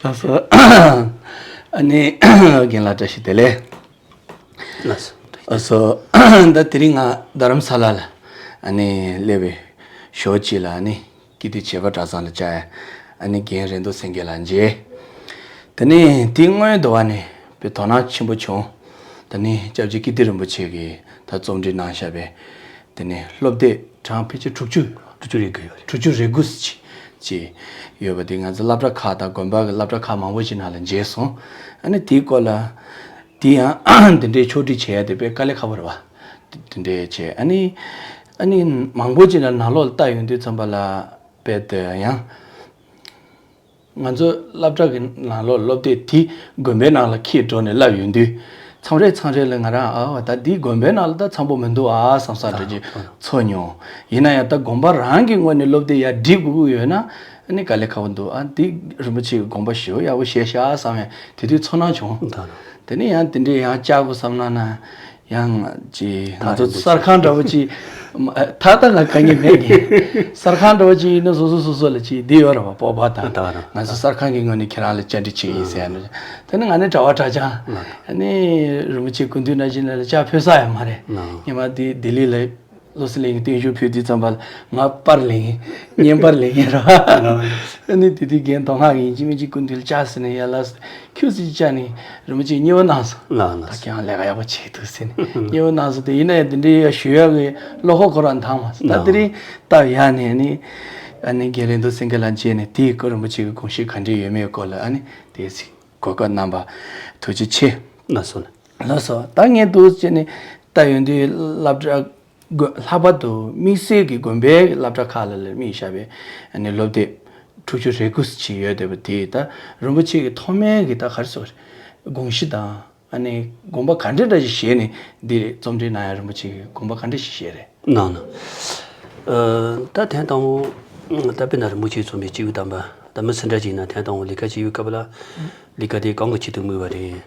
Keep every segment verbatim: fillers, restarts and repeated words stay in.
ལགས་སོ། ཨ་ནི་རྒན་ལགས་བཀྲ་ཤིས་བདེ་ལེགས། ལགས་སོ། ཨ་སོ། ད་དེ་རིང་ང་རྡ་རམ་ས་ལ་ལ་ཨ་ནི་སླེབས་པའི་ཞོར་གཅིག་ལ་ཨ་ནི་ཀིརྟི་བྱེས་པ་གྲྭ་ཚང་ལ་བཅར་ཡ། ཨ་ནི་རྒན་རེ་མདོ་སེང་གེ་ལགས་མཇལ། དེ་ནས་དེའི་སྔོན་དུ་བ་ནས་དཔེ་དོ་སྣང་ཆེན་པོ་བྱུང་། ད་ནི་སྐྱབས་རྗེ་ཀིརྟི་རིན་པོ་ཆེ་གིས་ད་རྩོམ་སྒྲིག་གནང་བཞག་པའི་དེ་ནས་སློབ་དེབ་གྲངས་ཕལ་ཆེར་དྲུག་ཅུ། དྲུག་ཅུ་རེ་དགུ་ཡོད་རེད། དྲུག་ཅུ་རེ་དགུ་ཅིག་ཅིག་ཡོད་པ་དེ་ང་ཚོ་སློབ་གྲྭ་ཁག་དང་དགོན་པ་གི་སློབ་གྲྭ་ཁག་མང་པོ་ཅིག་ནང་ལ་མཇལ་སོང་། ཨ་ནི་དེའི་སྐོར་ལ་དེ་ཡང་འདི་འདྲའི་ཕྱོགས་སྒྲིག་བྱེད་ཡ་དེ་དཔེ་དཀའ་ལས་ཁག་པོ་རེད་བ། དེ་འདྲའི་བྱས་ཨ་ནི་ཨ་ནི་མང་པོ་ཅིག་ནང་ནང་ལོགས་ལ་ལྟ་ཡོང་དུས་ཙམ་པ་ལ་དཔེ་དེ་ཡང་། ང་ཚོ་སློབ་གྲྭ་གི་ནང་ལོགས་སློབ་དེབ་དེ་དགོན་པའི་ནང་ལ་འཁྱེར་འགྲོ་ནས་བསླབ་ཡོང་དུས། མཚམས་རེ་མཚམས་རེ་ལ་ང་རང་ཨ་བ་ད་འདི་དགོན་པའི་ནང་ལ་ད་འཚམ་པོ་མི་འདུག་ཨ་བསམ་བསམ་འདྲ་ཅིག་ཚོར་མྱོང་། ཡིན་ན་ཡང་ད་དགོན་པ་རང་གི་ངོས་ནས་སློབ་དེབ་ཡར་སྒྲིག་དགོས་ཀྱི་ཡོད་ན་ཨ་ནི་དཀའ་ལས་ཁག་པོ་འདུག་ཨ་འདི་རིན་པོ་ཆེ་གི་དགོངས་པ་ཞེ་པོ་ཡག་པོ་བཞེས་ཤག་བསམ་ཡང་དེ་དུས་ཚོར་སྣང་བྱུང་། དེ་ནས་ཡང་དེ་འདྲའི་ཡང་བཅར་དགོས་བསམ་ན་ན། ཡང་ཅི་ང་ཚོ་གསར་ཁང་འདྲ་བོ་ཅི། ད་ལྟ་ང་དཀའ་ངལ་མེད་གི། གསར་ཁང་འདྲ་བོ་ཅི་ཡིན་ན་སོ་སོ་སོ་སོ་ལ་ཅི་འདི་ཡོད་རེད་བ། སྤོབས་པ་དང་། ད་ང་ཚོ་གསར་ཁང་གི་ངོས་ནས་ཁྱེད་རང་ལ་བཅར་འདྲི་བྱེད་ཡིན་ཟེར་ནས། དེ་ནི་ང་ནི་གྲྭ་བ་གྲྭ་རྐྱང་། ཨ་ནི་རིན་པོ་ཆེ་སྐུ་མདུན་ནང་བཞིན་ལ་བཅར་ཕོད་ས་ཡང་མ་རེད། ཉི་མ་འདི་ལྡི་ལི་ལ་བློ་གསལ་གླིང་གི་བརྟན་བཞུགས་ཕུལ་དུས་ཙམ་པ་ལ་ང་པར་ལེན་མཁན་བརྙན་པར་ལེན་མཁན་རེད་བ། ཨ་ནི་དེ་དུས་རྒན་དོ་སྔགས་ཡིན་གཅིག་མིན་གཅིག་སྐུ་མདུན་ལ་བཅར་ཟེར་ནས་ཡར་ལ་ཁྱུག་ཙམ་བཅར་ནས་རིན་པོ་ཆེ་མཉེས་པོ་གནང་སོང་། ལགས་ལགས། ད་ཁྱེད་རང་ལས་ཀ་ཡག་པོ་བྱེད་འདུག་ཟེར་ནས་མཉེས་པོ་གནང་སོང་། དེ་ཡིན་ན་ཡང་དེ་འདྲའི་ཡ་ཞུ་ཡག་གི་བློ་ཁོག་ཁོ་རང་འདང་མ་སོང་། ད་དེ་རིང་སྟབས་ཡག་ནས་ནི་ཨ་ནི་རྒན་རེ་མདོ་སེང་གེ་ལགས་མཇལ་ནས་དེའི་སྐོར་རིན་པོ་ཆེ་གི་དགོངས་གཞི་ག་འདྲས་ཡོད་མེད་སྐོར་ལ་ཨ་ནི་དེ་གོ་སྐབས་གནང་བ་ཐུགས་རྗེ་ཆེ། ལགས་སོ། ལགས་སོ། ད་ངས་འདུག་ཟེར་ནས་ལྟ་ཡོང་དུས་སློབ་གྲྭ། དགོན། ལྷག་པར་དུ་དམིགས་བསལ་གྱི་དགོན་པའི་སློབ་གྲྭ་ཁག་ལ་ལ་དམིགས་བཞག་པའི་ཨ་ནི་སློབ་དེབ་དྲུག་ཅུ་རེ་དགུ་ཅིག་ཡོད་བསྡད་པ་དེ་ད་རིན་པོ་ཆེ་གི་ཐོག་མའི་གི་ད་ག་རེ་ཟེར་དགོངས་གཞི་དང་ཨ་ནི་དགོངས་པ་ག་འདྲ་འདྲ་ཞིག་བཞེས་ནས་འདི་རྩོམ་སྒྲིག་གནང་ཡ། རིན་པོ་ཆེ་གི་དགོངས་པ་ག་འདྲ་ཞིག་བཞེས་རེད། གནང་ན། ཨ། ད་ཐེངས་དང་པོ་ད་དཔེར་ན་རིན་པོ་ཆེ་མཚོན་པའི་སྐྱེས་བུ་དམ་པ་ད་མི་སུ་འདྲ་ཅིག་ཡིན་ན་ཐེངས་དང་པོ་ལས་ཀ་བྱེད་པའི་སྐབས་ལ་ལས་ཀ་དེ་གང་གི་ཆེད་དུ་དམིགས་པ་རེད།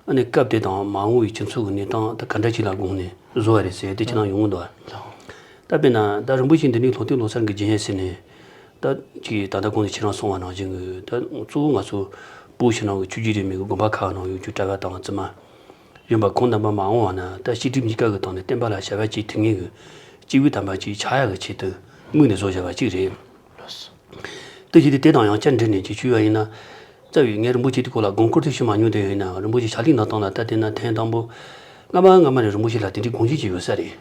ཨ་ནི་སྐབས་དེ་དང་མ་འོངས་པའི་སྤྱི་ཚོགས་ཀྱི་གནས་སྟངས་ད་ག་འདྲ་ཅིག་ལ་དགོངས་ནས་བཟོ་བ་རེད་ཟེར་དེ་ཁྱེད་རང་ཡོང་གི་འདུག་ཨ། ད་དཔེར་ན་ད་རིན་པོ་ཆེ་འདི་ནས་ལྷོ་སྟོད་ལོ་གསར་གྱི་རྒྱན་ཡས་ཟེར་ནས་ད་ཅིག་ད་ལྟ་གོང་དུ་ཁྱེད་རང་གསུངས་པ་ནང་བཞིན་གྱི་ད་གཙོ་བོ་ང་ཚོ་བོད་ཕྱི་ནང་གི་ཆོས་བརྒྱུད་རིས་མེད་ཀྱི་དགོན་པ་ཁག་ནང་ཡོད་རྒྱུ་གྲྭ་པ་དང་བཙུན་མ་ཡིན་པ་ཁོང་རྣམ་པ་མ་འོངས་པ་ན་ད་ཤེས་སྒྲིབ་གཉིས་ཀ་གི་སྟེང་ནས་བསྟན་པ་ལ་ཞབས་ཕྱི་ཐུབ་མཁན་གྱི་སྐྱེས་བུ་དམ་པ་ཅིག་ཆགས་ཡག་གི་ཆེད་དུ་དམིགས་ནས་བཟོ་བཞག་པ་ཅིག་རེད། དེ་བཞིན་དུ་དེ་དང་ཡང་བསྐྱར་འབྲེལ་ནས་ཅིག་ཞུས་པ་ཡིན་ན། རྩ་བའི་ངས་རིན་པོ་ཆེ་དེ་སྐོར་ལ་དགོངས་སྐོར་དེ་ཞུ་མ་མྱོང་དེ་ཡིན་ན་རིན་པོ་ཆེ་ཕྱག་ལེན་གནང་སྟངས་ལ་ད་དེ་ན་ཐེངས་དང་པོ་སྔ་མ་སྔ་མ་ནས་རིན་པོ་ཆེ་ལ་དེ་འདྲའི་དགོངས་གཞི་ཅིག་ཡོད་ས་རེད།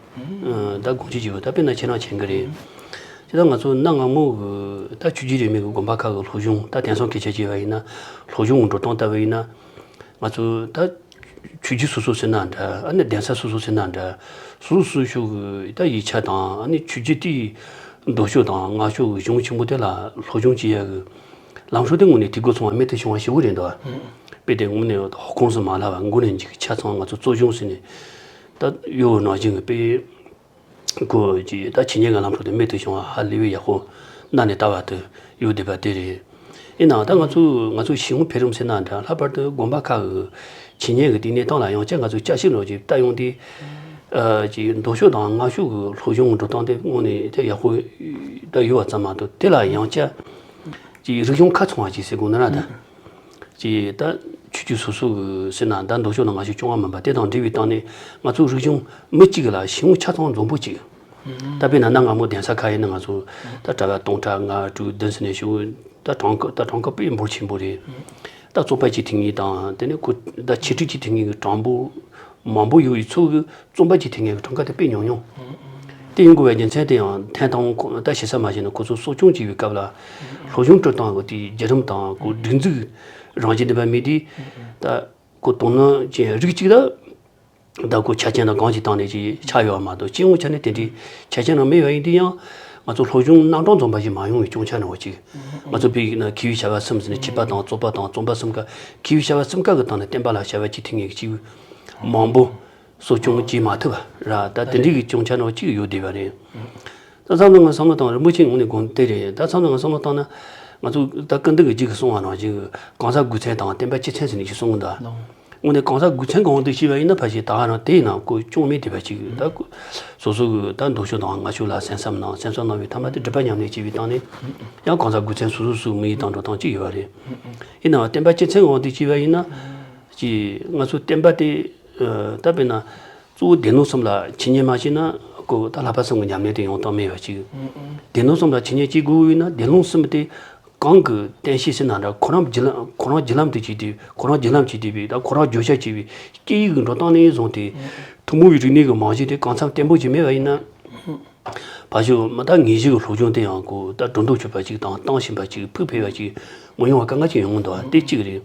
ཨ། ད་དགོངས་གཞི་ཅིག་ཡོད། ད་དཔེར་ན་ཁྱེད་རང་མཁྱེན་གྱི་རེད། དེ་ད་ང་ཚོ་གནའ་སྔ་མོ་གི་ད་ཆོས་བརྒྱུད་རིས་མེད་ཀྱི་དགོན་པ་ཁག་གི་སློབ་སྦྱོང་ད་དེང་སང་སྐད་ཆ་བྱས་པ་ཡིན་ན་སློབ་སྦྱོང་གི་འགྲོ་སྟངས་ལྟ་བུ་ཡིན་ན་ང་ཚོ་ད། ཆོས་བརྒྱུད་སོ་སོ་ཟེར་ན་འདྲ། ཨ་ནི་གདན་ས་སོ་སོ་ཟེར་ན་འདྲ། སོ་སོ་སོ་སོ་གི་ད་ཡིག་ཆ་དང་ཨ་ནི་ཆོས་བརྒྱུད་དེའི་མདོ་ཕྱོགས་དང་སྔགས་ཕྱོགས་ཀྱི་གཞུང་ཆེན་པོ་དེ་ལ་སློབ་སྦྱོང་བྱེད་ཡ་གི་ལམ་སྲོལ་དེ་དངོས་གནས་དུས་འགོ་ཚང་བ་རྨད་དུ་བྱུང་བ་ཞེ་པོ་རེད་འདུག་དཔེ་དེ་དངོས་གནས་ཧོ་ཁོངས་སུ་མ་ལྷག་པ་མགོ་ནས་མཇུག་གི་ཆ་ཚང་ང་ཚོ་གཙོ་སྦྱོང་ཟེར་ནས་ད་ཡོད་ནང་བཞིན་གྱི་དཔེ། ཁོ་ཀྱིས་ད་ཕྱི་ཉིན་གྱི་ལམ་འགྲོ་དེ་རྨད་དུ་བྱུང་བ་ཧ་ལས་པའི་ཡག་པོ་གནའ་ནས་ད་བར་དུ་ཡོད་བསྡད་པ་དེ་རེད། ཡིན་ནའང་ད་ང་ཚོས་ང་ཚོའི་གཞུང་འཕེལ་རིམ་ཟེར་ན་འདྲ། ལྷག་པར་དུ་དགོན་པ་ཁག་གི་ཕྱི་ཉིན་གྱི་དེའི་གནས་སྟངས་ལ་ཡང་བསྐྱར་ང་ཚོས་བསྐྱར་ཞིབ་ལོག་ཅིག་བལྟ་ཡོང་དུས། ཨ། ཀྱི་མདོ་ཕྱོགས་དང་སྔགས་ཕྱོགས་ཀྱི་སློབ་སྦྱོང་གི་འགྲོ་སྟངས་དེ་དངོས་གནས་དེ་ཡག་པོ་ད་ཡོད་པ་ཙམ་མ་གཏོགས་དེ་ལ་ཡང་བསྐྱར་ཀྱི་རིག་གཞུང་ཁ་ཚང་བ་ཅིག་ཟེར་དགོས་ན་ར་ད། ཅེས་ད་ཆོས་བརྒྱུད་སོ་སོ་གི་ཟེར་ན་ད་མདོ་ཕྱོགས་ནང་ང་ཞིག་སྐྱོང་བ་མིན་པ་དེ་དང་འབྲེལ་བའི་སྟེང་ནས་ང་ཚོ་རིག་གཞུང་མི་གཅིག་ལ་ཞེ་པོ་ཆ་ཚང་འཛོམས་པོ་གཅིག་ད་དཔེར་ན་གནའ་སྔ་མོ་གདན་ས་ཁག་ཡིན་ན་ང་ཚོ་ད་གྲྭ་པ་སྟོང་ཕྲག་ལྔ་དྲུག་བདུན་ཟེར་ནས་ཞེ་པོ་ད་གྲངས་ཀ་ད་གྲངས་ཀ་དཔེ་འབོར་ཆེན་པོ་རེད། ད་རྩོམ་པ་གཅིག་ཐུག་མཁན་དང་དེ་ནས་ཁོ་ད་འཆད་ཁྲིད་གཅིག་ཐུག་མཁན་གྱི་གྲངས་འབོར་མང་པོ་ཡོད་པའི་ཚོ་གི་རྩོམ་པ་གཅིག་ཐུག་མཁན་གྱི་གྲངས་ཀ་དེ་དཔེ་ཉུང་ཉུང་། དེ་ཡིན་དགོས་པའི་རྒྱུ་མཚན་དེ་ཡང་ཐེངས་དང་པོ་ཁོ་ད་ཞེ་ས་མ་བྱས་ན་ཁོ་ཚོ་གསོ་སྐྱོང་བྱེད་པའི་སྐབས་ལ་སློབ་སྦྱོང་སྤྲོད་སྟངས་ཀྱི་དེའི་བརྒྱུད་རིམ་དང་ཁོ་སྒྲིག་འཛུགས་རང་བཞིན་ལྡན་པ་མེད་དུས་ད་ཁོ་དོ་སྣང་ཅན་རིགས་གཅིག་ད་ད་ཁོ་ཆ་རྐྱེན་དང་གང་ཅིག་སྟེང་ནས་ཅིག་ཆགས་ཡོད་པ་མ་གཏོགས་སྤྱི་ཡོངས་ཆ་ནས་དེ་འདྲའི་ཆ་རྐྱེན་རང་མེད་པ་ཡིན་དུས་ཡང་ང་ཚོ་སློབ་སྦྱོང་རྣམ་གྲངས་འཛོམས་པ་ཞིག་མ་ཡོང་བའི་སྐྱོན་ཆ་ནང་གཅིག་ང་ཚོ་བོད་ཡིག་ནང་མཁས་པའི་བྱ་བ་གསུམ་ཟེར་ནས་འཆད་པ་དང་རྩོད་པ་དང་རྩོམ་པ་གསུམ་ཀ་མཁས་པའི་བྱ་བ་གསུམ་ཀ་གི་སྟེང་ནས་བསྟན་པ་ལ་ཞབས་ཕྱི་ཐུབ་མཁན་གྱི་སྐྱེས་བུ་མང་པོ། གསོ་སྐྱོང་བྱེད་མ་ཐུབ་པ་ར་ད་དེ་འདྲའི་གི་སྐྱོན་ཆ་ནང་གཅིག་ཡོད་བསྡད་པ་རེད། ད་བསམ་བློ་ང་བསམ་བློ་བཏང་རིན་པོ་ཆེ་ངོས་ནས་དགོངས་དེ་རེད། ད་བསམ་བློ་ང་བསམ་བློ་བཏང་ན་ང་ཚོ་ད་སྐུ་མདུན་གྱི་རྗེས་ཀྱི་གསུང་བ་ནང་བཞིན་གྱི་གང་ཟག་དགོས་ཚན་དང་བསྟན་པ་སྤྱི་ཚན་ཟེར་ནས་ཅིག་གསུང་གི་འདུག་དངོས་གནས་གང་ཟག་དགུ་ཚན་གང་དུ་བྱས་པ་ཡིན་ན་ཕལ་ཆེར་ད་ག་རང་དེ་ཡིན་ན་ཁོ་སྐྱོན་མེད་དེ་བ་ཅིག་ད་ཁོ་སོ་སོ་གི་ད་འདོད་ཕྱོགས་དང་ང་ཕྱོགས་ལ་སེམས་བསམ་ནང་སེམས་བསམ་གནང་བའི་ཐ་མ་དེ་སྒྲིབ་པ་མཉམ་གནས་བྱས་པའི་སྟེང་ནས་ཡང་གང་ཟག་དགུ་ཚན་སོ་སོ་སོའི་མི་ཡི་དང་འགྲོ་སྟངས་གཅིག་ཡོད་པ་རེད། ཡིན་ནའང་བསྟན་པ་སྤྱི་ཚན་གང་དུ་བྱས་པ་ཡིན་ན་ཅིག་ང་ཚོ་བསྟན་པ་དེ་ད་དཔེར་ན་གཙོ་བོ་སྡེ་སྣོད་གསུམ་ལ་འཆད་ཉན་མ་བྱས་ན་ཁོ་ད་ལྷག་པ་གསུམ་གྱི་ཉམས་ལེན་དེ་ཡོང་སྟངས་མེད་པ་ཅིག་སྡེ་སྣོད་གསུམ་ལ་འཆད་ཉན་བྱེད་དགོས་ཡོད་ན་སྡེ་སྣོད་གསུམ་དེ། གང་གི་བསྟན་བཤིག་ཟེར་ན་འདྲ་ཁོ་རང་བརྒྱུད་ལམ་ཁོ་རང་བརྒྱུད་ལམ་དུ་བྱས་ཏེ་ཁོ་རང་བརྒྱུད་ལམ་བྱས་ཏེ་བས་ད་ཁོ་རང་བརྗོད་བྱ་བྱས་པའི་སྐད་ཡིག་གི་འགྲོ་སྟངས་ནས་བཟུང་སྟེ་ཐུན་མོང་བའི་རིག་གནས་ཀྱི་རྨང་གཞི་དེ་གང་འཚམ་བརྟན་པོ་ཅིག་མེད་པ་ཡིན་ན། ཕ་ཤུལ་མི་ད་ངེས་ཤེས་ཀྱི་སློབ་སྦྱོང་དེ་ཡང་ཁོ་ད་སྒྲོ་འདོགས་ཆོད་པ་ཅིག་དང་བཏང་ཤེས་པ་ཅིག་ཕུགས་ཕེབས་པ་ཅིག་མི་ཡོང་བ་དཀའ་ངལ་ཅིག་ཡོང་གི་འདུག་བ་དེ་གཅིག་རེད།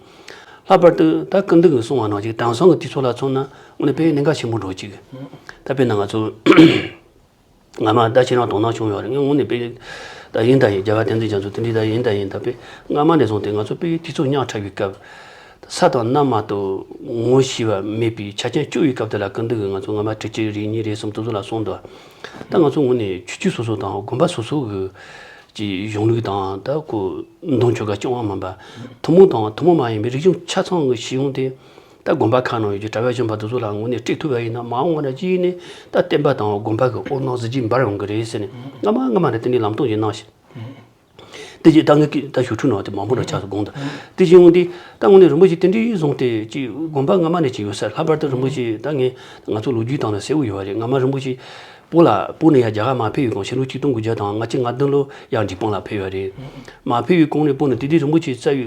ལྷག་པར་དུ་ད་སྐུ་མདུན་གྱིས་གསུངས་པ་ནང་བཞིན་དེང་སང་གི་དུས་ཚོད་ལ་མཚོན་ན་དངོས་གནས་དཔེ་གནད་འགག་ཆེན་པོ་འགྲོ་ཅིག་ད་དཔེར་ན་ང་ཚོ། སྔ་མ་ད་ཁྱེད་རང་དོ་སྣང་བྱུང་ཡོད་རེད། ངས་དངོས་གནས་དཔེ་ད་ཡིན་ད་ཡིན་རྒྱལ་བ་བསྟན་འཛིན་རྒྱ་མཚོ་དེ་འདྲའི་ད་ཡིན་ད་ཡིན་ད་དཔེ་སྔ་མ་ནས་བཟུང་སྟེ་ང་ཚོ་དཔེ་དུས་ཚོད་ཉག་ཕྲ་བའི་སྐབས། ས་དང་གནམ་མ་གཏོགས་ངོ་ཤེས་པ་མེད་པའི་ཆ་རྐྱེན་སྐྱོ་བའི་སྐབས་དེ་ལ་སྐུ་མདུན་གྱིས་ང་ཚོ་སྔ་མ་ཁྲི་གཅིག་རེ་གཉིས་རེ་གསུམ་དེ་ཚོ་ལ་གསུངས་འདུག་ད་ང་ཚོ་དངོས་གནས་ཆོས་བརྒྱུད་སོ་སོ་དང་དགོན་པ་སོ་སོ་གི་ཀྱི་གཞུང་ལུགས་དང་ད་ཁོ་འདོན་ཆོ་ག་སྐྱོང་བ་མིན་པ། ཐུན་མོང་དང་ཐུན་མོང་མ་ཡིན་པའི་རིག་གཞུང་ཆ་ཚང་གི་ཤེས་ཡོན་དེ། ད་དགོན་པ་ཁག་ནང་ཡོད་ཀྱི་གྲྭ་པ་གཞོན་པ་དེ་ཚོ་ལ་དངོས་གནས་སྤྲད་ཐུབ་པ་ཡིན་ན་མ་འོངས་པ་ན་ཅི་ཡིན་ནའི་ད་བསྟན་པ་དང་དགོན་པ་གི་འོད་སྣང་གཟི་བརྗིད་འབར་ཡོང་གི་རེད་ཟེར་ནས་སྔ་མ་སྔ་མ་ནས་དེ་འདྲའི་ལམ་སྟོན་ཞིག་གནང་ཞིང་། དེ་རྗེས་ད་ངས་ཀྱི་ད་ཞུ་ཕྲུག་ནང་དེ་མང་པོ་འདྲ་ཆགས་སུ་དགོངས་དང་དེ་བཞིན་འོང་དུས་ད་དངོས་གནས་རིན་པོ་ཆེ་དེ་འདྲའི་བཟུང་སྟེ་ཅིག་དགོན་པ་སྔ་མ་ནས་ཅིག་ཡོད་ས་རེད། ལྷག་པར་དུ་རིན་པོ་ཆེ་ད་ངས་ང་ཚོ་ལོ་རྒྱུས་སྟེང་ལ་གསལ་བོ་ཡོད་པ་རེད། སྔ་མ་རིན་པོ་ཆེ་བོད་ལ་བོད་ནས་ཡར་རྒྱ་གར་མ་ཕེབས་ཡོད་གོང་ཕྱི་ལོ་ཆིག་སྟོང་དགུ་བརྒྱ་དང་ལྔ་བཅུ་ང་བདུན་ལོ་ཡར་འབྲས་སྤུངས་ལ་ཕེབས་ཡོད་རེད། མ་ཕེབས་ཡོད་གོང་ནས་བོད་ནས་དེ་དུས་རིན་པོ་ཆེ་རྩ་བའི་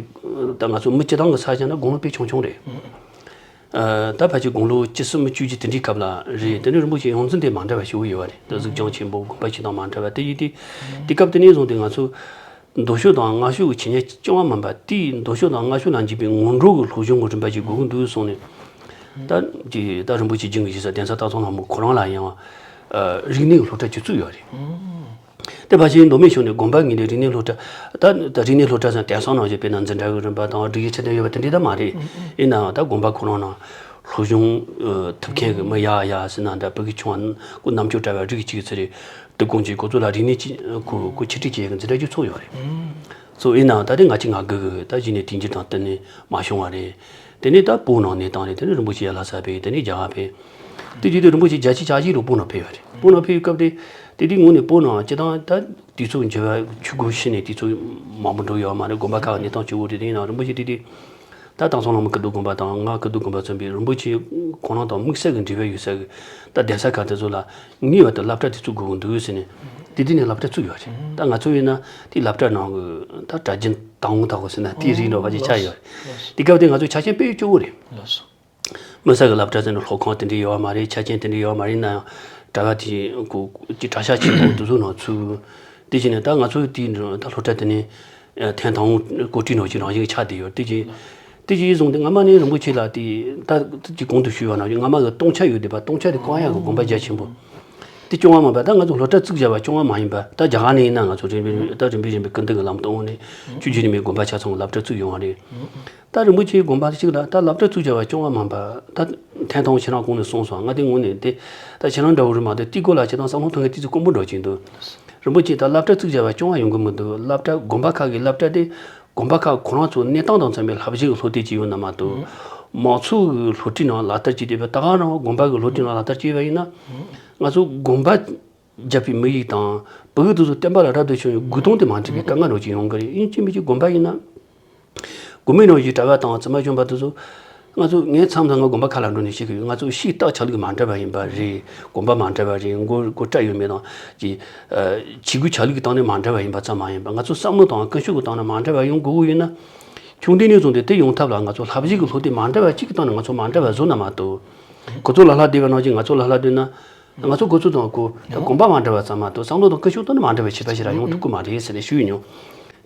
ད་ང་ཚོ་མི་སྤྱི་བཏང་གི་ས་ཆ་ན་དགུང་ལོ་དཔེ་ཆུང་ཆུང་རེད། ཨ། ད་ཕལ་ཆེར་དགུང་ལོ་བཅུ་གསུམ་བཅུ་བཞི་དེ་འདྲའི་སྐབས་ལ་རེད། དེ་ནས་རིན་པོ་ཆེ་ཡོང་འཛིན་དེ་མ་འདྲ་བ་ཞིག་ཡོད་པ་རེད། ད་གཟིགས་སྐྱོང་ཆེན་པོ་དགོན་པ་ཞིག་དང་མ་འདྲ་བ་དེ་ཡིན་དུས། དེ་སྐབས་དེ་ནས་བཟུང་སྟེ་ང་ཚོ་མདོ་ཕྱོགས་དང་སྔགས་ཕྱོགས་ཀྱི་ཆོས་ཉན་སྐྱོང་བ་མིན་པ་དེའི་མདོ་ཕྱོགས་དང་སྔགས་ཕྱོགས་ལ་འཇུག་པའི་ངོ་སྤྲོད་ཀྱི་སློབ་སྦྱོང་གི་རིམ་པ་ཞིག་དགོས་ཀྱི་འདུག་གསུངས་ནས། ད་ཀྱི་ད་རིན་པོ་ཆེ་རྒྱུན་གྱི་ཞེ་ས་གདན་ས་སྟག་ཚང་ལྷ་མོ་ཁོ་རང་ལ་ཡང་རིག་གནས་ཀྱི་སློབ་གྲྭ་ཅིག་བཙུགས་ཡོད་རེད། དེ་ཕལ་ཆེར་མདོ་སྨད་ཕྱོགས་ནས་དགོན་པ་ངོས་ནས་རིག་གནས་སློབ་གྲྭ་ད་ད་རིག་གནས་སློབ་གྲྭ་ཟེར་དེང་སང་ནང་བཞིན་དཔེར་ན་འཛིན་གྲྭ་གི་རིམ་པ་དང་སྒྲིག་ཡིག་ཚད་ལྡན་ཡོད་པ་དེ་འདྲའི་ད་མ་རེད། ཡིན་ནའང་ད་དགོན་པ་ཁོ་རང་ནང་སློབ་སྦྱོང་ཐུབ་མཁན་གྱི་མི་ཡག་ཡག་ཟེར་ན་འདྲ་བོད་ཀྱི་ཆུང་བ་ཀུན་རྣམ་དཔྱོད་བཀྲ་བའི་རིགས་གཅིག་ཚེ་རེད། དེ་ཀུན་གྱིས་ཁོ་ཚོ་ལ་རིག་གནས་ཀྱི་ཁོ་ཁོ་ཆེད་ཁྲིད་བྱེད་ཡག་གི་འཛིན་གྲྭ་ཅིག་ཚུགས་ཡོད་རེད། སོ་ཡིན་ནའང་ད་ལྟའི་ང་གཅིག་ང་དགུ་གི་ད་གཞི་ནས་དུས་འགྱུར་དང་བསྟུན་ནས་མ་བྱུང་བ་རེད། དེ་ནས་ད་བོད་ནང་གནས་སྟངས་རེད། དེ་ནས་རིན་པོ་ཆེ་ཡར་ལྷ་ས་ཕེབས། དེ་ནས་རྒྱ་གར་ཕེབས། དེ་དུས་དུས་རིན་པོ་ཆེ་བརྒྱད་ཅུ་གྱ་བཞི་ལོ་བོད་ནང་ཕེབས་ཡོད་རེད། བོད་ནང་ཕེབས་ཡོད་སྐབས་དེ་དེ་དུས་ངོས་ནས་བོད་ནང་སྤྱི་བཏང་ད་དུས་ཚོད་འགྱུར་བ་ཆུ་འགོ་ཕྱི་ནས་དུས་ཚོད་མང་པོ་འགྲོ་ཡོད་མ་རེད། དགོན་པ་ཁག་གི་གནས་སྟངས་སྐྱོ་བོ་རེད། དེ་ཡིན་ནའང་རིན་པོ་ཆེ་དེ་དུས་ད་དྭགས་གཙང་ལྷ་མོ་ཀིརྟི་དགོན་པ་དང་ང་ཀིརྟི་དགོན་པ་མཚོན་པའི་རིན་པོ་ཆེ་ཁོང་རང་དང་དམིགས་བསལ་གྱི་འབྲེལ་བ་ཡོད་ས་གི་ད་གདན་ས་ཁག་དེ་ཚོ་ལ་ངེས་པར་དུ་སློབ་གྲྭ་དེ་བཙུགས་དགོས་འདུག་ཟེར་ནས་དེ་དུས་ནས་སློབ་གྲྭ་བཙུགས་ཡོད་རེད། ད་ང་ཚོ་ཡིན་ན་དེ་སློབ་གྲྭ་ནང་གི་ད་གྲྭ་རྒྱུན་དང་པོ་དག་གོ་ཟེར་ན་དེའི་རིགས་འདྲ་བ་ཅིག་ཆགས་ཡོད་རེད། དེ་སྐབས་དེ་ང་ཚོ་ཆ་རྐྱེན་དཔེ་སྐྱོ་བོ་རེད། དམིགས་བསལ་གྱི་སློབ་གྲྭ་ཟེར་ན་སློབ་ཁང་དེ་འདྲ་ཡོད་པ་མ་རེད། ཆ་རྐྱེན་དེ་འདྲ་ཡོད་པ་མ་རེད། ཡིན་ན་ཡང་གྲྭ་པ་དེ་ཀོ་ཀོ་ཅིག་གྲྭ་ཤག་ཆེན་པོ་དེ་ཚོ་ནང་ཚུད། དེ་བྱས་ནས་ད་ང་ཚོ་དེའི་འགྲོ་ད་སློབ་གྲྭ་དེ་ནས་ཐེངས་དང་པོ་བཀོད་སྒྲིག་ནང་བཞིན་རང་བཞིན་ཆགས་བསྡད་ཡོད། དེ་བྱས་དེ་བྱས་བཟུང་སྟེ་སྔ་མ་ནས་རིན་པོ་ཆེ་ལ་དེ་ད་ཅིག་གོང་དུ་ཞུས་པ་ནང་བཞིན་སྔ་མ་གི་སྟོང་ཆ་ཡོད་བསྡད་པ། སྟོང་ཆ་དེ་བསྐང་ཡག་གི་དགོངས་པ་རྒྱ་ཆེན་པོ་དེ་སྐྱོང་བ་མིན་པ། ད་ང་ཚོ་སློབ་གྲྭ་བཙུགས་བྱ་བ་སྐྱོང་བ་མ་ཡིན་པ། ད་རྒྱ་གར་ནས་ཡིན་ན་ང་ཚོ་རིམ་པས་རིམ་པས་ད་རིམ་པས་རིམ་པས་སྐུ་མདུན་གྱི་ལམ་སྟོན་འོག་ནས་ཆོས་བརྒྱུད་རིས་མེད་དགོན་པ་ཆ་ཚང་གི་སློབ་གྲྭ་བཙུགས་ཡོང་བ་རེད། ད་རིན་པོ་ཆེའི་དགོངས་པ་གཅིག་ལ་ད་སློབ་གྲྭ་བཙུགས་བྱ་བ་སྐྱོང་བ་མིན་པ། ད་ཐེངས་དང་པོ་ཁྱེད་རང་གོང་ནས་གསུངས་སོང་། ང་དེ་ངོས་ནས་དེ་ད་ཁྱེད་རང་འདྲ་བོ་རེད་མ་གཏོགས་དེའི་སྐོར་ལ་ཁྱེད་རང་བསམ་བློ་གཏོང་མཁན་དེ་ཚོ་དཀོན་པོ་འགྲོ་གི་འདུག་རིན་པོ་ཆེ་ད་སློབ་གྲྭ་བཙུགས་བྱ་བ་སྐྱོང་བ་ཡོང་གི་མི་འདུག་སློབ་གྲྭ་དགོན་པ་ཁག་གི་སློབ་གྲྭ་དེ་དགོན་པ་ཁག་ཁོ་རང་ཚོ་གནས་སྟངས་དང་འཚམ་པའི་ལྷ་བཞེངས་ཀྱི་སློབ་དེབ་ཅིག་ཡོད་ན་མ་གཏོགས། མང་ཚོགས་ཀྱི་སློབ་ཁྲིད་ནང་ལག་བསྟར་བྱས་ཏེ་ད་ག་རང་དགོན་པ་གི་སློབ་ཁྲིད་ནང་ལག་བསྟར་བྱས་པ་ཡིན་ན། ང་ཚོ་དགོན་པ་བརྒྱབ་པའི་དམིགས་ཡུལ་དང་བོད་ཀྱི་དེ་ཚོ་བསྟན་པ་ལ་རབ་ཏུ་བྱུང་བའི་དགོས་དོན་དེ་མ་འགྲིག་པའི་དཀའ་ངལ་འདྲ་ཅིག་ཡོང་གི་རེད། ཡིན་གཅིག་མིན་གཅིག་དགོན་པ་ཡིན་ན། དགོན་པའི་ནང་བཞིན་གྲྭ་པ་དང་བཙུན་མ་གཞོན་པ་དེ་ཚོ། ང་ཚོ་ངས་མཚམས་མཚམས་ང་དགོན་པ་ཁག་ལ་འགྲོ་ནས་བཤད་གི་ཡོད། ང་ཚོ་གཤིས་རྟགས་ཆ་ལུགས་མ་འདྲ་བ་ཡིན་པ་རེད། གོམ་པ་མ་འདྲ་བ་རེད། མགོ་མགོ་སྐྲ་ཡོད་མེད་དང་ཅིག་ཨ། བྱེད་སྒོའི་ཆ་ལུགས་ཀྱི་སྟེང་ནས་མ་འདྲ་བ་ཡིན་པ་ཙམ་མ་ཡིན་པར་ང་ཚོ་བསམ་བློ་དང་ཀུན་སྤྱོད་ཀྱི་སྟེང་ནས་མ་འདྲ་བ་ཡོང་དགོས་ཀྱི་ཡོད་ན། ཆུང་དུས་ནས་བཟུང་སྟེ་དེ་ཡོང་ཐབས་ལ་ང་ཚོ་ལྷ་བཞེངས་ཀྱི་སློབ་དེབ་མ་འདྲ་བ་གཅིག་གི་སྟེང་ནས་ང་ཚོ་མ་འདྲ་བ་བཟོ་ན་མ་གཏོགས། ཁོ་ཚོ་ལ་ལྷ་བསྡད་པ་ནང་བཞིན་ང་ཚོ་ལ་ལྷ་བསྡད་ན། ང་ཚོ་ཁོ་ཚོ་དང་ཁོ་ད་གོམ་པ་མ་འདྲ་བ་ཙམ་མ་གཏོགས་བསམ་བློ་དང་ཀུན་སྤྱོད་སྟེང་ནས་མ་འདྲ་བའི་ཁྱད་པར་ཞིག་རང་ཡོང་ཐུབ་ཀྱི་མ་རེད་ཟེར་ནས་ཞུས་ཡིན་ནོ།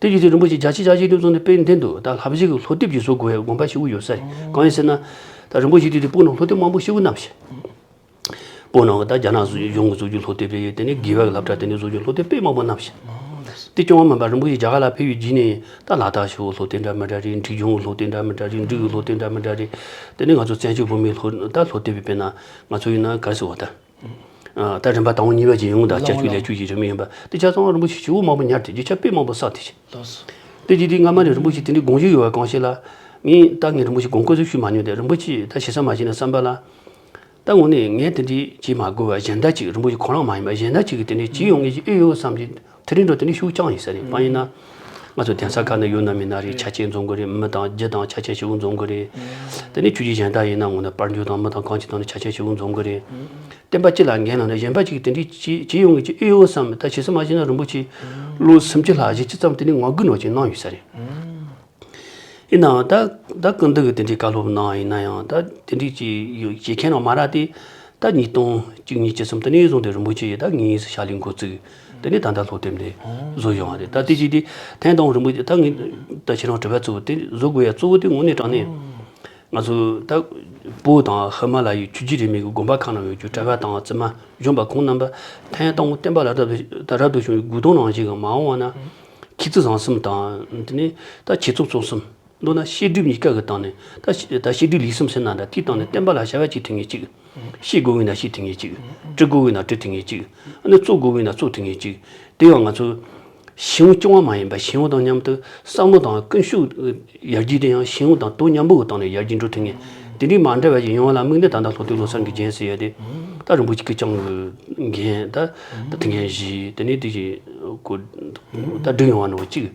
དེ་རྗེས་སུ་རིན་པོ་ཆེ་བརྒྱད་ཅུ་གྱ་བཞི་ལོའི་ཚུན་དུ་དཔེ་འདི་འདུག་ད་ལྷ་བཞེངས་ཀྱི་སློབ་དེབ་ཅིག་བཟོ་དགོས་ཡ་དགོངས་པ་ཞེ་པོ་ཡོད་ས་རེད། གང་ཡིན་ཟེར་ན། ད་རིན་པོ་ཆེ་དུས་དེ་བོད་ནང་སློབ་དེབ་མང་པོ་ཞེ་པོ་བསྣམས་ཤག་བོད་ནང་གི་ད་རྒྱ་ནག་གཞུང་གི་བཟོ་རྒྱུའི་སློབ་དེབ་རེད། དེ་ནས་དགེ་བ་གི་སློབ་གྲྭ་དེ་ནས་བཟོ་རྒྱུའི་སློབ་དེབ་དཔེ་མང་པོ་བསྣམས་ཤག་དེ་སྐྱོང་བ་མིན་པར་རིན་པོ་ཆེ་རྒྱ་གར་ལ་ཕེབས་ཡོད་རྗེས་ནས་ད་ལ་དྭགས་ཆོས་སློབ་དེབ་འདྲ་མི་འདྲ་རེད། འབྲས་ལྗོངས་ཀྱི་སློབ་དེབ་འདྲ་མི་འདྲ་རེད། འབྲུག་གི་སློབ་དེབ་འདྲ་མི་འདྲ་རེད། དེ་ནས་ང་ཚོ་བཙན་བྱོལ་བོད་མིའི་སློབ་ད་སློབ་དེབ་དཔེར་ན་ང་ཚོ་ཡིན་ན་ག་རེ་ཟེར་བ་ད། ཨ། ད་རིམ་པ་དང་པོ་གཉིས་པ་ཅིག་ཡོང་ད་ལགས་ལྕགས་ཀྱུ་ལགས། ལས་ཀྱུ་ཅིག་རིན་མེད་ཡིན་པ་དེ་ཆ་ཚང་རིན་པོ་ཆེ་ཞེ་པོ་མང་པོ་ཉར་ཏེ་རྒྱུ་ཆ་དཔེ་མང་པོ་བསགས་ཏེ་ཅིག་ལགས་སོ། དེ་དེ་དེ་སྔ་མ་ནས་རིན་པོ་ཆེ་དེ་འདྲའི་དགོངས་བཞེད་ཡོད་པ་གང་ཞིག་ལ། ངས་ད་ངས་རིན་པོ་ཆེ་དགོངས་སྐོར་ཟིག་ཞུས་མ་མྱོང་། དེ་རིན་པོ་ཆེ་ད་ཞེ་ས་མ་བྱས་ན་བསམ་པ་ལ། ད་དངོས་གནས་ངས་དེ་འདྲའི་བྱེད་མ་དགོས་པ་གཞན་དག་ཅིག་རིན་པོ་ཆེ་ཁོ་རང་མ་ཡིན་པ་གཞན་དག་ཅིག་གིས་དེ་འདྲའི་བྱེད་ཡོང་ངེས་ཀྱི་ཨེ་ཡོད་བསམ་གྱི་དེ་རིང་འགྲོ་དེ་འདྲའི་ཤུགས་རྐྱང་ཡིན་ས་རེད། ཨུ། པ་ཡིན་ན། ང་ཚོ་གདན་ས་ཁག་ནས་ཡོད་ན་མིན་ན་རེད། ཆ་རྐྱེན་འཛོམས་དགོས་རེད། མི་དང་རྒྱུ་དང་ཆ་རྐྱེན་ཞེ་པོ་འཛོམས་དགོས་རེད། དེ་ནས་ཆོས་བརྒྱུད་གཞན་དག་ཡིན་ན་ངོ་ན་དཔལ་འབྱོར་དང་མི་དང་གང་ཅི་དང་ནས་ཆ་རྐྱེན་ཞེ་པོ་འཛོམས་དགོས་རེད། བསྟན་པ་སྤྱི་ལ་འགན་ལངས་ནས་གཞན་པ་ཅིག་གིས་དེ་འདྲའི་བྱེད་བྱེད་ཡོང་ངེས་ཀྱི་ཨེ་ཡོད་བསམ། ད་ཞེ་ས་མ་བྱས་ན་རིན་པོ་ཆེ་ལོ་སུམ་ཅུ་ལྷག་བཞི་བཅུ་ཙམ་དེ་ནས་ངང་སྒུག་ནང་བཞིན་གནང་ཡོད་ས་རེད། ཡིན་ནའང་ད་ད་སྐུ་མདུན་གྱིས་དེ་འདྲའི་བཀའ་སློབ་གནང་ཡིན་ན་ཡང་ད་དེ་འདྲའི་ཅིག་ཡོད་བྱེད་མཁན་རང་མ་རག་དེ། ད་ཉིས་སྟོང་གཅིག་གཉིས་བཅུ་གསུམ་དེ་ནས་བཟུང་སྟེ་རིན་པོ་ཆེ་ཡིས་ད་ངེས་སུ་ཕྱག་ལས་འགོ་བཙུགས། དེ་ནས་ད་ལྟ་སློབ་དེབ་འདི་བཟོ་ཡོང་བ་རེད། ད་དེ་ཅིག་དེ་ཐེངས་དང་པོ་རིན་པོ་ཆེ་ད་ངས་ད་ཁྱེད་རང་དྲི་བ་གཙོ་བོ་དེ་བཟོ་དགོས་ཡ་གཙོ་བོ་དེ་དངོས་གནས་དྲང་གནས་ང་ཚོ་ད་བོད་དང་ཧི་མ་ལ་ཡའི་ཆོས་བརྒྱུད་རིས་མེད་ཀྱི་དགོན་པ་ཁག་ནང་ཡོད་རྒྱུ་གྲྭ་པ་དང་བཙུན་མ་གཞོན་པ་ཁོང་རྣམ་པ་ཐེངས་དང་པོ་བསྟན་པ་ལ་རབ་ཏུ་ད་རབ་ཏུ་བྱུང་བའི་དགོས་དོན་རང་བཞིན་གྱི་མ་འོངས་པ་ན། མཁས་བཙུན་བཟང་གསུམ་དང་དེ་ནས་ད་ཆོས་ཚོགས་བཙུན་གསུམ། མདོར་ན་བཤད་སྒྲུབ་གཉིས་ཀ་གི་སྟེང་ནས་ད་ཤ- ད་བཤད་སྒྲུབ་ལུགས་གསུམ་ཟེར་ན་འདྲ། དེའི་སྟེང་ནས་བསྟན་པ་ལ་བྱ་བ་གཅིག་ཐུབ་ངེས་གཅིག་བཤད་དགོས་ངེས་ན་བཤད་ཐུབ་ངེས་གཅིག་འབྲི་དགོས་ངེས་ན་འབྲི་ཐུབ་ངེས་གཅིག་ཨ་ནི་རྩོད་དགོས་ངེས་ན་རྩོད་ཐུབ་ངེས་གཅིག་དེ་ཡང་ང་ཚོ་ཞི་བོ་སྐྱོ་བ་མ་ཡིན་པ་ཞི་བོ་དང་མཉམ་དུ་བསམ་བློ་དང་ཀུན་སྤྱོད་ཡར་རྒྱས་དེ་ཡང་ཞི་བོ་དང་དོ་མཉམ་པོ་གི་སྟེང་ནས་ཡར་རྒྱས་འགྲོ་ཐུབ་ངེས། དེ་འདྲའི་མ་འདྲ་བ་ཞིག་ཡོང་བ་ལ་དམིགས་ནས་ད་ལྟ་སློབ་དེབ་བློ་གསར་གྱི་རྒྱན་ཟེར་ཡ་དེ་ད་རིན་པོ་ཆེ་ཁེར་རྐྱང་གི་འགན་ད་ད་ཐུགས་འགན་བཞེས། དེ་ནས་དེ་ཞིག་གོ་ད་བསྒྲིགས་ཡོང་བ་ནོ་གཅིག་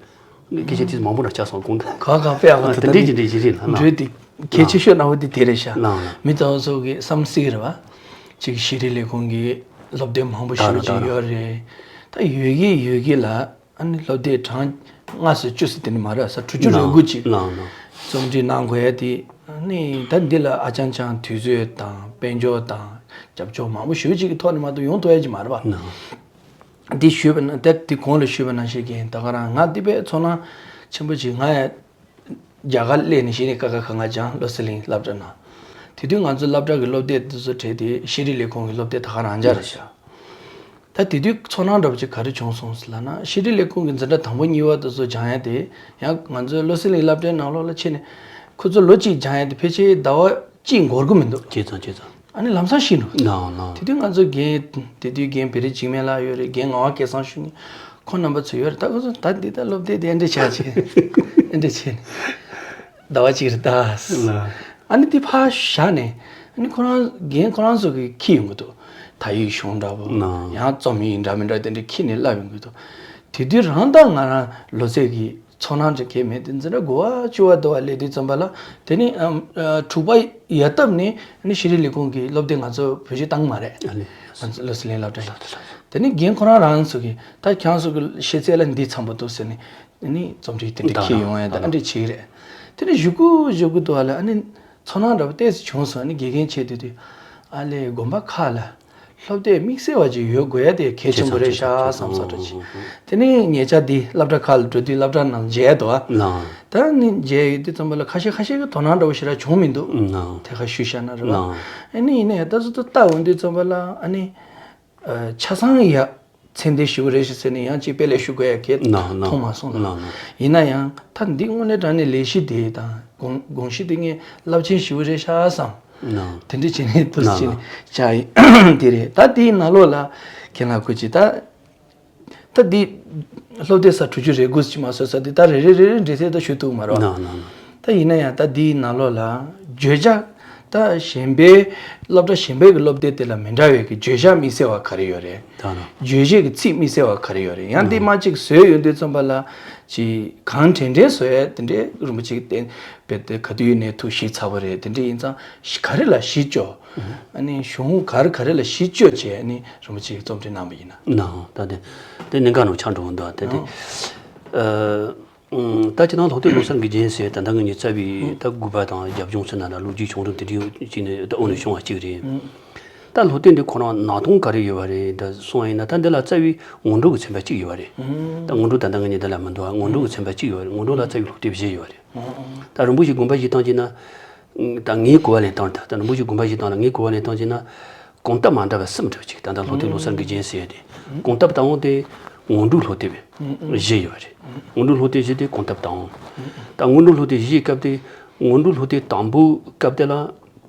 སྐད་ཆ་དེ་མང་པོ་རང་ཆགས་སོང་གོང་དུ། གང་གང་དཔེ་ཡག་པོ་དེ་དེ་འདྲའི་འདྲ་ཅི་འདྲའི་ཅི་རེད་ལ་འགྲོས་དེ་གལ་ཆེ་ཤོས་ནང་པ་དེ་དེ་རེད་ཤག་ལ་ལ། མི་ཚོ་ཚོ་གི་བསམ་སྲིད་རེད་བ། ཅིག་ཤེས་རིག་ལས་ཁུངས་ཀྱི་སློབ་དེབ་མང་པོ་ཞེ་པོ་ཅིག་ཡོད་རེད། ད་ཡོད་ཀྱི་ཡོད་ཀྱི་ལ་ཨ་ནི་སློབ་དེབ་གྲངས་ལྔ་སུ་བཅུ་སུ་དེ་ནི་མ་རེད་ས་དྲུག་ཅུ་རེ་དགུ་ཅིག་རྩོམ་སྒྲིག་གནང་དགོས་ཡ་དེ་ཨ་ནི་ད་འདི་ལ་ཨ་ཅང་ཅང་དུས་ཚོད་དང་དཔལ་འབྱོར་དང་རྒྱབ་སྐྱོར་མང་པོ་ཞེ་པོ་ཅིག་གི་ཐོག་ནས་མ་གཏོགས་ཡོང་ཐུབ་ཡ་ཅིག་མ་རེད་བ། འདི་ཞུས་པ་ན་ད་འདི་གོང་ལ་ཞུས་པ་ནང་བཞིན་གྱི་ད་ག་རང་ང་འདི་པའི་ཚོར་སྣང་ཆེན་པོ་ཅིག་ང་ཡ་རྒྱ་གར་སླེབས་ནས་གཞི་ནས་ཀ་ཁ་ག་ང་ཅང་བློ་གསལ་གླིང་སློབ་གྲྭ་ནང་དེ་དུས་ང་ཚོ་སློབ་གྲྭ་གི་སློབ་དེབ་དེ་ཚོ་བྲིས་ཏེ་ཤེས་རིག་ལས་ཁུངས་ཀྱི་སློབ་དེབ་ད་ག་རང་འཇགས་རེད་ཤག་ད་དེ་དུས་ཚོར་སྣང་འདྲ་པོ་ཅིག་ག་རེ་བྱུང་སོང་ཟེར་ལབ་ན་ཤེས་རིག་ལས་ཁུངས་ཀྱི་འཛིན་གྲྭ་དང་པོ་གཉིས་པ་དེ་ཚོ་སྦྱང་ཡ་དེ་ཡང་ང་ཚོའི་བློ་གསལ་གླིང་སློབ་གྲྭའི་ནང་ལོགས་ལ་ཕྱིན་ནས་ཁོ་ཚོ་ལོ་གཅིག་སྦྱང་ཡ་དེ་ཕལ་ཆེར་ཟླ་བ་གཅིག་འགོར་གི་མི་འདུག་བྱས་ཙང་བྱས་ཙང་། ཨ་ནི་ལམ་སང་ཤི་འགྲོ། ནའང་ནའང་། དེ་དུས་ང་ཚོ་རྒན་དེ་དུས་རྒན་བེ་རི་འཇིགས་མེད་ལགས་ཡོད་རེད། རྒན་ངག་དབང་སྐལ་བཟང་ཞུ་མཁན་ཁོང་རྣམ་པ་ཚོ་ཡོད་རེད། ད་ཁོ་ཚོ་ད་འདི་ལྟར་སློབ་དེབ་དེ་འདྲ་བྱས་བྱས་འདི་འདྲ་བྱས་ནས་ཟླ་བ་གཅིག་རེད་ད། ལ། ཨ་ནི་དེ་ཕར་བཞག་ནས་ཨ་ནི་ཁོ་རང་རྒན་ཁོ་རང་ཚོ་གིས་འཁྱེར་ཡོང་གི་འདུག་ད་ཡིག་གཞུང་འདྲ་པོ་ནའང་ཡང་རྩོམ་ཡིག་འདྲ་མི་འདྲ་དེ་འདྲ་འཁྱེར་ནས་བསླབ་ཡོང་གི་འདུག་དེ་དུས་རང་ད་ང་རང་ལོ་ཚད་ཀྱི་ཚོར་སྣང་ཅིག་གས་མེད་དེ་འཛིན་གྲྭ་དགུ་པ་བཅུ་པ་དུ་བ་སླེབས་དུས་ཙམ་པ་ལ་དེ་ནི་ཨམ་ཨ་དྲུག་པ་ཡར་བཏབ་ནས་ནི་ཤེས་རིག་ལས་ཁུངས་ཀྱི་སློབ་དེབ་ང་ཚོ་བེད་སྤྱོད་བཏང་མ་རེད། ཨ་ལེ། ང་ཚོ་བློ་གསལ་གླིང་སློབ་གྲྭ་ལ། དེ་ནི་རྒན་ཁོ་རང་རང་ཚོ་གིས་ད་ཁྱང་ཚོ་གི་ཤེས་ཚད་ལ་འདི་འཚམ་པོ་འདུག་ཟེར་ནས་ནི་རྩོམ་སྒྲིག་དེ་འདྲ་ཁྱེར་ཡོང་ཡ་ད་ཨ་འདྲ་བྱེད་ཀྱི་རེད། དེ་ནི་བཞུགས་གུ་བཞུགས་གུ་དུ་བ་ལ་ཨ་ནི་ཚོར་སྣང་འདྲ་པོ་ཏོག་ཙམ་བྱུང་སོང་། ཨ་ནི་དགེ་རྒན་བྱས་དུས་དུས་ཨ་ལེ་དགོན་པ་ཁག་ལ། སློབ་དེབ་དམིགས་བསལ་བ་ཅིག་ཡོད་དགོས་ཡ་དེ་གལ་ཆེན་པོ་རེད་ཤག་བསམ་ས་འདྲ་ཅིག་དེ་ནས་ཉེ་ཆར་འདི་སློབ་གྲྭ་ཁག་ལ་འགྲོ་དུས་སློབ་གྲྭ་ནང་མཇལ་འདུག་ཨ། ལགས། ད་ནི་མཇལ་ཡོད་དུས་ཙམ་པ་ལ་ཁ་ཤས་ཁ་ཤས་ཀྱི་དོ་སྣང་འདྲ་བོ་ཞེ་དྲག་བྱུང་མི་འདུག་ལགས། དེ་ཁ་ཞུས་བཞག་ན་རེད་བ། ལགས། ཨ་ནི་ཡིན་ན་ཡང་ད་གཟོད་ད་ལྟ་འོང་དུས་ཙམ་པ་ལ་ཨ་ནི་ཆ་ཚང་ཡ་མཚན་ལྡན་ཞུ་གི་རེད་ཞེས་ཟེར་ནས་ཡང་ཅིག་དཔེ་ལས་ཞུ་དགོས་ཡ་གལ་ལགས་ལགས། མཐོང་མ་སོང་ལགས། ལགས་ལགས། ཡིན་ན་ཡང་ད་འདི་དངོས་གནས་དྲང་གནས་ལས་གཞི་དེ་དང་དགོངས་དགོངས་གཞི་དེ་ངས་རླབས་ཆེན་ཞུ་གི་རེད་ཤག་བསམ། ནོ། དེ་འདྲ་བྱས་ནས་འདུག་སེ་བྱས་ནས་བཞག་ཡིན་དེ་རེད། ད་དེའི་ནང་ལོགས་ལ་རྒན་ལགས་སྐུ་མཁྱེན་ད་ད་འདི་སློབ་དེབ་ས་དྲུག་ཅུ་རེ་དགུ་ཅིག་མ་བཟོས་ས་དེ་ད་རེ་རེ་རེ་རེ་འབྲི་ཚད་ད་ཞུ་ཐུབ་མ་རེད། ནོ་ནོ་ནོ། ད་ཡིན་ན་ཡང་ད་དེའི་ནང་ལོགས་ལ་བརྗོད་བྱ་ད་གཞན་པའི་སློབ་གྲྭ་གཞན་པའི་གི་སློབ་དེབ་དེ་ལ་མི་འདྲ་བའི་གི་བརྗོད་བྱ་དམིགས་བསལ་བ་ག་རེ་ཡོད་རེད། ད་ནོ། རྗོད་བྱེད་ཀྱི་ཚིག་དམིགས་བསལ་བ་ག་རེ་ཡོད་རེད། ཡང་འདི་ནོ། མ་གཅིག་བཟོས་ཡོང་དུས་ཙམ་པ་ལ་ཅིག་གང་དྲན་དྲན་བཟོ་ཡས་དེ་འདྲའི་རིན་པོ་ཆེ་གི་བསྟན་པའི་དེ་ག་དུས་ནས་ཐུགས་གཞི་ཚ་པོ་རེད། དེ་འདྲ་ཡིན་ཙང་གཞི་ག་རེ་ལ་གཞི་བཅོལ། ཨ་ནི་གཞུང་ག་རེ་ག་རེ་ལ་གཞི་བཅོལ་བྱས་ཨ་ནི་རིན་པོ་ཆེ་གི་རྩོམ་བྲིས་གནང་པ་ཡིན་ན། ནའང་ད་དེ་དེ་གནད་འགག་ནང་ཆགས་འགྲོ་གི་འདུག་དེ་དེ། ཨ། ཨ། ད་ཅི་ནང་སློབ་དེབ་བློ་གསར་གྱི་རྒྱན་ཟེར་ད་ལྟ་ངེད་གཉིས་རྩ་བའི་ད་དགོས་པ་དང་རྒྱབ་ལྗོངས་ཟེར་ན་ན་ལོ་རྒྱུས་བྱུང་རིམ་དེ་འདྲའི་ཅིག་ནས་ད་འོ་ནས་བྱུང་བ་གཅིག་རེད། ད་སློབ་དེབ་འདི་ཁོ་རང་ནང་དོན་ག་རེ་ཡོད་པ་རེད་ད་སོང་བ་ཡིན་ན་ད་འདི་ལ་རྩ་བའི་སྔོན་འགྲོ་གི་ཚན་པ་གཅིག་ཡོད་པ་རེད། ད་སྔོན་འགྲོ་ད་ལྟ་ངེད་གཉིས་འདི་ལ་མི་འདུག་སྔོན་འགྲོ་གི་ཚན་པ་གཅིག་ཡོད་པ་རེད། སྔོན་འགྲོ་ལ་རྩ་བའི་སློབ་དེབ་བཞི་ཡོད་པ་རེད། ད་རིན་པོ་ཆེ་དགོངས་པ་བཞེས་སྟངས་ཀྱིས་ན། ད་ངའི་གོ་བ་ལེན་སྟངས་ད་ད་རིན་པོ་ཆེ་དགོངས་པ་བཞེས་སྟངས་ལ་ངའི་གོ་བ་ལེན་སྟངས་ཀྱིས་ན། གོམ་སྟབས་མ་འདྲ་བ་གསུམ་འདྲ་བ་ཅིག་ད་ལྟ་སློབ་དེབ་བློ་གསར་གྱི་རྒྱན་ཟེར་ཡ་དེ། གོམ་སྟབས་དང་པོ་དེ་སྔོན་འགྲོའི་སློབ་དེབ་བཞི་ཡོད་པ་རེད། སྔོན་འགྲོའི་སློབ་དེབ་བཞི་དེ་གོམ་སྟབས་དང་པོ། ད་སྔོན་འགྲོའི་སློབ་དེབ་བཞིའི་སྐབས་དེ་སྔོན་འགྲོའི་སློབ་དེབ་དང་པོའི་སྐབས་དེ་ལ།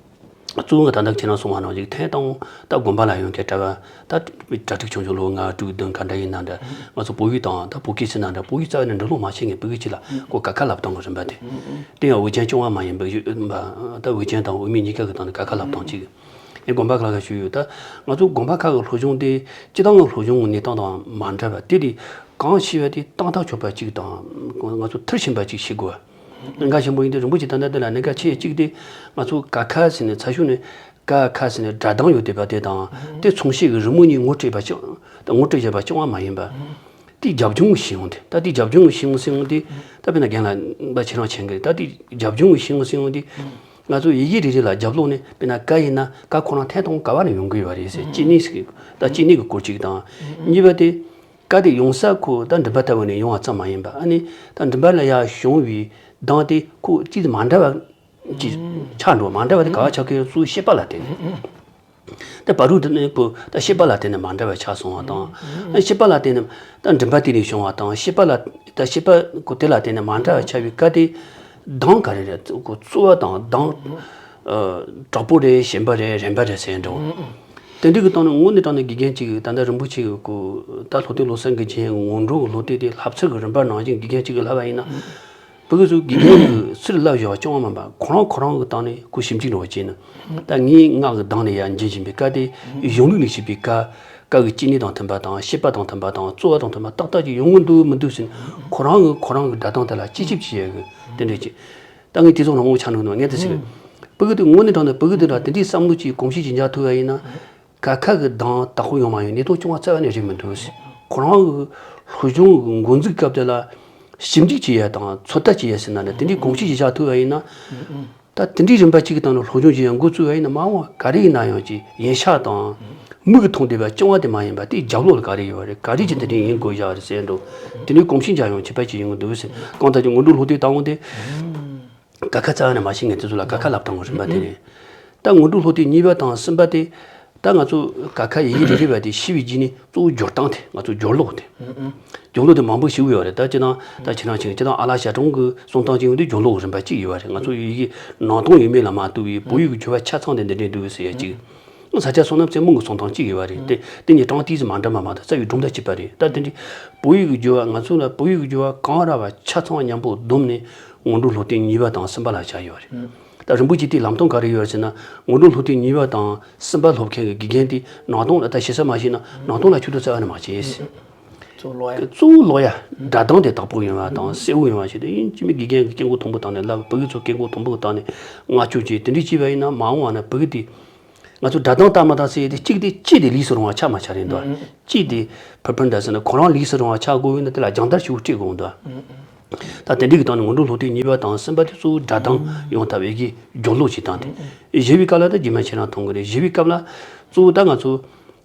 གཙོ་བོ་ང་ད་ལྟ་ཁྱེད་རང་གསུངས་པ་ནང་བཞིན་ཐེངས་དང་ད་དགོན་པ་ལ་ཡོང་མཁན་གྲྭ་པ་ད་གྲྭ་ཕྲུག་ཆུང་ཆུང་ལོ་ལྔ་དྲུག་བདུན་ག་འདྲ་ཡིན་ན་འདྲ་ང་ཚོ་བོད་ཡིག་དང་ད་བོད་སྐད་ཟེར་ན་འདྲ་བོད་ཡིག་རྩ་བ་ནས་འབྲི་ཀློག་མ་ཤེས་མཁན་ཕྲུ་གུ་ཅིག་ལ་ཁོ་ཀ་ཁ་བསླབ་སྟངས་ཀྱི་རིམ་པ་དེ་དེ་ཡང་འུ་ཅན་སྐྱོ་བ་མ་ཡིན་པའི་ད་འུ་ཅན་དང་འུ་མི་གཉིས་ཀ་གི་སྟེང་ནས་ཀ་ཁ་བསླབ་སྟངས་གཅིག་ངས་དགོན་པ་ཁག་ལ་ཞུས་ཡོད། ད་ང་ཚོ་དགོན་པ་ཁག་གི་སློབ་སྦྱོང་དེ་སྤྱི་བཏང་གི་སློབ་སྦྱོང་གི་གནས་སྟངས་དང་མ་འདྲ་བ་དེ་དེ་གང་ཤེས་པ་དེ་བཏང་ཐག་ཆོད་པ་གཅིག་དང་ང་ཚོ་མཐར་ཕྱིན་པ་གཅིག་ཤེས་དགོས། གནད་འགག་ཆེན་པོ་ཡིན་དུས་རིན་པོ་ཆེ་ད་ལྟ་འདི་ལ་གནད་འགག་ཆེ་གཅིག་དེ་ང་ཚོ་ཀ་ཁ་ཟེར་ནས་ཚ་ཤུགས་ནས་ཀ་ཁ་ཟེར་ནས་སྒྲ་གདངས་ཡོད་བསྡད་པ་དེ་དང་དེ་མཚུངས་བཤད་ཀྱི་རི་མོ་གཉིས་ངོ་སྤྲད་པ་ཅང་ངོ་སྤྲད་བཞག་པ་རྐྱང་བ་མ་ཡིན་པ། དེའི་རྒྱབ་ལྗོངས་ཀྱི་ཤེས་ཡོན་དེ་ད་དེའི་རྒྱབ་ལྗོངས་ཀྱི་ཤེས་ཡོན་ཟེར་ཡོང་དེ་ད་དཔེར་ན་རྒན་ལགས་འབའ་ཁྱེད་རང་མཁྱེན་གི་རེད། ད་དེའི་རྒྱབ་ལྗོངས་ཀྱི་ཤེས་ཡོན་ཟེར་ཡོང་དེ་ང་ཚོ་ཡི་གེ་རེ་རེ་ལ་རྒྱབ་ལོགས་ནས་དཔེར་ན་ཀ་ཡིན་ན་ཀ་ཁོ་རང་ཐེངས་དང་ག་བ་ནས་ཡོང་གི་ཡོད་རེད་ཟེར་སྐྱེ་གནས་ཟེར་གི་ད་སྐྱེ་གནས་ཀྱི་སྐོར་གཅིག་དང་གཉིས་པ་དེ། སྐད་དེ་ཡོང་ས་ཁོ་ད་མགྲིན་པ་ལྟ་བུ་ནས་ཡོང་བ་ཙམ་མ་ཡིན་པ་ཨ་ནི་ད་མགྲིན་པ་ལ་ཡར་ཤོང་བའི་གདངས་དེ་ཁོ་ཅིག་མ་འདྲ་བ་ཅིག་ཆགས་འགྲོ་མ་འདྲ་བ་དེ་ག་བ་ཆགས་ཀྱི་ཡོད་ཚུལ་ཤེས་པ་ལ་བརྟེན་ནས། ད་བར་དུ་དེ་ནས་ཁོ་ད་ཤེས་པ་ལ་བརྟེན་ནས་མ་འདྲ་བ་ཆགས་སོང་བ་དང་ཨ་ཤེས་པ་ལ་བརྟེན་ནས་ད་མགྲིན་པ་དེ་ནས་བྱུང་བ་དང་ཤེས་པ་ལ་ད་ཤེས་པ་ཁོ་དེ་ལ་བརྟེན་ནས་མ་འདྲ་བ་ཆགས་པའི་སྐད་དེ་གདངས་ག་རེ་རེད་ཁོ་གཙོ་བོ་དང་གདངས་དྲག་པོ་རེད་ཞན་པ་རེད་རན་པ་རེད་ཟེར་འགྲོ། དེ་འདྲ་གི་སྟེང་ནས་དངོས་གནས་དྲང་གནས་དགེ་རྒན་གཅིག་གིས་ད་ལྟ་རིན་པོ་ཆེ་གི་སྐུ་ད་སློབ་དེབ་ཀློག་ས་འགན་ཆེན་ངོ་སྤྲོད་ཀྱི་སློབ་དེབ་དེ་ལྷབ་ཚུལ་གྱི་རིམ་པ་ནང་བཞིན་དགེ་རྒན་གཅིག་གིས་ལྷབ་པ་ཡིན་ན། ཕྲུ་གུ་ཚོས་དགེ་རྒན་གྱིས་ཚུར་ལབ་བཞག་པ་རྐྱང་བ་མིན་པ་ཁོ་རང་ཁོ་རང་གི་སྟེང་ནས་ཁོ་ཞིབ་འཇུག་འགྲོ་བ་བྱས་ན། ད་ངས་ངག་གི་གདངས་ནས་ཡར་འབྱིན་བཞིན་པའི་སྐད་དེ་གཞུང་ལུགས་ནས་བཤད་པའི་སྐད་སྐད་ཀྱི་སྐྱེ་གནས་དང་མཐུན་པ་དང་བཤད་པ་དང་མཐུན་པ་དང་རྩོལ་བ་དང་མཐུན་པ་ཏག་ཏག་ཅིག་ཡོང་གི་འདུག་མི་འདུག་ཟེར་ནས་ཁོ་རང་གིས་ཁོ་རང་གི་སྒྲ་གདངས་དེ་ལ་དཔྱད་ཞིབ་བྱེད་ཡག་གི་དེ་འདྲ་ཅིག་ད་ངས་དེ་ཚོ་རང་དབང་ཆ་འགྲོ་ནས་ངས་དེ་ཟེར། ཕྲུ་གུ་དེ་དངོས་གནས་དྲང་གནས་ཕྲུ་གུ་དེ་འདྲ་དེ་འདྲའི་བསམ་བློ་ཅིག་གོམས་གཤིས་ཅིག་འཇགས་ཐུབ་པ་ཡིན་ན། ཀ་ཁ་གི་གདངས་དག་པོ་ཡོང་མ་ཡོང་གནས་སྟངས་ཅུང་ཙམ་རྩ་བ་ནས་རེད་མི་འདུག་ཟེར། ཁོ་རང་གི་སློབ་སྦྱོང་གི་འགོ་འཛུགས་སྐབས་དེ་ལ་ཞིབ་འཇུག་བྱེད་ཡ་དང་ཚོད་ལྟ་བྱེད་ཡ་ཟེར་ན་ནི་དེ་འདྲའི་གོམས་གཤིས་ཅིག་འཇགས་ཐུབ་པ་ཡིན་ན། ད་དེ་འདྲའི་རིམ་པ་གཅིག་གི་སྟེང་ནས་སློབ་སྦྱོང་བྱེད་ཡ་འགོ་བཙུགས་པ་ཡིན་ན་མ་འོངས་པ་ག་རེ་ཡིན་ན་ཡང་ཅིག་ཡིན་ཤག་དང་། མིག་གིས་མཐོང་བསྡད་པ་རྐྱང་བ་དེ་མ་ཡིན་པ་དེའི་རྒྱབ་ལོགས་ལ་ག་རེ་ཡོད་པ་རེད་ག་རེ་ཅིག་དེ་འདྲའི་ཡིན་དགོས་བཞག་རེད་ཟེར་འགྲོ། དེ་འདྲའི་གོམས་གཤིས་འཇགས་ཡོང་བྱེད་པ་ཅིག་ཡོང་གི་འདུག་ཟེར། གང་ལྟར་གྱི་སྔོན་འགྲོ་སློབ་དེབ་དང་པོ་དེ། ཀ་ཁ་རྩ་བ་ནས་མ་ཤེས་མཁན་དེ་ཚོ་ལ་ཀ་ཁ་བསླབ་སྟངས་རིམ་པ་དེ་རེད། ད་སྔོན་འགྲོ་སློབ་དེབ་གཉིས་པ་དང་གསུམ་པ་དེ། ད་ང་ཚོ་ཀ་ཁ་ཡི་གེ་རེ་རེ་བ་དེ་ཤེས་པའི་རྗེས་ནས་གཙོ་བོ་སྦྱོར་སྟངས་དེ་ང་ཚོ་སྦྱོར་ཀློག་དེ། སྦྱོར་ཀློག་དེ་མང་པོ་ཞིག་ཡོད་རེད་ད་སྤྱིར་བཏང་ད་ཁྱེད་རང་ཆེན་སྤྱིར་བཏང་ཨ་ལགས་ཞྭ་གྲོང་གི་གསུང་སྟངས་ཅིག་ཡོང་དུས་སྦྱོར་ཀློག་རིམ་པ་གཅིག་ཡོད་རེད་ང་ཚོ་ཡི་གེ་ནང་དོན་ཡོད་མེད་ལ་མ་ལྟོས་པའི་བོད་ཡིག་གི་སྦྱོར་བ་ཆ་ཚང་དེ་འདི་འདྲས་འདུག་ཟེར་ཡ་གཅིག་ས་སྐྱ་བསོད་ནམས་རྩེ་མོ་གི་གསུང་སྟངས་གཅིག་ཡོད་པ་རེད་དེ་དེ་གཉིས་གྲངས་ཏོག་ཙམ་མ་འདྲ་མ་མ་གཏོགས་རྩ་བའི་སྒྲུང་ད་གཅིག་པ་རེད་ད་དེ་འདྲའི་བོད་ཡིག་གི་སྦྱོར་བ་ང་ཚོ་ལ་བོད་ཡིག་གི་སྦྱོར་བ་གང་རག་པ་ཆ་ཚང་མཉམ་པོ་བསྡོམས་ནས་སྔོན་འགྲོ་སློབ་དེབ་གཉིས་པ་དང་གསུམ་པ་ལ་ཆགས་ཡོད་པ་རེད། ད་རིན་པོ་ཆེ་དེའི་ལམ་སྟོན་ག་རེ་ཡོད་ཟེར་ན་སྔོན་འགྲོ་སློབ་དེབ་གཉིས་པ་དང་གསུམ་པ་སློབ་མཁན་གྱི་དགེ་རྒན་དེ་ནང་དོན་ལ་ད་ཞེ་ས་མ་ཤེས་ན་ནང་དོན་ལ་ཆུ་ཚོད་རྩ་བ་ནས་མ་བྱེད། གཙོ་བོ་ཀློག་ཡ། གཙོ་བོ་ཀློག་ཡ། སྒྲ་གདངས་དེ་དག་པོ་ཡོང་བ་དང་གསལ་བོ་ཡོང་བ་ཞིག་དེ་ཡིན་གཅིག་མིན་དགེ་རྒན་གྱིས་སྐད་མགོ་མཐོན་པོ་བཏང་ནས་ལབ་ཕྲུ་གུ་ཚོ་སྐད་མགོ་མཐོན་པོ་བཏང་ནས་བསྔགས་བརྗོད་བྱས་དེ་འདྲ་བྱས་པ་ཡིན་ན་མ་འོངས་པ་ན་ཕྲུ་གུ་དེ། ང་ཚོ་སྒྲ་གདངས་ལྟ་མ་ལྟ་ཟེར་ཡས་དེ་གཅིག་དེ་ལྕེ་དེ་ལས་སུ་རུང་བ་ཆགས་མ་ཆགས་རེད་འདུག་ལྕེ་དེ་ཕུར་ཕུར་འདྲ་ཟེར་ན་ཁོ་རང་ལས་སུ་རུང་བ་ཆགས་དགོས་ཡོད་ན་དེ་ལ་སྦྱང་བརྡར་ཞིག་སྤྲད་དགོས་འདུག་ད་དེ་འདྲའི་གི་སྟེང་ནས་སྔོན་འགྲོ་སློབ་དེབ་གཉིས་པ་དང་གསུམ་པ་དེ་གཙོ་བོ་སྒྲ་གདངས་ཡོང་ཐབས་ཡི་གེ་སྦྱོར་ཀློག་བྱེད་སྟངས་དེ། བཞི་པའི་སྐབས་ལ་ད་རྗེས་མ་ཁྱེད་རང་མཐོང་གི་རེད། བཞི་པའི་སྐབས་ལ་གཙོ་བོ་ད་ང་ཚོ་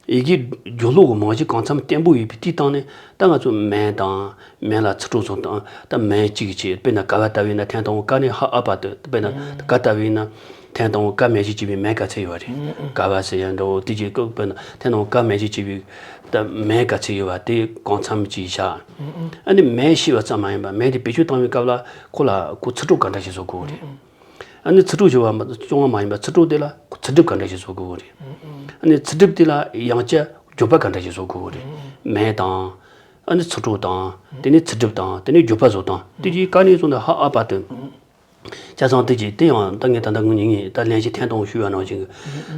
ཡི་གེ་སྦྱོར་ཀློག་གི་རྨང་གཞི་གང་འཚམ་བརྟན་པོ་ཡོད་པའི་དེའི་སྟེང་ནས་ད་ང་ཚོ་མན་དང་། མན་ལ་ཚིག་གྲོགས་ཚོ་དང་ད་མན་གཅིག་བྱས་དཔེར་ན་ག་བ་ལྟ་བུ་ཡིན་ན་ཐེངས་དང་པོ་ཀ་ནས་ཧ་ཨ་བར་དུ་དཔེར་ན་ག་ལྟ་བུ་ཡིན་ན་ཐེངས་དང་པོ་ཀ་མན་ཞིག་བྱས་པའི་མན་ག་ཚད་ཡོད་པ་རེད། ག་བ་ཟེར་ཡ་འདྲ་བོ་དེ་རྗེས་ཀ་དཔེར་ན་ཐེངས་དང་པོ་ཀ་མན་ཞིག་བྱས་པའི་ད་མན་ག་ཚད་ཡོད་པ་དེ་གང་འཚམ་ཅིག་བཞག་ཨ་ནི་མན་ཤེས་པ་ཙམ་མ་ཡིན་པར་མན་དེ་བེད་སྤྱོད་བཏང་བའི་སྐབས་ལ་ཁོ་ལ་ཁོ་ཚིག་གྲོགས་ག་འདྲ་ཞིག་བཟོ་དགོས་རེད། ཨ་ནི་ཚིག་གྲོགས་ཞེས་པ་སྐྱོ་བ་མ་ཡིན་པར་ཚིག་གྲོགས་དེ་ལ་ཚིག་སྒྲིབ་ག་འདྲ་ཞིག་བཟོ་དགོས་རེད། ཨ་ནི་ཚིག་སྒྲིབ་དེ་ལ་ཡང་བསྐྱར་བརྗོད་པ་ག་འདྲ་ཞིག་བཟོ་དགོས་རེད། མན་དང་། ཨ་ནི་ཚིག་གྲོགས་དང་། དེ་ནས་ཚིག་སྒྲིབ་དང་དེ་ནས་བརྗོད་པ་བཟོ་སྟངས་དེ་གྱིས་ཀ་ནས་བཟུང་ནས་ཧ་ཨ་བར་དུ། ཆ་ཚང་དེ་གྱིས་དེ་ཡང་ད་ངས་ད་ལྟ་ངུ་ཉིན་ངས་ད་ལན་གཅིག་ཐེངས་དང་ཞུས་པ་ནང་བཞིན་གྱི།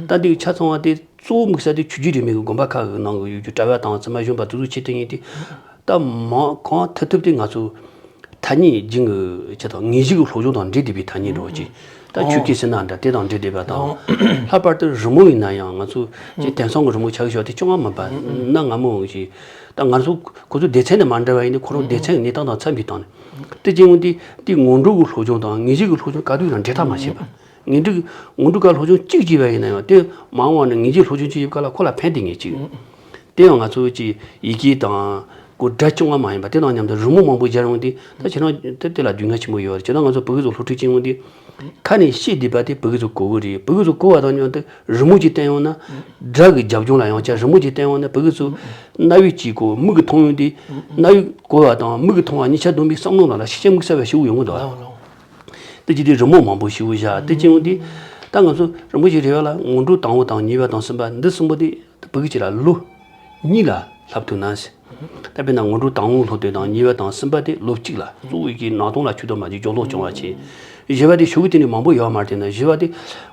ད་འདི་ཆ་ཚང་བ་དེ་གཙོ་བོ་དམིགས་ས་དེ་ཆོས་བརྒྱུད་རིས་མེད་ཀྱི་དགོན་པ་ཁག་གི་ནང་གི་ཡོད་རྒྱུ་གྲྭ་པ་དང་བཙུན་མ་གཞོན་པ་དེ་ཚོ་ཆེད་དུ་ཡིན་ཏེ། ད་མང་གང་ཐུབ་ཐུབ་དེ་ང་ཚོ་ཐ་སྙད་རྒྱུན་གྱི་ཆེད་དུ་དངོས་གཞི་གི་སློབ་སྦྱོང་དང་འབྲེལ་བསྡད་པའི་ཐ་སྙད་འདྲ་བོ་ཅིག་ད་ཆོས་སྐད་ཟེར་ན་འདྲ་དེ་དང་འབྲེལ་བསྡད་པ་དང་། ལྷག་པར་དུ་རི་མོ་ཡིན་ན་ཡང་ང་ཚོ་ཅིག་དེང་སང་གི་རི་མོ་ཆགས་ཤོག་དེ་ཅུང་མ་འབབ་ན་ང་མོ་ཞིག་ད་ང་ཚོ་ཁོ་ཚོ་སྡེ་ཚན་ནས་མ་འདྲ་བ་ཡིན་ན་ཁོ་རང་སྡེ་ཚན་གྱི་གནས་སྟངས་དང་འཚམ་པའི་སྟེང་ནས། དེ་བྱས་ཡོང་དུས་དེ་སྔོན་འགྲོ་གི་སློབ་སྦྱོང་དང་དངོས་གཞི་གི་སློབ་སྦྱོང་ག་དུས་ཡང་འབྲེལ་ཐག་མ་ཆད་པ། དངོས་འབྲེལ་སྔོན་འགྲོ་ག་སློབ་སྦྱོང་གཅིག་བྱས་པ་ཡིན་ན་ཡང་དེ་མ་འོངས་པ་ན་དངོས་གཞི་སློབ་སྦྱོང་གཅིག་ཡོད་སྐབས་ལ་ཁོ་ལ་ཕན་བདེ་ངེས་གཅིག་དེ་ཡང་ང་ཚོ་གི་ཡི་གེ་དང་གོ་སྒྲ་རྐྱང་བ་མ་ཡིན་པ་དེ་དང་མཉམ་དུ་རི་མོ་མང་པོ་སྦྱར་ཡོང་དུས་ད་ཁྱེད་རང་དེ་དེ་ལ་སྡུག་བསྔལ་ཆེན་པོ་ཡོད་རེད། བྱས་ན་ང་ཚོ་བོད་ཡིག་ཚོ་སློབ་ཁྲིད་བྱེད་ཡོང་དུས་ཁ་ནས་བཤད་བསྡད་པ་དེ་བོད་ཡིག་ཚོ་གོ་གི་རེད། བོད་ཡིག་ཚོ་གོ་བ་དང་མཉམ་དུ་རི་མོ་ཅིག་བསྟན་ཡོང་ན་སྒྲ་གི་རྒྱབ་ལྗོངས་ལ་ཡང་བསྐྱར་རི་མོ་ཅིག་བསྟན་ཡོང་ན་བོད་ཡིག་ཚོ་རྣ་བའི་དཀྱིལ་འཁོར་མིག་གིས་མཐོང་ཡོང་དུས་རྣ་བའི་གོ་བ་དང་མིག་གིས་མཐོང་བ་གཉིས་ཆ་བསྡོམས་པའི་བསམ་བློ་ནང་ལ་ཤུགས་རྐྱེན་དམིགས་བསལ་བ་ཞེ་པོ་ཡོང་གི་འདུག་ཨ། དེ་བྱས་དུས་རི་མོ་མང་པོ་ཞེ་པོ་བཞག་དེ་བྱས་ཡོང་དུས་ ད་ང་ཚོ་རིན་པོ་ཆེ་རེ་བ་ལ་སྔོན་འགྲོ་དང་པོ་དང་གཉིས་པ་དང་གསུམ་པ་འདི་གསུམ་པོ་དེ་ད་ཕ་གི་ཅིག་ལ་ལོ་གཉིས་ལ་བསླབ་ཐུབ་ན་ཟེར། ད་དཔེར་ན་སྔོན་འགྲོ་དང་པོ་སློབ་དེབ་དང་གཉིས་པ་དང་གསུམ་པ་དེ་ལོ་གཅིག་ལ་གཙོ་བོ་གི་ནང་དོན་ལ་ཆུད་དོ་མ་གཅིག་སྦྱོང་ལོག་བྱུང་བ་བྱས། བཞི་པ་དེ་ཤོག་གུ་དེ་ནས་མང་པོ་ཡོད་མ་རེད། དེ་ན་བཞི་པ་དེ་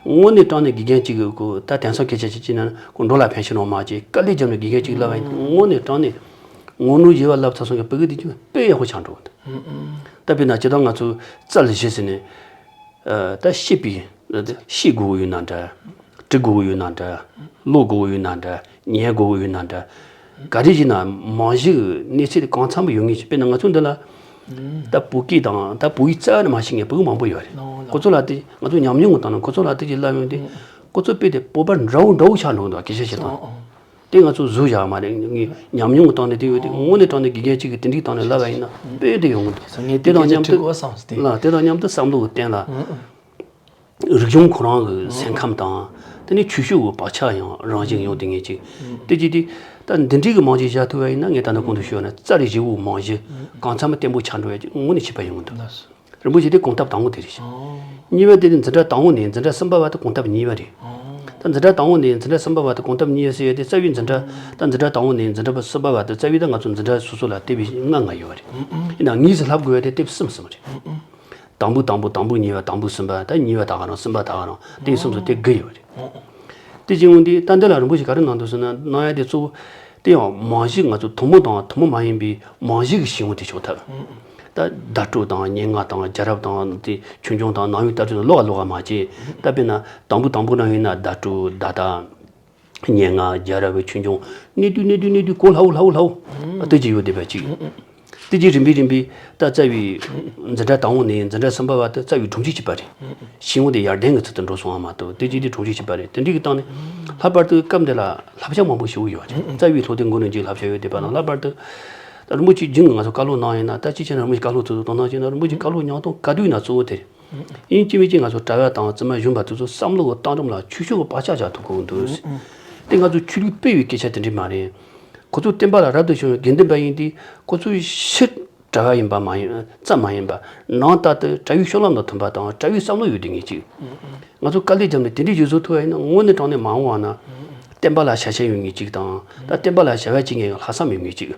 དངོས་གནས་དྲང་གནས་དགེ་རྒན་གཅིག་གི་གོ་ད་དེང་སང་སྐད་ཆ་ཅིག་བྱས་ན་ཁོ་འགྲོ་ལ་ཕན་ཤེས་ནོ་མ་བྱས་དཀའ་ལས་བརྒྱབ་ནས་དགེ་རྒན་གཅིག་བསླབ་པ་ཡིན་ན་དངོས་གནས་དྲང་གནས་སྔོན་འགྲོ་བཞི་པ་བསླབ་ཚར་སོང་གི་ཕ་གི་དེ་ཅུང་དཔེ་ཡག་པོ་ཆགས་འགྲོ་གི་འདུག་ད་དཔེར་ན་ཇི་ལྟར་ང་ཚོ་རྩལ་བཞི་ཟེར་ནས། ད་ཤེས་པའི་ཤེས་དགོས་ཡོད་ན་འདྲ། འབྲི་དགོས་ཡོད་ན་འདྲ། ཀློག་དགོས་ཡོད་ན་འདྲ། ཉན་དགོས་ཡོད་ན་འདྲ། ག་རེ་བྱས་ན་རྨང་གཞི་གི་གནས་ཚད་དེ་གང་འཚམ་པོ་ཡོད་ངེས་ཀྱི་དཔེར་ན་ང་ཚོ་འདི་ལ། ད་བོད་སྐད་དང་ད་བོད་ཡིག་རྩ་བ་ནས་མ་ཤེས་མཁན་བོད་མང་པོ་ཡོད་རེད། ཁོ་ཚོ་ལ་དེ་ང་ཚོ་ཉམས་མྱོང་གི་སྟེང་ནས་ཁོ་ཚོ་ལ་དེ་ཅིག་བསླབ་ཡོང་དུས་ཁོ་ཚོ་དཔེ་དེ་བོད་པ་འདྲ་བོ་འདྲ་བོ་ཆགས་འགྲོ་འདུག་སྐད་ཆ་བཤད་སྟངས། དེ་ང་ཚོ་བཟོ་བཞག་མ་རེད། ངས་ཉམས་མྱོང་གི་སྟེང་ནས་དེ་ཡོད་དེ་དངོས་གནས་དྲང་གནས་དགེ་རྒན་གཅིག་གིས་དེ་འདྲའི་སྟེང་ནས་བསླབ་པ་ཡིན་ན་དཔེ་དེ་ཡོང་གི་འདུག་དེ་དང་མཉམ་དུ་ལ་དེ་དང་མཉམ་དུ་བསམ་བློ་གི་སྟེང་ལ་རིག་གཞུང་ཁོ་རང་གི་སེམས་ཁམས་དང་དེ་ནས་ཆོས་ཕྱོགས་ཀྱི་བག་ཆགས་ཡང་རང་བཞིན་ཡོང་དེ་ངེས་ཅིག་དེ་ཅིག་དེ་ད་འདི་འདྲའི་གི་རྨང་གཞི་བཞག་ཐུབ་པ་ཡིན་ན་ངས་ད་ནི་གོང་དུ་ཞུས་པ་ནི་རྩ་རི་བཞི་པོ་རྨང་གཞི་གང་འཚམ་བརྟན་པོ་ཆགས་འགྲོ་ཡ་ཅིག་དངོས་གནས་ཁྱད་པར་ཡོང་གི་འདུག་རིན་པོ་ཆེ་དེ་གོམ་སྟབས་དང་པོ་དེ་རེད་ཤག་གཉིས་པ་དེ་ནི་འཛིན་གྲྭ་དང་པོ་ནས་འཛིན་གྲྭ་གསུམ་པ་བར་དུ་གོམ་སྟབས་གཉིས་པ་རེད། ད་འཛིན་གྲྭ་དང་པོ་ནས་འཛིན་གྲྭ་གསུམ་པ་བར་དུ་གོམ་སྟབས་གཉིས་པ་ཟེར་ཡ་དེ་རྩ་བའི་འཛིན་གྲྭ་ད་འཛིན་གྲྭ་དང་པོ་ནས་འཛིན་གྲྭ་གསུམ་པ་བར་དུ་རྩ་བའི་ད་ང་ཚོ་འཛིན་གྲྭ་སོ་སོ་ལ་དེབ་ལྔ་ལྔ་ཡོད་རེད། ཡིན་ནའང་ངེས་སུ་བསླབ་དགོས་ཡ་དེ་དེབ་གསུམ་གསུམ་རེད། དང་པོ་དང་པོ་དང་པོ་གཉིས་པ་དང་པོ་གསུམ་པ་ད་གཉིས་པ་ད་ག་རང་གསུམ་པ་ད་ག་རང་དེ་གསུམ་སོ་དེ་དགུ་ཡོད་རེད། དེ་བྱེད་ཡོང་དུས་ད་འདི་ལ་རིན་པོ་ཆེ་ག་རེ་གནང་འདུག་ཟེར་ན་གནང་ཡ་དེ་གཙོ་བོ་དེ་ཡང་རྨང་གཞི་ང་ཚོ་ཐུན་མོང་དང་ཐུན་མོང་མ་ཡིན་པའི་རྨང་གཞི་གི་ཤེས་ཡོན་དེ་ཆགས་ཐུབ། ད་བརྡ་སྤྲོད་དང་སྙན་ངག་དང་རྒྱལ་རབས་དང་དེ་ཆོས་འབྱུང་དང་ནང་པའི་ལྟ་གྲུབ་ཀློག་ག་ཀློག་ག་མ་བྱེད། ད་དཔེར་ན་དང་པོ་དང་པོ་ནང་ཡིན་ན་བརྡ་སྤྲོད་བརྡ་དག་སྙན་ངག་རྒྱལ་རབས་ཆོས་འབྱུང་གནད་བསྡུས་གནད་བསྡུས་གནད་བསྡུས་གོ་སླ་བོ་སླ་བོ་སླ་བོ་ལྟ་ཅི་ཡོད་བསྡད་པ་གཅིག་དེ་རྗེས་རིམ་པས་རིམ་པས་ད་རྩ་བའི་འཛིན་གྲྭ་དང་པོ་ནས་འཛིན་གྲྭ་གསུམ་པ་བར་དུ་རྩ་བའི་དྲུང་ཆེ་བྱས་པ་རེད། ཤེས་ཡོན་དེ་ཡར་ལྡན་གྱི་ཚུལ་དུ་འགྲོ་སོང་བ་མ་གཏོགས་དེ་རྗེས་དེ་དྲུང་ཆེ་བྱས་པ་རེད། དེ་འདྲའི་གི་སྟེང་ནས་ལྷག་པར་དུ་སྐབས་འདི་ལ་བསླབ་བྱ་མང་པོ་ཞེ་པོ་ཡོད་རེད། རྩ་བའི་སློབ་དེབ་མགོ་ནས་མཇུག་བསླབ་བྱ་ཡོད་བསྡད་པ་དང་ལྷག་པར་དུ་ད་རིན་པོ་ཆེ་རྒྱུན་གྱི་ང་ཚོ་བཀའ་སློབ་གནང་ཡིན་ན་ད་ཅི་བྱས་ན་རིན་པོ་ཆེ་བཀའ་སློབ་ཚོ་དང་ནང་བཞིན་ན་རིན་པོ་ཆེ་བཀའ་སློབ་ཉན་སྟངས་ག་དུས་ཡིན་ན་གཙོ་བོ་དེ་རེད། ཡིན་གཅིག་མིན་གཅིག་ང་ཚོ་གྲྭ་བ་དང་བཙུན་མ་གཞོན་པ་དེ་ཚོ་བསམ་བློ་གི་བཏང་སྒྲོམ་ལ་ཆོས་ཕྱོགས་ཀྱི་བག་ཆགས་བཞག་ཐུབ་དགོས་འདུག་དེ་ང་ཚོ་ཆོས་ལུགས་སྤེལ་བའི་སྐད་ཆ་དེ་འདྲས་མ་རེད། ཁོ་ཚོ་བསྟན་པ་ལ་རབ་ཏུ་བྱུང་བའི་དགེ་འདུན་པ་ཡིན་དུས་ཁོ་ཚོའི་ཕྱིར་གྲྭ་བ་ཡིན་པ་མ་ཡིན་ཙམ་མ་ཡིན་པ་ནང་ལྟར་དུ་གྲྭ་བའི་སྤྱོད་ལམ་དང་མཐུན་པ་དང་གྲྭ་བའི་བསམ་བློ་ཡོད་དེ་ངེས་གཅིག་ང་ཚོ་དཀའ་ལས་བརྒྱབ་ནས་དེ་འདྲས་ཞིག་བཟོ་ཐུབ་པ་ཡིན་ན་དངོས་གནས་དྲང་གནས་མ་འོངས་པ་ན་བསྟན་པ་ལ་བྱ་བྱེད་ཡོད་ངེས་གཅིག་དང་ད་བསྟན་པ་ལ་བྱ་བ་བྱེད་མཁན་ལྷག་བསམ་ཡོད་ངེས་གཅིག་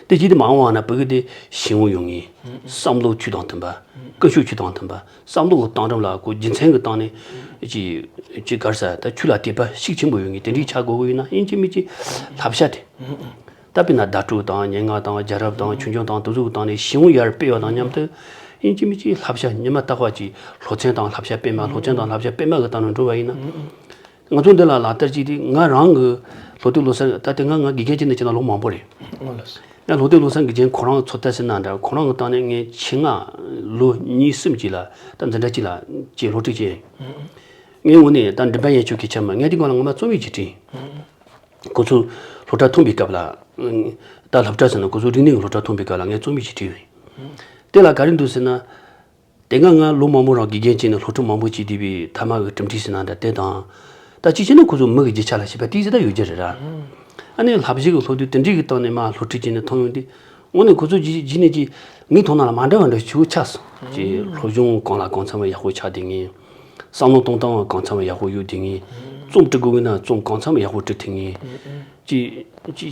དེ་བྱས་ཏེ་མ་འོངས་པ་ན་བོད་ཀྱི་དེ་ཞི་བོ་ཡོང་ངེས། བསམ་བློ་ཆོས་དང་མཐུན་པ། ཀུན་སྤྱོད་ཆོས་དང་མཐུན་པ། བསམ་བློ་གི་སྟངས་སྒྲོམ་ལ་ཁོ་རྒྱུ་མཚན་གྱི་སྟེང་ནས་ཅི་ཅི་ག་རེ་ཟེར་ད་ཆོས་ལ་དད་པ་ཤུགས་ཆེན་པོ་ཡོང་ངེས་དེ་འདྲའི་ཆགས་དགོས་ཀྱི་ཡོད་ན་ཡིན་གཅིག་མིན་གཅིག་བསླབ་བྱ་དེ། ད་དཔེར་ན་བརྡ་སྤྲོད་དང་སྙན་ངག་དང་རྒྱལ་རབས་དང་ཆོས་འབྱུང་དང་དེ་ཚོ་གི་སྟེང་ནས་ཞི་བོ་ཡར་སྤེལ་བ་དང་མཉམ་དུ་ཡིན་གཅིག་མིན་གཅིག་བསླབ་བྱ་ཉི་མ་རྟག་པར་ཅིག་སློབ་ཚན་དང་བསླབ་བྱ་སྤེལ་མ་སློབ་ཚན་དང་བསླབ་བྱ་སྤེལ་མ་གི་སྟེང་ནས་འགྲོ་བ་ཡིན་ན། ང་ཚོ་འདི་ལ་ལག་བསྟར་བྱས་ཏེ་ང་རང་གི་སློབ་དེབ་སློབ་ཚན་ད་ལྟ་ང་ང་དགེ་རྒན་བྱས་ནས་བྱས་ན་ལོ་མང་པོ་རེད། ཨོ་ལགས་སོ། ཡང་སློབ་དེབ་སློབ་ཚན་དགེ་རྒན་ཁོ་རང་ཚོད་ལྟ་ཟེར་ན་འདྲ་ཁོ་རང་གི་སྟེང་ནས་ངས་ཆེད་མངགས་ལོ་གཉིས་གསུམ་ཅིག་ལ་ད་འཛིན་གྲྭ་གཅིག་ལ་ཅིག་སློབ་ཁྲིད་བྱས། ངའི་ངོས་ནས་ད་མགྲིན་པ་ཡན་ཆོད་ཀྱི་ཆ་མ་ངས་དེ་སྔོན་ལ་ངོ་མ་རྩོམ་ཡིག་ཅིག་བྲིས། ཁོ་ཚོ་སློབ་གྲྭ་ཐོན་པའི་སྐབས་ལ་ད་སློབ་གྲྭ་ཟེར་ན་ཁོ་ཚོ་རིག་གནས་ཀྱི་སློབ་གྲྭ་ཐོན་པའི་སྐབས་ལ་ངས་རྩོམ་ཡིག་ཅིག་བྲིས་ཡོད། དེ་ལ་ག་རེ་འདུག་ཟེར་ན། དེ་སྔ་ང་ལོ་མང་པོ་རང་དགེ་རྒན་བྱས་ནས་སློབ་ཕྲུག་མང་པོ་བྱས་བསྡད་པའི་མཐའ་མ་གི་གྲུབ་འབྲས་ཟེར་ན་འདྲ་དེ་དང་། ད་ཅི་བྱས་ན་ཁོ་ཚོ་མི་གི་རྒྱུ་ཆ་ལ་བྱས་པ་དེ་ཟེར་ད་ཡོད་རྒྱུ་རེད་ར། ཨ་ནི་བསླབ་གཞི་གི་སློབ་དེབ་དེ་འདྲའི་གི་སྟེང་ནས་མར་སློབ་ཁྲིད་བྱས་ནས་ཐོན་ཡོང་དུས་དངོས་གནས་ཁོ་ཚོ་རྗེས་རྗེས་ནས་ཀྱི་ངའི་མཐོང་སྣང་ལ་མ་འདྲ་བ་འདྲ་ཞིག་ཆགས་སོང་། ཅེས་སློབ་སྦྱོང་གང་ལ་གང་འཚམ་ཡག་པོ་ཆགས་བསྡད་མཁན། བསམ་བློ་གཏོང་སྟངས་གང་འཚམ་ཡག་པོ་ཡོད་བསྡད་མཁན། རྩོམ་འབྲི་དགོས་ཀྱི་ན་རྩོམ་གང་འཚམ་ཡག་པོ་འབྲི་ཐུབ་མཁན། ཅི་ཅི་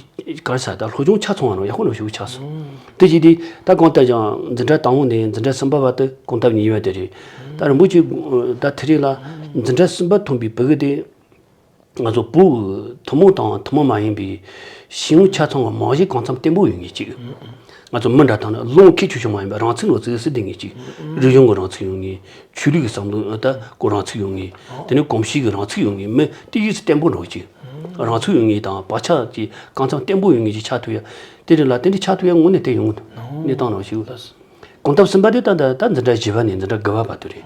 ག་རེ་ཟེར་ད་སློབ་སྦྱོང་ཆ་ཚང་བ་རང་ཡག་པོ་རང་ཞིག་ཆགས་སོང་། དེ་བྱས་དུས་ད་གང་ལྟར་ཀྱང་འཛིན་གྲྭ་དང་པོ་ནས་འཛིན་གྲྭ་གསུམ་པ་བར་དུ་གོམ་སྟབས་གཉིས་པ་དེ་རེད། ད་རིན་པོ་ཆེ་ད་དེ་རིང་ལ་འཛིན་གྲྭ་གསུམ་པ་ཐོན་པའི་བོད་ཀྱི་དེ་ང་ཚོ་བོད་ཀྱི་ཐུན་མོང་དང་ཐུན་མོང་མ་ཡིན་པའི་ཤེས་ཡོན་ཆ་ཚང་བ་རྨང་གཞི་གང་འཚམ་བརྟན་པོ་ཡོད་ངེས་གཅིག་ང་ཚོ་མི་འདྲ་དང་ནི་བློ་ཁེ་ཆོ་ཆོ་མ་ཡིན་པའི་རང་ཚུགས་ནོར་ཚུགས་སུ་ལྡན་ངེས་གཅིག་རིག་གཞུང་གི་རང་ཚུགས་ཡོད་ངེས། ཆོས་ལུགས་ཀྱི་བསམ་བློ་ད་ཀོ་རང་ཚུགས་ཡོད་ངེས། དེ་ནས་གོམས་གཤིས་ཀྱི་རང་ཚུགས་ཡོད་ངེས་མི་དེ་ཡིས་སུ་བརྟན་པོ་འགྲོ་གཅིག་རང་ཚུགས་ཡོད་ངེས་དང་བག་ཆགས་ཀྱི་གང་འཚམ་བརྟན་པོ་ཡོད་ངེས་ཀྱི་ཆགས་ཐུབ་ཡ། དེ་རིང་ལ་དེ་འདྲ་ཆགས་ཐུབ་ཡ་དངོས་གནས་དེ་ཡོང་གི་འདུག་གནས་སྟངས་རང་ཞིག་ལ། གོམ་སྟབས་གསུམ་པ་དེ་ད་ད་ད་འཛིན་གྲྭ་བཞི་པ་ནས་འཛིན་གྲྭ་དགུ་པ་བར་དུ་རེད།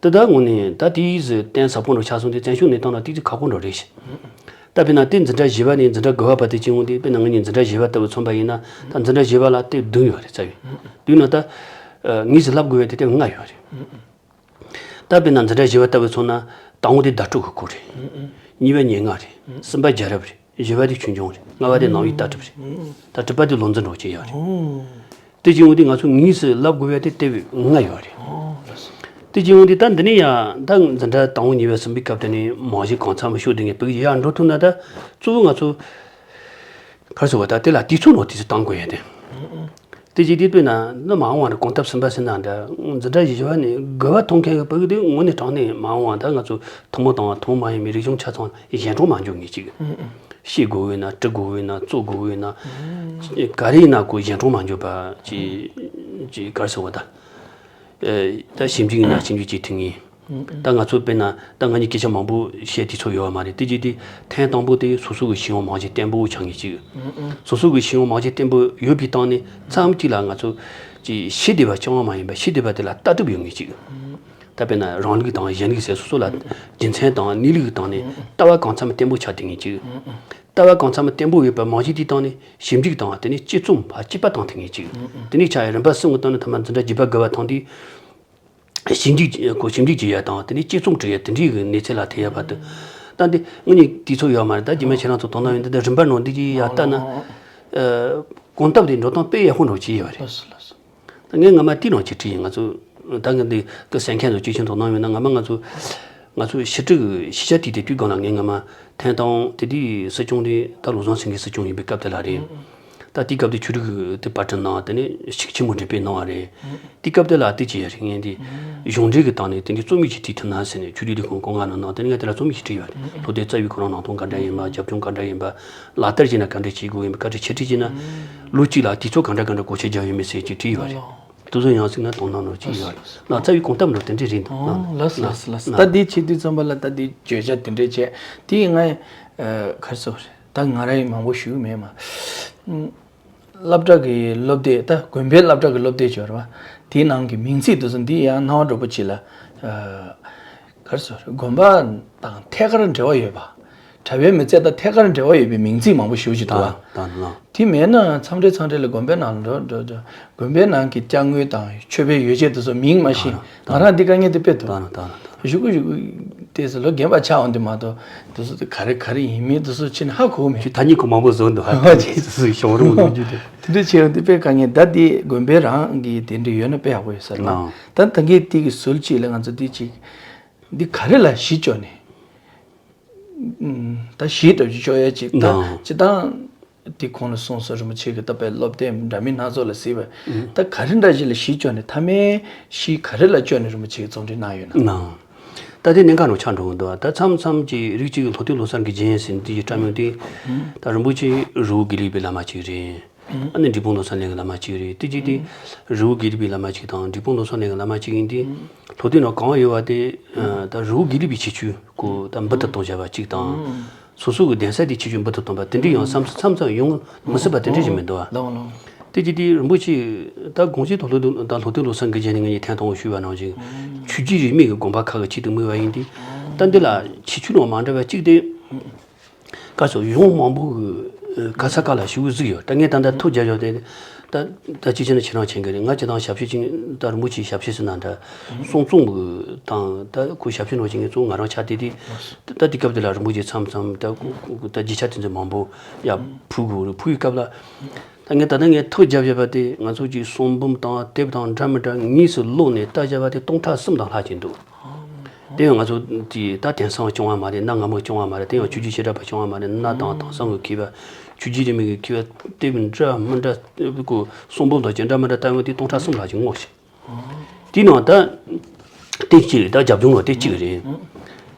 དེ་ད་དངོས་གནས་ད་དེ་ཡིས་སུ་བརྟན་ཟབ་པོ་འགྲོ་ཆགས་སོང་དེ་བཙན་བྱོལ་གནས་སྟངས་ལ་ཏིག་ཙི་ཁག་པོ་འགྲོ་རེད་ཤག་ད་དཔེར་ན་དེ་འཛིན་གྲྭ་བཞི་པ་ནས་འཛིན་གྲྭ་དགུ་པ་བར་དུ་ཅིག་འོང་དུས་དཔེར་ན་ང་གཉིས་འཛིན་གྲྭ་བཞི་པ་ལྟ་བུ་མཚོན་པ་ཡིན་ན་ད་འཛིན་གྲྭ་བཞི་པ་ལ་དེབ་བདུན་ཡོད་རེད་རྩ་བའི། བདུན་ན་ད་ངེས་སུ་བསླབ་དགོས་པའི་དེ་དེབ་ལྔ་ཡོད་རེད། ད་དཔེར་ན་འཛིན་གྲྭ་བཞི་པ་ལྟ་བུ་མཚོན་ན་དང་པོ་དེ་བརྡ་སྤྲོད་ཀྱི་སྐོར་རེད། གཉིས་པ་སྙན་ངག་རེད། གསུམ་པ་རྒྱལ་རབས་རེད། བཞི་པ་དེ་ཆོས་འབྱུང་རེད། ལྔ་པ་དེ་ནང་པའི་ལྟ་གྲུབ་རེད། ད་དྲུག་པ་དེ་ལུང་འཛིན་རོགས་བྱེད་ཡག་རེད། དེ་བྱུང་དུས་ང་ཚོ་དངོས་སུ་བསླབ་དགོས་པའི་དེ་དེབ་ལྔ་ཡོད་རེད། དེ་བྱེད་ཡོང་དུས་ད་འདི་ནས་ཡང་ད་འཛིན་གྲྭ་དང་པོ་གཉིས་པ་གསུམ་པའི་སྐབས་དེ་ནས་རྨང་གཞི་གང་འཚམ་ཞུགས་དེ་ངས་བོད་ཡར་འགྲོ་ཐུབ་ན། ད་གཙོ་བོ་ང་ཚོ་ག་རེ་ཟེར་བ། ད་དེ་ལ་དུས་ཚོད་ནང་དུས་ཚོད་བཏང་དགོས་ཡ་དེ། དེ་བྱེད་དུས་དཔེར་ན་ནི་མ་འོངས་པར་གོམ་སྟབས་གསུམ་པ་ཟེར་ན་འདྲ། འཛིན་གྲྭ་བཞི་པ་ནས་དགུ་པ་ཐོན་མཁན་གྱི་བོད་དེ་དངོས་གནས་དྲང་གནས་མ་འོངས་པ་ད་ང་ཚོ་ཐུན་མོང་དང་ཐུན་མོང་མ་ཡིན་པའི་རིག་གཞུང་ཆ་ཚང་གཞན་གྲོགས་མ་འཇོག་ངེས་ཅིག་ཤེས་དགོས་ཡོད་ན། འབྲི་དགོས་ཡོད་ན། རྩོད་དགོས་ཡོད་ན། ག་རེ་ཡིན་ན་ཁོ་གཞན་གྲོགས་མ་འཇོག་པ་ཅིག་ཅིག་ག་རེ་ཟེར་བ་ད། ཨ། ད་ཞིབ་འཇུག་ཡིན་ན་ཞིབ་འཇུག་བྱེད་ཐུབ་ངེས། ད་ང་ཚོ་དཔེར་ན་ད་ང་གཉིས་སྐད་ཆ་མང་པོ་བཤད་དུས་ཚོད་ཡོད་པ་མ་རེད། དེ་བྱེད་དུས་ཐེངས་དང་པོ་དེ་སོ་སོ་གི་ཤེས་ཡོན་རྨང་གཞི་བརྟན་པོ་ཆགས་ངེས་ཅིག་སོ་སོ་གི་ཤེས་ཡོན་རྨང་གཞི་བརྟན་པོ་ཡོད་པའི་སྟེང་ནས་མཚམས་གཅིག་ལ་ང་ཚོ་ཅིག་ཤེས་བསྡད་པ་རྐྱང་པ་མ་ཡིན་པ། ཤེས་བསྡད་པ་དེ་ལ་ལྟ་གྲུབ་ཡོད་ངེས་ཅིག་ད་དཔེར་ན་རང་ལུགས་དང་གཞན་ལུགས་ཟེར་སོ་སོ་ལ་རྒྱུ་མཚན་དང་གནས་ལུགས་ཀྱི་སྟེང་ནས་ལྟ་བ་གང་འཚམ་བརྟན་པོ་ཆགས་བསྡད་ངེས་ཅིག་ལྟ་བ་གང་འཚམ་བརྟན་པོ་ཡོད་པ་རྨང་གཞི་དེའི་སྟེང་ནས་ཞིབ་འཇུག་དང་དེ་ནས་དཔྱད་རྩོམ་ཕར་གཅིག་པ་བཏང་ཐུབ་ངེས་ཅིག་དེ་ནས་ཆ་ཡ་རིམ་པ་གསུམ་གྱི་སྟེང་ནས་ཐ་མ་འཛིན་གྲྭ་བརྒྱད་པ་དགུ་པ་ཐོན་དུས། ཞིབ་འཇུག་བྱེད་ཡ་དང་དེ་ནས་དཔྱད་རྩོམ་འབྲི་ཡ་དེ་འདྲའི་གི་གནས་ཚད་ལ་ཐེབས་ཡ་བར་དུ། ད་འདི་དངོས་གནས་དུས་ཚོད་ཡོད་མ་རེད། ད་རྗེས་མ་ཁྱེད་རང་ཚོ་དོ་སྣང་ཡོད་འདི་འདི་རིམ་པ་ནང་འདི་ཅིག་ཡར་ལྟ་ན། ཨ། གོམ་སྟབས་དེ་འགྲོ་སྟངས་དཔེ་ཡག་པོ་འགྲོ་གི་ཡོད་རེད། ལགས་སོ་ལགས་སོ། ད་ངས་སྔ་མ་དེའི་ནང་ཅིག་བྲིས་ཡིན། ང་ཚོ་ད་ངས་འདི་གི་གསན་མཁན་ཚོ་ཅིག་ཅིག་དོ་སྣང་ཡོད་ན། སྔ་མ་ང་ཚོ་ང་ཚོ་ཕྱི་དྲིལ་གི་ཤེས་བྱ་དེའི་དེ་དུས་སྒང་ལ་ངས་སྔ་མ་ཐེངས་དང་དེ་དུས་སྲིད་སྐྱོང་དེ་ད་བློ་བཟང་སེང་གེ་སྲིད་སྐྱོང་ཡིན་པའི་སྐབས་དེ་ལ་རེད། ད་དེའི་སྐབས་དེ་ཆོས་རིག་གི་དེ་པར་སྐྲུན་གནང་། དེ་ནས་ཤིག་ཆེན་མོ་འགྲེམས་སྤེལ་གནང་བ་རེད། དེའི་སྐབས་དེ་ལ་དེ་ཅི་ཡ་རེད། ངས་འདི་གཞུང་འབྲེལ་གྱི་སྟེང་ནས་དེ་འདྲའི་རྩོམ་ཡིག་ཅིག་བྲིས་ཐུབ་ན་ཟེར་ནས་ཆོས་རིག་ལས་ཁུངས་སྐུ་ངལ་གནང་གནང་། དེ་ནས་ངས་དེ་ལ་རྩོམ་ཡིག་ཅིག་བྲིས་ཡོད་རེད། སློབ་དེབ་རྩ་བའི་ཁོ་རང་ནང་དོན་ག་འདྲ་ཡིན་པ། རྒྱབ་ལྗོངས་ག་འདྲ་ཡིན་པ། ལག་བསྟར་བྱས་ན་ག་འདྲ་བྱེད་དགོས་ཡིན་པ། ག་འདྲ་ཆེད་བྲིས་བྱས་ན། ལོ་གཅིག་ལ་དུས་ཚོད་ག་འདྲ་ག་འདྲ་སྒོ་ཕྱེ་རྒྱག་ཡོད་མེད་ཟེར་ཅིག་བྲིས་ཡོད་རེད། དེ་ཚོ་ཡང་གཟིགས་ན་དོ་སྣང་ནོར་ཅིག་ཡོད་རེད། ལགས་རྩ་བའི་གོམ་སྟབས་ནོར་དེ་འདྲས་རེད་འདུག་ཨོ། ལགས་སོ་ལགས་སོ། ལགས། ད་འདི་བྱེད་དུས་ཙམ་པ་ལ་ད་འདི་བརྗོད་བྱ་དེ་འདྲས་བྱས། དེ་ཡིན་ང་། ཨ། ག་རེ་ཟེར་དགོས་རེད། ད་ང་རང་ཡིན་མང་པོ་ཞུ་གི་མེད་མ། ཨུམ། སློབ་གྲྭ་གི་སློབ་དེབ། ད་དགོན་པའི་སློབ་གྲྭ་གི་སློབ་དེབ་ཅིག་ཡོད་རེད་པ། དེའི་ནང་གི་མིང་ཚིག་དེ་ཚོ་འདི་ཡང་སྣང་བ་འགྲོ་པོ་ཅིག་ལ། ཨ། ག་རེ་ཟེར་དགོས་རེད། དགོན་པ་དང་ཐད་ཀར་འབྲེལ་བ་ཡོད་པ། གྲྭ་པའི་མི་ཚེ་དང་ཐད་ཀར་འབྲེལ་བ་ཡོད་པའི་མིང་ཚིག་མང་པོ་ཞེ་པོ་ཅིག་འདུག་པ། ད་ད་ལགས། དེ་མེད་ན་མཚམས་རེ་མཚམས་རེ་ལ་དགོན་པའི་ནང་འགྲོ་འགྲོ་འགྲོ། དགོན་པའི་ནང་གི་ཅ་དངོས་དང་མཆོད་པའི་ཡོ་བྱད་དེ་ཚོ་མིང་མ་ཤེས། ད་ང་རང་འདི་དཀའ་ངལ་དེ་དཔེ་འདུག་ད་ད་ད་ད། གཞུག་གུ་གཞུག་གུ་དེ་ཚོ་ལོ་རྒན་པ་ཆགས་འོང་དུས་མ་གཏོགས་དེ་ཚོ་དེ་ག་རེ་ག་རེ་ཡིན་མིན་དེ་ཚོ་ཕྱིན་ཧ་གོ་མེད། ཁྱོད་ཐ་སྙད་ཁོ་མང་པོ་བཟོ་འདུག་ཧ་ཅང་དེ་ཚོ་ཞོག་རུང་ལོ་རྒྱུས་དེ། དེ་འདྲ་བྱས་ཡོང་དུས་དཔེ་དཀའ་ངལ། ད་དེ་དགོན་པའི་རང་གི་དེ་འདྲ་ཡོད་ན་དཔེ་ཡག་པོ་ཡོད་ས་རེད་ལ། ད་ད་གིན་དེ་གི་ཟུར་གཅིག་ལ་ང་ཚོ་འདི་གཅིག་འདི་ག་རེ་ལ་གཞི་བཅོལ་ནས། ཨུམ། ད་གཞི་འདྲ་བོ་ཅིག་བཅོལ་ཡ་ཅིག་ད་ནའང་། སྤྱིར་བཏང་དེ་གོང་ལ་གསུངས་སོང་། རིན་པོ་ཆེ་གི་ད་དཔེ་སློབ་དེབ་འདྲ་མིན་སྣ་ཚོགས་ལ་གཟིགས་པ། ཨུམ། ད་ག་རེ་འདྲ་ཞིག་ལ་གཞི་བཅོལ་ནས། མཐའ་མའི་གཞི་ག་རེ་ལ་བཅོལ་ནས་རིན་པོ་ཆེ་གི་རྩོམ་སྒྲིག་གནང་ཡོད་ན། ནའང་། ད་དེ་གནད་འགག་རུ་ཆགས་འགྲོ་གི་འདུག་ད་མཚམས་མཚམས་ཀྱི་རིགས་གཅིག་གི་ལྷོ་སྟོད་ལྷོ་གསར་གྱི་རྒྱན་ཟེར་དེ་ཡི་བཀྲམ་ཡོང་དུས། ད་རིན་པོ་ཆེ་རི་བོ་དགེ་ལུགས་པའི་བླ་མ་གཅིག་རེད། ཨ་ནི་འབྲས་སྤུངས་ལོ་གསར་གླིང་གི་བླ་མ་གཅིག་རེད། དེ་གཅིག་དེ་རི་བོ་དགེ་ལུགས་པའི་བླ་མ་གཅིག་དང་འབྲས་སྤུངས་ལོ་གསར་གླིང་གི་བླ་མ་གཅིག་ཡིན་དུས། ལྷོ་སྟོད་ནང་གང་ཡོད་པ་དེ། ཨ། ད་རི་བོ་དགེ་ལུགས་པའི་ཁྱད་ཆོས་ཁོ་ད་འབུར་དུ་གཏོང་བྱ་བ་གཅིག་དང་། སོ་སོ་གི་གདན་ས་དེའི་ཁྱད་ཆོས་འབུར་དུ་གཏོང་བ་དེ་འདྲ་ཡང་མཚམས་མཚམས་མཚམས་ཡོང་མི་སྲིད་པ་དེ་འདྲ་ཞིག་མི་འདུག་པ། དེ་གཅིག་དེ་རིན་པོ་ཆེ་ད་དགོངས་གཅིག་ཏུ་ལྷོ་སྟོད་ད་ལྷོ་སྟོད་ལོ་གསར་གྱི་རྒྱན་ནི་ངས་ཐེངས་དང་པོ་ཞུས་པ་ནང་བཞིན། ཆོས་བརྒྱུད་རིས་མེད་ཀྱི་དགོན་པ་ཁག་གི་ཆེད་དུ་དམིགས་པ་ཡིན་དུས། ད་འདི་ལ་ཁྱད་ཆོས་ནང་མ་འདྲ་བ་གཅིག་དེ། བཀའ་ཤག་གཞུང་མང་པོ་གི་ག་ས་ག་ལ་ཞུ་གི་གཟིགས་ཡོད། ད་ངས་ད་ལྟ་ཐུགས་རྒྱལ་ཡོད་དེ། ད་ད་ཅི་བྱས་ན་ཁྱེད་རང་མཁྱེན་གི་རེད། ང་ཅི་དང་ཞབས་ཕྱི་ཅིག་ད་རིན་པོ་ཆེའི་ཞབས་ཕྱི་ཟེར་ན་འདྲ། གསུང་རྩོམ་གི་དང་ད་ཁོའི་ཞབས་ཕྱི་ནང་བཞིན་ངས་གཙོ་བོ་ང་རང་ཆགས་བསྡད་དེ། ད་དེ་སྐབས་དེ་ལ་རིན་པོ་ཆེ་མཚམས་མཚམས་ད་ཁོ་ཁོ་ད་རྒྱུ་ཆ་དེ་ཚོ་མང་པོ་ཡར་ཕུལ་དགོས་རེད། ཕུལ་བའི་སྐབས་ལ། ད་ངས་ད་ལྟ་ངས་ཐུགས་རྒྱལ་བཞག་པ་དེ་ང་ཚོ་གི་གསུང་འབུམ་དང་དེབ་དང་འདྲ་མི་འདྲ་དངོས་སུ་ཀློག་ནས་ལྟ་བྱ་བ་དེ་སྟོང་ཕྲག་གསུམ་དང་ལྷག་ཅིག་འདུག་དེ་ཡང་ང་ཚོ་དེ་ད་དེང་སང་སྐྱོང་བ་མ་རེད། གནའ་སྔ་མོ་སྐྱོང་བ་མ་རེད། དེ་ཡང་ཆོས་བརྒྱུད་བྱེ་བྲག་པ་སྐྱོང་བ་མ་རེད། གནའ་དང་དེང་སང་གི་མཁས་པ་ཆོས་བརྒྱུད་རིས་མེད་ཀྱི་མཁས་པ་དེ་མི་འདྲ་མི་འདྲ་གི་གསུང་འབུམ་དང་ཅི་འདྲ་མི་འདྲ་ལྟ་ཡོང་དེ་སྟོང་ཕྲག་གསུམ་ལྷག་ཅིག་བསྔོགས་ཤིང་། དེའི་ནང་ད་དེ་གཅིག་རེད། ད་རྒྱབ་ལྗོངས་ལ་དེ་གཅིག་རེད།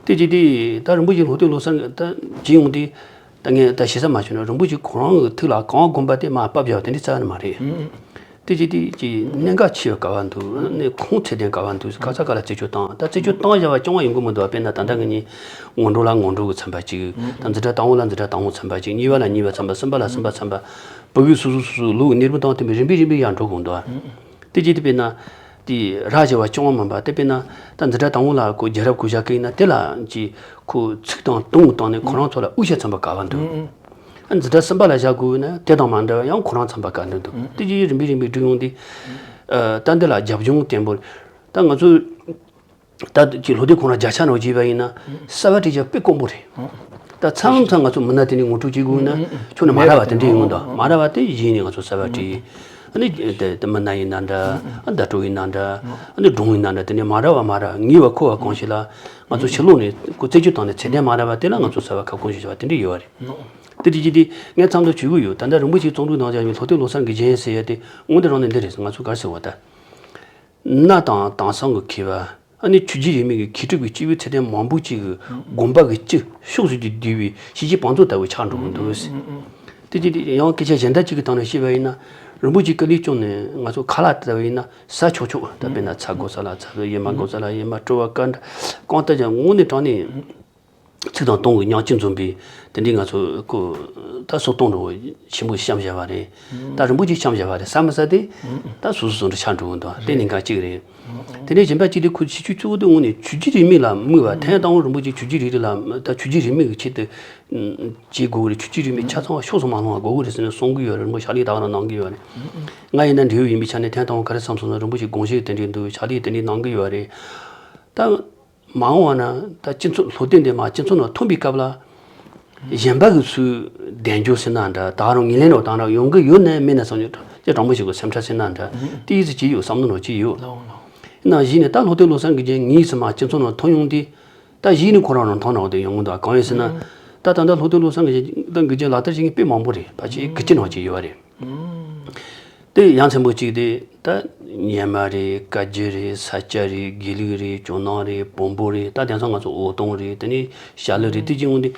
དེ་གཅིག་དེ་ད་རིན་པོ་ཆེ་ལྷོ་སྟོད་ལོ་གསར་ད་བྱེད་ཡོང་དེ། ད་ངས་ད་ཞེ་ས་མ་བྱུང་ན་རིན་པོ་ཆེ་ཁོ་རང་གི་ཐུགས་ལ་གང་དགོངས་པ་དེ་མར་ཕབ་བཞག་པ་དེ་འདྲའི་རྩ་བ་ནས་མ་རེད། ཨང་། དེ་ཅི་དེ་ཅི་གནད་འགག་ཆེ་བ་ག་བ་འདུག་ནས་ཁུངས་ཚད་ལྡན་ག་བ་འདུག་ག་ས་ག་ལ་རྩད་གཅོད་བཏང་། ད་རྩད་གཅོད་བཏང་བཞག་པ་རྐྱང་བ་ཡིན་དགོས་མི་འདུག་དཔེར་ན་ད་ལྟ་ངེད་གཉིས་སྔོན་འགྲོ་ལ་སྔོན་འགྲོ་གི་ཚན་པ་གཅིག་ད་འཛིན་གྲྭ་དང་པོ་ལ་འཛིན་གྲྭ་དང་པོ་ཚན་པ་གཅིག་གཉིས་པ་ལ་གཉིས་པ་ཚན་པ། གསུམ་པ་ལ་གསུམ་པ་ཚན་པ། བོད་ཀྱི་སོ་སོ་སོ་སོའི་ལུགས་ཀྱི་གནས་བབ་དང་མཐུན་པའི་རིམ་པས་རིམ་པས་ཡར་འགྲོ་དགོས་འདུག་དེ་ཅི་དེ་དཔེར་ན། དེ་ར་བྱེད་པ་རྐྱང་བ་མིན་པ་དེ་དཔེར་ན། ད་འཛིན་གྲྭ་དང་པོ་ལ་ཁོ་རྒྱལ་རབས་སྐོར་བཞག་གི་ཡིན་ན་དེ་ལ་ཅི་ཁོ་ཚིག་དང་དུང་བཏང་ནས་ཁོ་རང་ཚོ་ལ་དབུ་ཞྭ་ཚན་པ་ག་བ་འདུག་ཨ། འཛིན་གྲྭ་གསུམ་པ་ལ་བཞག་དགོས་ན་དེ་དང་མ་འདྲ་བ་ཡང་ཁོ་རང་ཚན་པ་ག་འདྲ་འདུག་དེ་ཅི་རིམ་པས་རིམ་པས་བསྒྲིགས་ཡོང་དུས། ཨ། ད་འདི་ལ་རྒྱབ་ལྗོངས་བརྟན་པོ། ད་ང་ཚོས་ད་ཅི་ལྷོ་སྡེ་ཁོང་རང་བརྒྱ་ཆ་ནང་བརྗེས་པ་ཡིན་ན་གསར་བ་བྲིས་རྒྱུ་དཔེ་དཀོན་པོ་རེད། ད་མཚམས་མཚམས་ང་ཚོ་མི་སྣ་དེ་འདྲའི་ངོ་སྤྲོད་བྱེད་དགོས་ན་ཁྱོན་ནས་མ་རག་པ་དེ་འདྲ་ཡོང་འདུག་མ་རག་པ་དེ་གཞི་ནས་ང་ཚོ་གསར་བ་བྲིས། ཨ་ནི་དེ་དེ་མི་སྣ་ཡིན་ན་འདྲ། ཨ་ཟླ་གྲོགས་ཡིན་ན་འདྲ། ཨ་ནི་སྒྲུང་ཡིན་ན་འདྲ། དེ་ནས་མ་འདྲ་བ་མ་འདྲ་ངེས་པ་ཁོ་བ་གང་ཞིག་ལ་ང་ཚོ་ཕྱི་ལོགས་ནས་ཁོ་རྩད་གཅོད་བཏང་ནས་ཚད་ལྡན་མ་འདྲ་བ་དེ་ལ་ང་ཚོ་གསར་པ་ཁ་སྐོང་ཞིག་བྱས་པ་དེ་འདྲ་ཡོད་པ་རེད། དེ་དེ་ཅི་སྟེ་ངས་མཚམས་དུ་བྱེད་ཀྱི་ཡོད། ད་ལྟ་རིན་པོ་ཆེའི་རྩོམ་སྒྲིག་གནང་བྱ་ཡིན་ལྷོ་སྟོད་ལོ་གསར་གྱི་རྒྱན་ཟེར་ཡ་དེ་དངོས་གནས་དྲང་གནས་འདི་རེད། ང་ཚོ་ག་རེ་ཟེར་བ་ད། གནའ་དང་དེང་སང་གི་མཁས་པ། ཨ་ནི་ཆོས་བརྒྱུད་རིས་མེད་ཀྱི་མཁས་གྲུབ་ཀྱི་སྐྱེས་བུ་ཚད་ལྡན་མང་པོ་ཅིག་གི་དགོངས་པ་གི་སྤྱི་ཕྱོགས་སུ་ཀྱི་བསྡུས་པའི་ཞི་བྱེད་བང་མཛོད་ལྟ་བུ་ཆགས་འགྲོ་གི་འདུག་དེ་ཅི་སྟེ་ཡང་སྐད་ཆ་གཞན་དག་ཅིག་གི་སྟེང་ནས་བཤད་པ་ཡིན་ན། རིན་པོ་ཆེ་སྐུ་ལུས་བསྐྱངས་ནས་ང་ཚོ་ཁ་ལག་ལྟ་བུ་ཡིན་ན་ཟ་ཆོག་ཆོག་ད་དཔེར་ན་ཚྭ་དགོས་ས་ལ་ཚྭ། ཡེ་མ་དགོས་ས་ལ་ཡེ་མ། བྲོ་བ་དཀར་འདྲ་གང་ལྟར་ཀྱང་དངོས་གནས་དྲང་གནས་ཚིག་དང་དོན་གྱི་མཉམ་སྤྱོད་འཛོམས་པའི་དེ་འདྲའི་ང་ཚོ་ཁོ་ད་སྲོལ་གཏོང་འགྲོ་ཆེན་པོ་བཤམས་བཞག་པ་རེད། ད་རིན་པོ་ཆེ་བཤམས་བཞག་པ་རེད། ཟ་མི་ཟ་དེ་ད་སོ་སོ་སོ་འདྲ་ཆགས་འགྲོ་གི་འདུག་དེ་གནད་འགག་གཅིག་རེད། དེ་ནས་གཞན་པ་གཅིག་དེ་ཁོ་ཁྱད་ཆོས་གཙོ་བོ་དེ་དངོས་གནས་ཆོས་བརྒྱུད་རིས་མེད་ལ་དམིགས་པ། ཐེངས་དང་པོ་རིན་པོ་ཆེ་ཆོས་བརྒྱུད་རིས་རིས་ལ་ད་ཆོས་བརྒྱུད་རིས་མེད་ཀྱི་ཆེད་དུ་བྱེད་དགོས་ཀྱི་རེད། ཆོས་བརྒྱུད་རིས་མེད་ཆ་ཚང་བ་ཕྱོགས་སུ་མ་ལྷུང་བ་དགོས་ཀྱི་རེད་ཟེར་ནས་གསུང་གི་ཡོད་རེད། རིན་པོ་ཆེ་ཕྱག་ལས་ད་ག་རང་གནང་གི་ཡོད་རེད། ང་ཡིན་ན་འབྲེལ་ཡོད་ཡིན་པའི་ཆ་ནས་ཐེངས་དང་པོ་ག་རེ་བསམ་སོང་ན། རིན་པོ་ཆེ་དགོངས་གཞི་དེ་འདྲའི་འདུག་ཕྱག་ལས་དེ་འདྲའི་གནང་གི་ཡོད་རེད། ད་མ་འོངས་པ་ན་ད་སྤྱི་ཚོགས་ལྷོ་སྟོད་འདི་མ་སྤྱི་ཚོགས་ནང་ཐོན་པའི་སྐབས་ལ། གཞན་པ་གི་ཚུལ་གདེང་འཇོག་ཟེར་ན་འདྲ། ད་རུང་ངོས་ལེན་རོགས་དང་འདྲ་ཡོང་གི་ཡོད་ནའི་མེད་ན་བསམ་ཡོད་ཅེས་དྲང་པོ་ཞིག་གི་སེམས་ཁྲལ་ཟེར་ན་འདྲ། དེ་ཡིད་ཚིམ་བྱས་ཡོད། བསམ་བློ་ནོར་གྱི་ཡོད། ནང་བཞིན་ནས་ད་ལྷོ་སྟོད་ལོ་གསར་གྱི་རྒྱན་ངའི་ཚེ་མ་སྤྱི་ཚོགས་ནང་ཐོན་ཡོང་དུས། ད་གཞི་ནས་ཁོ་རང་རང་ཐོག་ནང་དུ་ཡོང་གི་འདུག་གང་ཡིན་ཟེར་ན། ད་ད་ལྟ་ལྷོ་སྟོད་ལོ་གསར་གྱི་རྒྱན་ལག་བསྟར་བྱེད་མཁན་དཔེ་མང་པོ་རེད། ཕལ་ཆེར་དགུ་བཅུ་ནང་ཅིག་ཡོད་རེད། དེ་ཡ་མཚན་པོ་གཅིག་དེ་ད་གཉེར་མ་རེད། བཀའ་བརྒྱུད་རེད། ས་སྐྱ་རེད། དགེ་ལུགས་རེད། ཇོ་ནང་རེད། བོན་པོ་རེད། ད་དེང་སང་ང་ཚོ་འོད་སྟོང་རེད། དེ་ནས་ཞྭ་ལུ་རེད། དེ་གཅིག་འོང་དུས་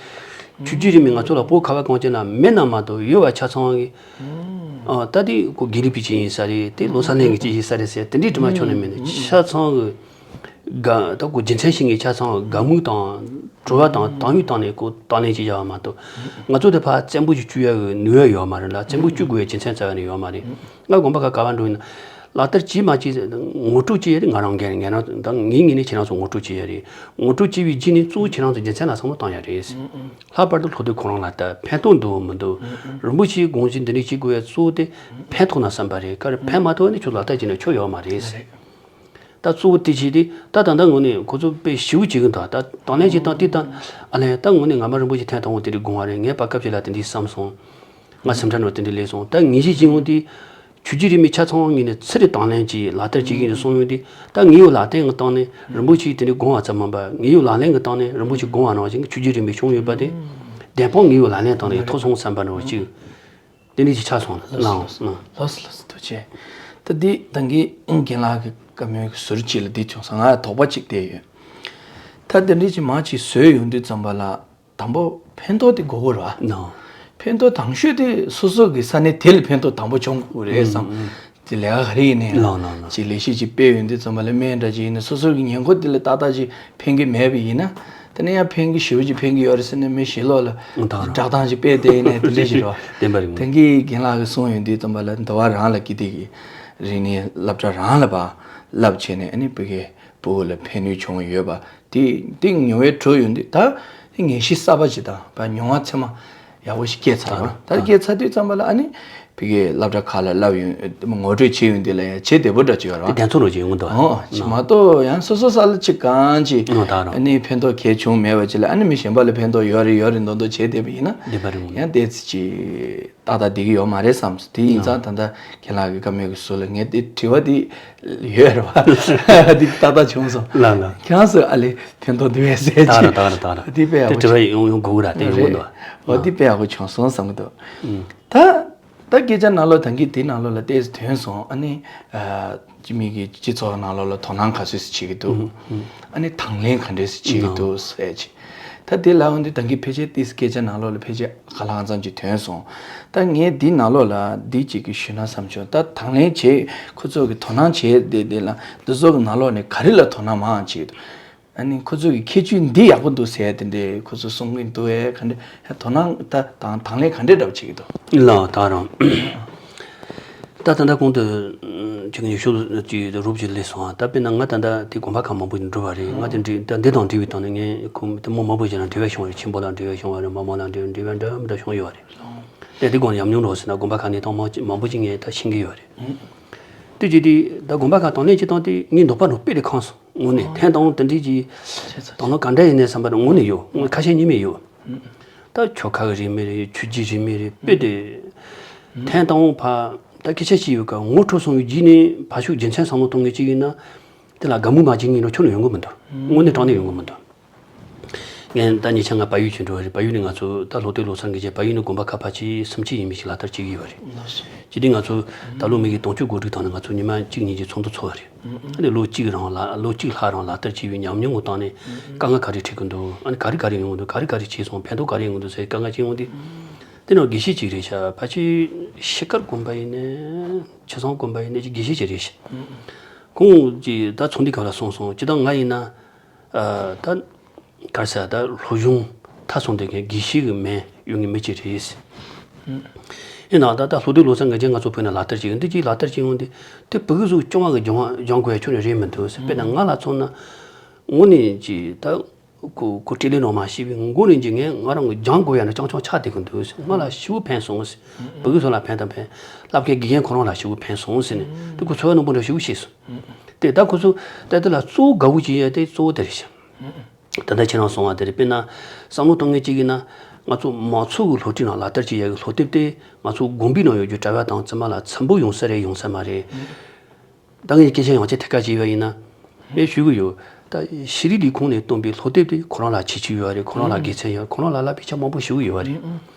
ཆོས་བརྒྱུད་རིས་མེད་ང་ཚོ་ལ་བོད་ཁ་བ་གངས་ཅན་ལ་མེད་ན་མ་གཏོགས་ཡོད་པ་ཆ་ཚང་གི། ཨ་ད་དེ་ཁོ་དགེ་ལུགས་པའི་ཅིག་ཡིན་ས་རེད། དེ་ལོ་གསར་གླིང་གི་ཅིག་ཡིན་ས་རེད་ཟེར་དེ་འདྲའི་དྲི་མ་ཁྱོན་ནས་མེད་ནས་ཆ་ཚང་གི། དགའ་ད་ཁོ་རྒྱུ་མཚན་ཤེས་མཁན་ཆ་ཚང་དགའ་མོས་དང་བྲོ་བ་དང་དང་ཡུལ་བཏང་ནས་ཁོ་དང་ལེན་བྱེད་བྱ་བ་མ་གཏོགས། ང་ཚོ་དེ་ཕར་བཙན་པོ་ཞིག་བཅུག་ཡ་གི་ནུས་པ་ཡོད་མ་རེད་ལ། བཙན་པོ་བཅུག་དགོས་པའི་རྒྱུ་མཚན་རྩ་བ་ནས་ཡོད་མ་རེད། ང་དགོན་པ་ཁག་ག་བ་འགྲོ་ཡིན་ན་ལག་བསྟར་བྱེད་མ་བྱེད་ངོ་སྤྲོད་བྱེད་ཡ་དེ་ང་རང་འགན་རེད། ང་རང་ད་ངའི་ངོས་ནས་ཁྱེད་རང་ཚོ་ངོ་སྤྲོད་བྱེད་ཡ་རེད། ངོ་སྤྲོད་བྱེད་པའི་རྗེས་ནས་གཙོ་བོ་ཁྱེད་རང་ཚོ་རྒྱུ་མཚན་ལ་བསམ་བློ་བཏང་ཡ་རེད། ལྷག་པར་དུ་ལྷོ་སྟོད་ཁོ་རང་ལ་ད་ཕན་ཐོགས་འདུག་མི་འདུག་རིན་པོ་ཆེའི་དགོངས་གཞི་འདི་འདྲ་བྱེད་དགོས་པའི་གཙོ་བོ་དེ་ཕན་ཐོགས་ན་བསམ་པ་རེད། ག་རེ་ཕན་མ་ཐོགས་ན་ཁྱོད་ལག་བསྟར་བྱས་ན་ཁྱོད་ཡོད་མ་རེད། ད་གཙོ་བོ་དེ་བྱས་ཏེ་ད་ད་ལྟ་ངོས་ནས་ཁོ་ཚོ་དཔེ་ཞེ་པོ་བྱེད་ཀྱི་འདུག་ད་དང་ལེན་བྱེད་སྟངས་དེ་དང་། ཨ་ལས་ད་ངོས་ནས་ང་མ་རིན་པོ་ཆེ་ཐེངས་དང་པོ་དེ་འདྲའི་དགོངས་པ་རེད། ངས་བར་སྐབས་ཅིག་ལ་དེ་འདྲའི་བསམ་སོང་། ང་སེམས་ཁྲལ་ནོར་དེ་འདྲའི་སླེབས་སོང་། ད་ངེས་ཤེས་ཀྱི་ངོས་དེ་ཆོས་བརྒྱུད་རིས་མེད་ཆ་ཚང་ངོས་ནས་ཚུར་རེ་དང་ལེན་གྱིས་ལག་བསྟར་བྱེད་ཀྱི་ཡིན་གསུངས་ཡོང་དུས། ད་ངེས་ཡོད་ལག་ལེན་གྱི་སྟེང་ནས་རིན་པོ་ཆེས་དེ་འདྲའི་དགོངས་པ་ཙམ་མིན་པ། ངེས་ཡོད་ལག་ལེན་གྱི་སྟེང་ནས་རིན་པོ་ཆེ་དགོངས་པ་ནང་བཞིན་གྱི་ཆོས་བརྒྱུད་རིས་མེད་བྱུང་ཡོད་པ་དེ་བདེན་དཔང་ངེས་ཡོད་ལག་ལེན་སྟེང་ནས་ཐོབ་སོང་བསམ་པ་འདྲ་བོ་ཅིག་དེ་འདྲ་ཅིག་ཆགས་སོང་། ལགས་སོ། ལགས་སོ། ལགས་སོ། ཐུགས་རྗེ་ཆེ། ད་འདི་ད་གིན་རྒན་ལགས་ཀྱི་བཀའ་མོལ་གྱི་ཟུར་གཅིག་ལ་འདི་བྱུང་སོང་། ང་ལ་དོགས་པ་གཅིག་བསྡད་ཡོད། ད་དེ་འདྲ་ཅིག་མར་ཅིག་བཟོས་ཡོང་དུས་ཙམ་པ་ལ་དང་པོ་ཕན་ཐོགས་དེ་དགོས་ཀྱི་རེད་བ། ནོ། ཕན་ཐོགས་དང་ཤོས་དེ་སོ་སོ་གི་ས་གནས་དེ་ལ་ཕན་ཐོགས་དང་པོ་བྱུང་དགོས་རེད་བསམ། ཨུམ་ཨུམ། དེ་ལས་ཀ་ག་རེ་ཡིན་ནའི་ལགས་ལགས་ལགས། ཅིག་ལས་གཞི་ཅིག་སྤེལ་ཡོང་དུས་ཙམ་པ་ལ་སྨན་འདྲ་ཅིག་ཡིན་ན་སོ་སོ་གི་ཉེན་ཁ་དེ་ལ་ཏག་ཏག་ཅིག་ཕན་གྱི་མེད་པ་ཡིན་ན། དེ་ནས་ཡང་ཕན་གྱི་ཞེ་པོ་ཅིག་ཕན་གྱི་ཡོད་རེད་ཟེར་ནས་མི་ཞིག་ལོག་ལ་ཨང་། ད་རང་བསྒྲགས་སྟངས་ཅིག་སྤེལ་བསྡད་ཡིན་ནའི་དེ་འདྲ་ཞིག་རེད་བ། བདེན་པ་རེད། དེང་གི་རྒན་ལགས་ཀྱིས་གསུངས་ཡོང་དུས་ཙམ་པ་ལ་འདི་བ་རང་ལ་ཀི་དེ་གི་རིག་གནས་སློབ་གྲྭ་རང་ལ་བ་བསླབ་བྱས་ནས་ཨ་ནི་བོད་ཀྱི་ཕྲུ་གུ་ལ་ཕན་ནུས་བྱུང་ཡོད་པ་དེ་དེ་མྱོང་བའི་གྲོགས་ཡོང་དུས། ད་དེ་ངེས་ཤེས་གསར་པ་ཅིག་དང་བ་མྱོང་བ་ཚད་མ་ཡག་པོ་ཞིག་སྐྱེས་ཚར་བ། ད་སྐྱེས་ཚར་དུས་ཙམ་པ་ལ་ཨ་ནི་བོད་ཀྱི་སློབ་གྲྭ་ཁག་ལ་བསླབ་ཡོང་ངོ་སྤྲོད་བྱེད་ཡོང་དུས་ལ་ཡང་བྱེད་བདེ་པོ་འདྲ་ཅིག་ཡོད་རེད་བ། དེ་དེ་ཚོ་རོགས་ཅིག་ཡོང་གི་འདུག་ཨོ་ཅིག་མ་གཏོགས་ཡང་སོ་སོ་ས་ལ་ཅིག་གང་ཅིག་ཨོ་ད་རང་ཨ་ནི་ཕན་ཐོགས་གལ་བྱུང་མེད་པ་ཅིག་ལ་ཨ་ནི་མི་གཞན་པ་ལ་ཕན་ཐོགས་ཡོད་རེད་ཡོད་རེད་མདོག་མདོག་བྱས་བསྡད་པ་ཡིན་ན། བདེན་པ་རེད། ཡང་བལྟས་ཚེ་ཅིག་ཏག་ཏག་བསྡད་ཀྱི་ཡོད་མ་རེད་བསམ་སོང་། དེ་ཡིན་ཙང་ད་ལྟ་ཁྱེད་ལགས་ཀྱི་བཀའ་མོལ་གྱི་ཟུར་ལ་ངས་དེ་དྲི་བ་དེ་ཡོད་རེད་བ། དེ་ཏག་ཏག་བྱུང་སོང་། ལགས་ལགས། ཁྱེད་རང་ཚོས་ཨ་ལས་ཕན་ཐོགས་འདུག་པས་ཟེར་ད་ར་ཅིག་ད་ར་ད་ར་དེ་དཔེ་ཡག་པོ་དེ་དྲི་བ་ཡོང་ཡོང་དགོས་ཀྱི་ར། དེ་ཡོང་གི་རེད། འདུག་འོ་དེ་དཔེ་ཡག་པོ་བྱུང་སོང་བསམ་གྱི་འདུག་ཨུམ། ད་ད་སྐད་ཆ་ནང་ལོགས་ད་གིན་དེ་ནང་ལོགས་ལ་ཏོག་ཙམ་ཐོན་སོང་། ཨ་ནི་ཨ་ཅི་མི་གི་སྤྱི་ཚོགས་ནང་ལོགས་ལ་དོ་སྣང་ག་ཚོད་ཅིག་བྱེད་ཀྱི་འདུག་ཨུམ་ཨུམ། ཨ་ནི་དང་ལེན་ག་འདྲས་ཅིག་བྱེད་ཀྱི་འདུག་ཟེར་ཅིག་ད་དེ་ལབ་ཡོང་དུས་ད་གིན་ཕལ་ཆེར་ཏོག་ཙམ་སྐད་ཆ་ནང་ལོགས་ལ་ཕལ་ཆེར་གང་ལ་གང་འཚམ་ཅིག་ཐོན་སོང་། ད་ངས་འདི་ནང་ལོགས་ལ་འདི་ཅིག་གི་ཞུས་ན་བསམ་བྱུང་། ད་དང་ལེན་བྱེད་ཁོ་ཚོ་གི་དོ་སྣང་བྱེད་བསྡད་བསྡད་ལ་འདི་ཚོ་གི་ནང་ལོགས་ནས་ག་རེ་ལ་དོ་སྣང་མང་བྱེད་ཀྱི་འདུག་ཨ་ནི་ཁོ་ཚོ་གི་ཁྱད་ཆོས་འདི་ཡག་པོ་འདུག་ཟེར་དེ་འདྲས་ཁོ་ཚོ་གསུང་གི་འདུག་ཨེ། ག་འདྲས་དོ་སྣང་ད་དང་དང་ལེན་ག་འདྲས་འདྲ་པོ་བྱེད་ཀྱི་འདུག་ལགས་ད་རང་། ད་ད་ལྟ་གོང་དུ་ཅིག་ཉི་ཤུ་ཅིག་རུབ་ཅིག་སླེབས་སོང་། ད་དཔེར་ན་ང་ད་ལྟ་དེ་དགོན་པ་ཁག་མང་པོ་འགྲོ་བ་རེད། ང་དེ་འདྲི་ད་འདི་དང་འབྲེལ་བའི་སྟེང་ནས་ངས་ཁོང་དེ་མི་མང་པོ་ཞིག་ལ་འབྲེལ་བ་བྱུང་བ་རེད། ཆེན་པོ་ལ་འབྲེལ་བ་བྱུང་བ་རེད། མ་མོ་ལ་འབྲེལ་འབྲེལ་བ་འདྲ་མི་འདྲ་བྱུང་ཡོད་རེད། དེ་དེ་སྒང་ཡམ་ཉུང་རོགས་ཟེར་ན་དགོན་པ་ཁག་ནས་དང་མང་ཅིག་མང་པོ་ཅིག་ངས་ད་ཤེས་ཀྱི་ཡོད་རེད། དེ་བྱས་དུས་ད་དགོན་པ་ཁག་དང་ལེན་བྱེད་སྟངས་དེ་ངའི་འདོད་པ་ནང་དཔེ་དེ་ཁེངས་སོང་། དངོས་གནས་ཐེངས་དང་པོ་དེ་འདྲའི་གི་དང་བླངས་ག་འདྲ་ཡིན་ནས་བསམ་པ་དངོས་གནས་ཡོད། དངོས་ཁ་ཞེ་གཉིས་མེད་ཡོད། ད་ཆོལ་ཁ་གི་རིས་མེད་རེད། ཆོས་བརྒྱུད་རིས་མེད་རེད། དཔེ་དེ་ཐེངས་དང་པོ་ཕ་ ད་སྐད་ཆ་བཤད་ཡོད་ཀ་ངོ་འཕྲོད་སོང་བའི་རྗེས་ནས་ཕར་ཕྱོགས་རྒྱུ་མཚན་བསམ་བློ་གཏོང་མཁན་གཅིག་ཡིན་ན། དེ་ལ་དགའ་མོས་མ་བྱེད་མཁན་ནོ་ཁྱོན་ནས་ཡོང་གི་མི་འདུག་དངོས་གནས་དྲང་གནས་ཡོང་གི་མི་འདུག་ངས་ད་ཉེ་ཆར་ང་བལ་ཡུལ་ཅིག་འགྲོ་བ་རེད། བལ་ཡུལ་ནས་ང་ཚོ་ད་ལྷོ་སྟོད་ལོ་གསར་གྱི་རྗེས་བལ་ཡུལ་ནས་དགོན་པ་ཁག་ཕལ་ཆེར་སུམ་ཅུ་ཡས་མས་ཤིག་ལག་བསྟར་བྱེད་ཀྱི་ཡོད་པ་རེད། ལགས་སོ། ཇི་སྟེ་ང་ཚོ་ད་ལོ་མི་གི་དུང་ཕྱུར་དགུ་དྲུག་ཐོག་ནས་ང་ཚོ་ཉི་མ་གཅིག་གཉིས་ཀྱི་ཚོགས་འདུ་ཚོགས་པ་རེད། ཨ་ནི་ལོ་གཅིག་རིང་ལ་ལོ་གཅིག་ལྷག་རིང་ལག་བསྟར་བྱས་པའི་ཉམས་མྱོང་གི་སྟེང་ནས་དཀའ་ངལ་ག་རེ་འཕྲད་ཀྱི་འདུག་ཨ་ནི་ག་རེ་ག་རེ་ཡོང་གི་འདུག་ག་རེ་ག་རེ་བྱས་སོང་། ཕན་ཐོགས་ག་རེ་ཡོང་གི་འདུག་ཟེར་དཀའ་ངལ་ཅིག་ཡོང་དུས། དེ་ནང་དགེ་བཤེས་གཅིག་རེད་ཤག་ཕལ་ཆེར་ཤི་ཁར་དགོན་པ་ཡིན་ནའི་ཆུ་བཟང་དགོན་པ་ཡིན་ནའི་དགེ་བཤེས་ཅིག་རེད་ཤག་ཁོང་གིས་ད་ཚོགས་འདུའི་སྐབས་ལ་གསུངས་སོང་། སྤྱིར་བཏང་ང་ཡིན་ན། ཨ། ད་ག་རེ་ཟེར། ད་སློབ་སྦྱོང་མཐར་སོན་བསྡད་མཁན་དགེ་བཤེས་ཀྱི་མིང་ཡོད་མཁན་མི་གཅིག་རེད། ཡིན་ནའང་ད་ལྟ་ལྷོ་སྟོད་ལོ་གསར་ངེད་ཅག་ང་ཚོ་བོད་ནང་ལག་བསྟར་བྱེད་ཀྱི་འདི་གཅིག་ལག་བསྟར་བྱེད་ཡོང་དུས་དེ་ཕྲུ་གུ་ཚོ་སྐྱོ་བ་གི་སྦྱང་བ་སྦྱང་དགོས་ཡ་ཁྱོན་ནས་རེད་མི་འདུག་ཟེར། དཔེར་ན་ང་ལ་མཚོན་ན་དངོས་གནས་ཀྱི་ད། ཁོ་ཁོ་སྤྲེལ་ལད་ནོར་མ་ཤེས་པའི་མགོ་ནས་ཀྱི་ངས་ང་རང་གི་སྦྱང་དགོས་ཡ་ནི་རྐྱང་རྐྱང་ཆགས་བསྡད་ཀྱི་འདུག་ཟེར། ང་ལ་ཞེ་པོ་ཕན་སོང་ཟེར། ཕྲུ་གུ་ཚོ་ལ་ཕན་དང་ཕན། བསླབ་མཁན་དགེ་རྒན་ཁོ་རང་ལ་ཞེ་པོ་ཕན་སོང་ཟེར་ནས་དེ་ཁོ་ཚོར་བ་རྣོན་པོ་འདྲ་ཞེ་པོ་བྱས་སོང་། དེ་ད་ཁོ་ཚོ་ད་དེ་ལ་གཙོ་བོ་དགའ་བོ་བྱེད་ཡ་དེ་གཙོ་བོ་དེ་རེད་ཤག་ད་ལྟ་ཁྱེད་རང་གསུངས་པ་དེ་རེད། དཔེར་ན་བསམ་བློ་གཏོང་མཁན་གཅིག་ཡིན་ན། ང་ཚོ་མང་ཚོགས་ཀྱི་སློབ་ཁྲིད་ནང་ལག་བསྟར་བྱེད་ཡ་གི་སློབ་དེབ་དེ་ང་ཚོ་དགོན་པའི་ནང་ཡོད་རྒྱུ་གྲྭ་པ་དང་བཙུན་མ་ལ་འཚམ་པོ་ཡོང་ས་རེད་ཡོང་ས་མ་རེད། ད་ངས་སྐད་ཆ་ཡང་བསྐྱར་ཐད་ཀར་བྱས་པ་ཡིན་ན། ངས་ཞུ་གི་ཡོད། ད་ཤེས་རིག་ལས་ཁུངས་ནས་བཏོན་པའི་སློབ་དེབ་དེ་ཁོ་རང་ལ་ཁྱད་ཆོས་ཡོད་རེད། ཁོ་རང་ལ་དགེ་མཚན་ཡོད་རེད། ཁོ་རང་ལ་བསླབ་པའི་ཆ་མང་པོ་ཞུ་གི་ཡོད་རེད།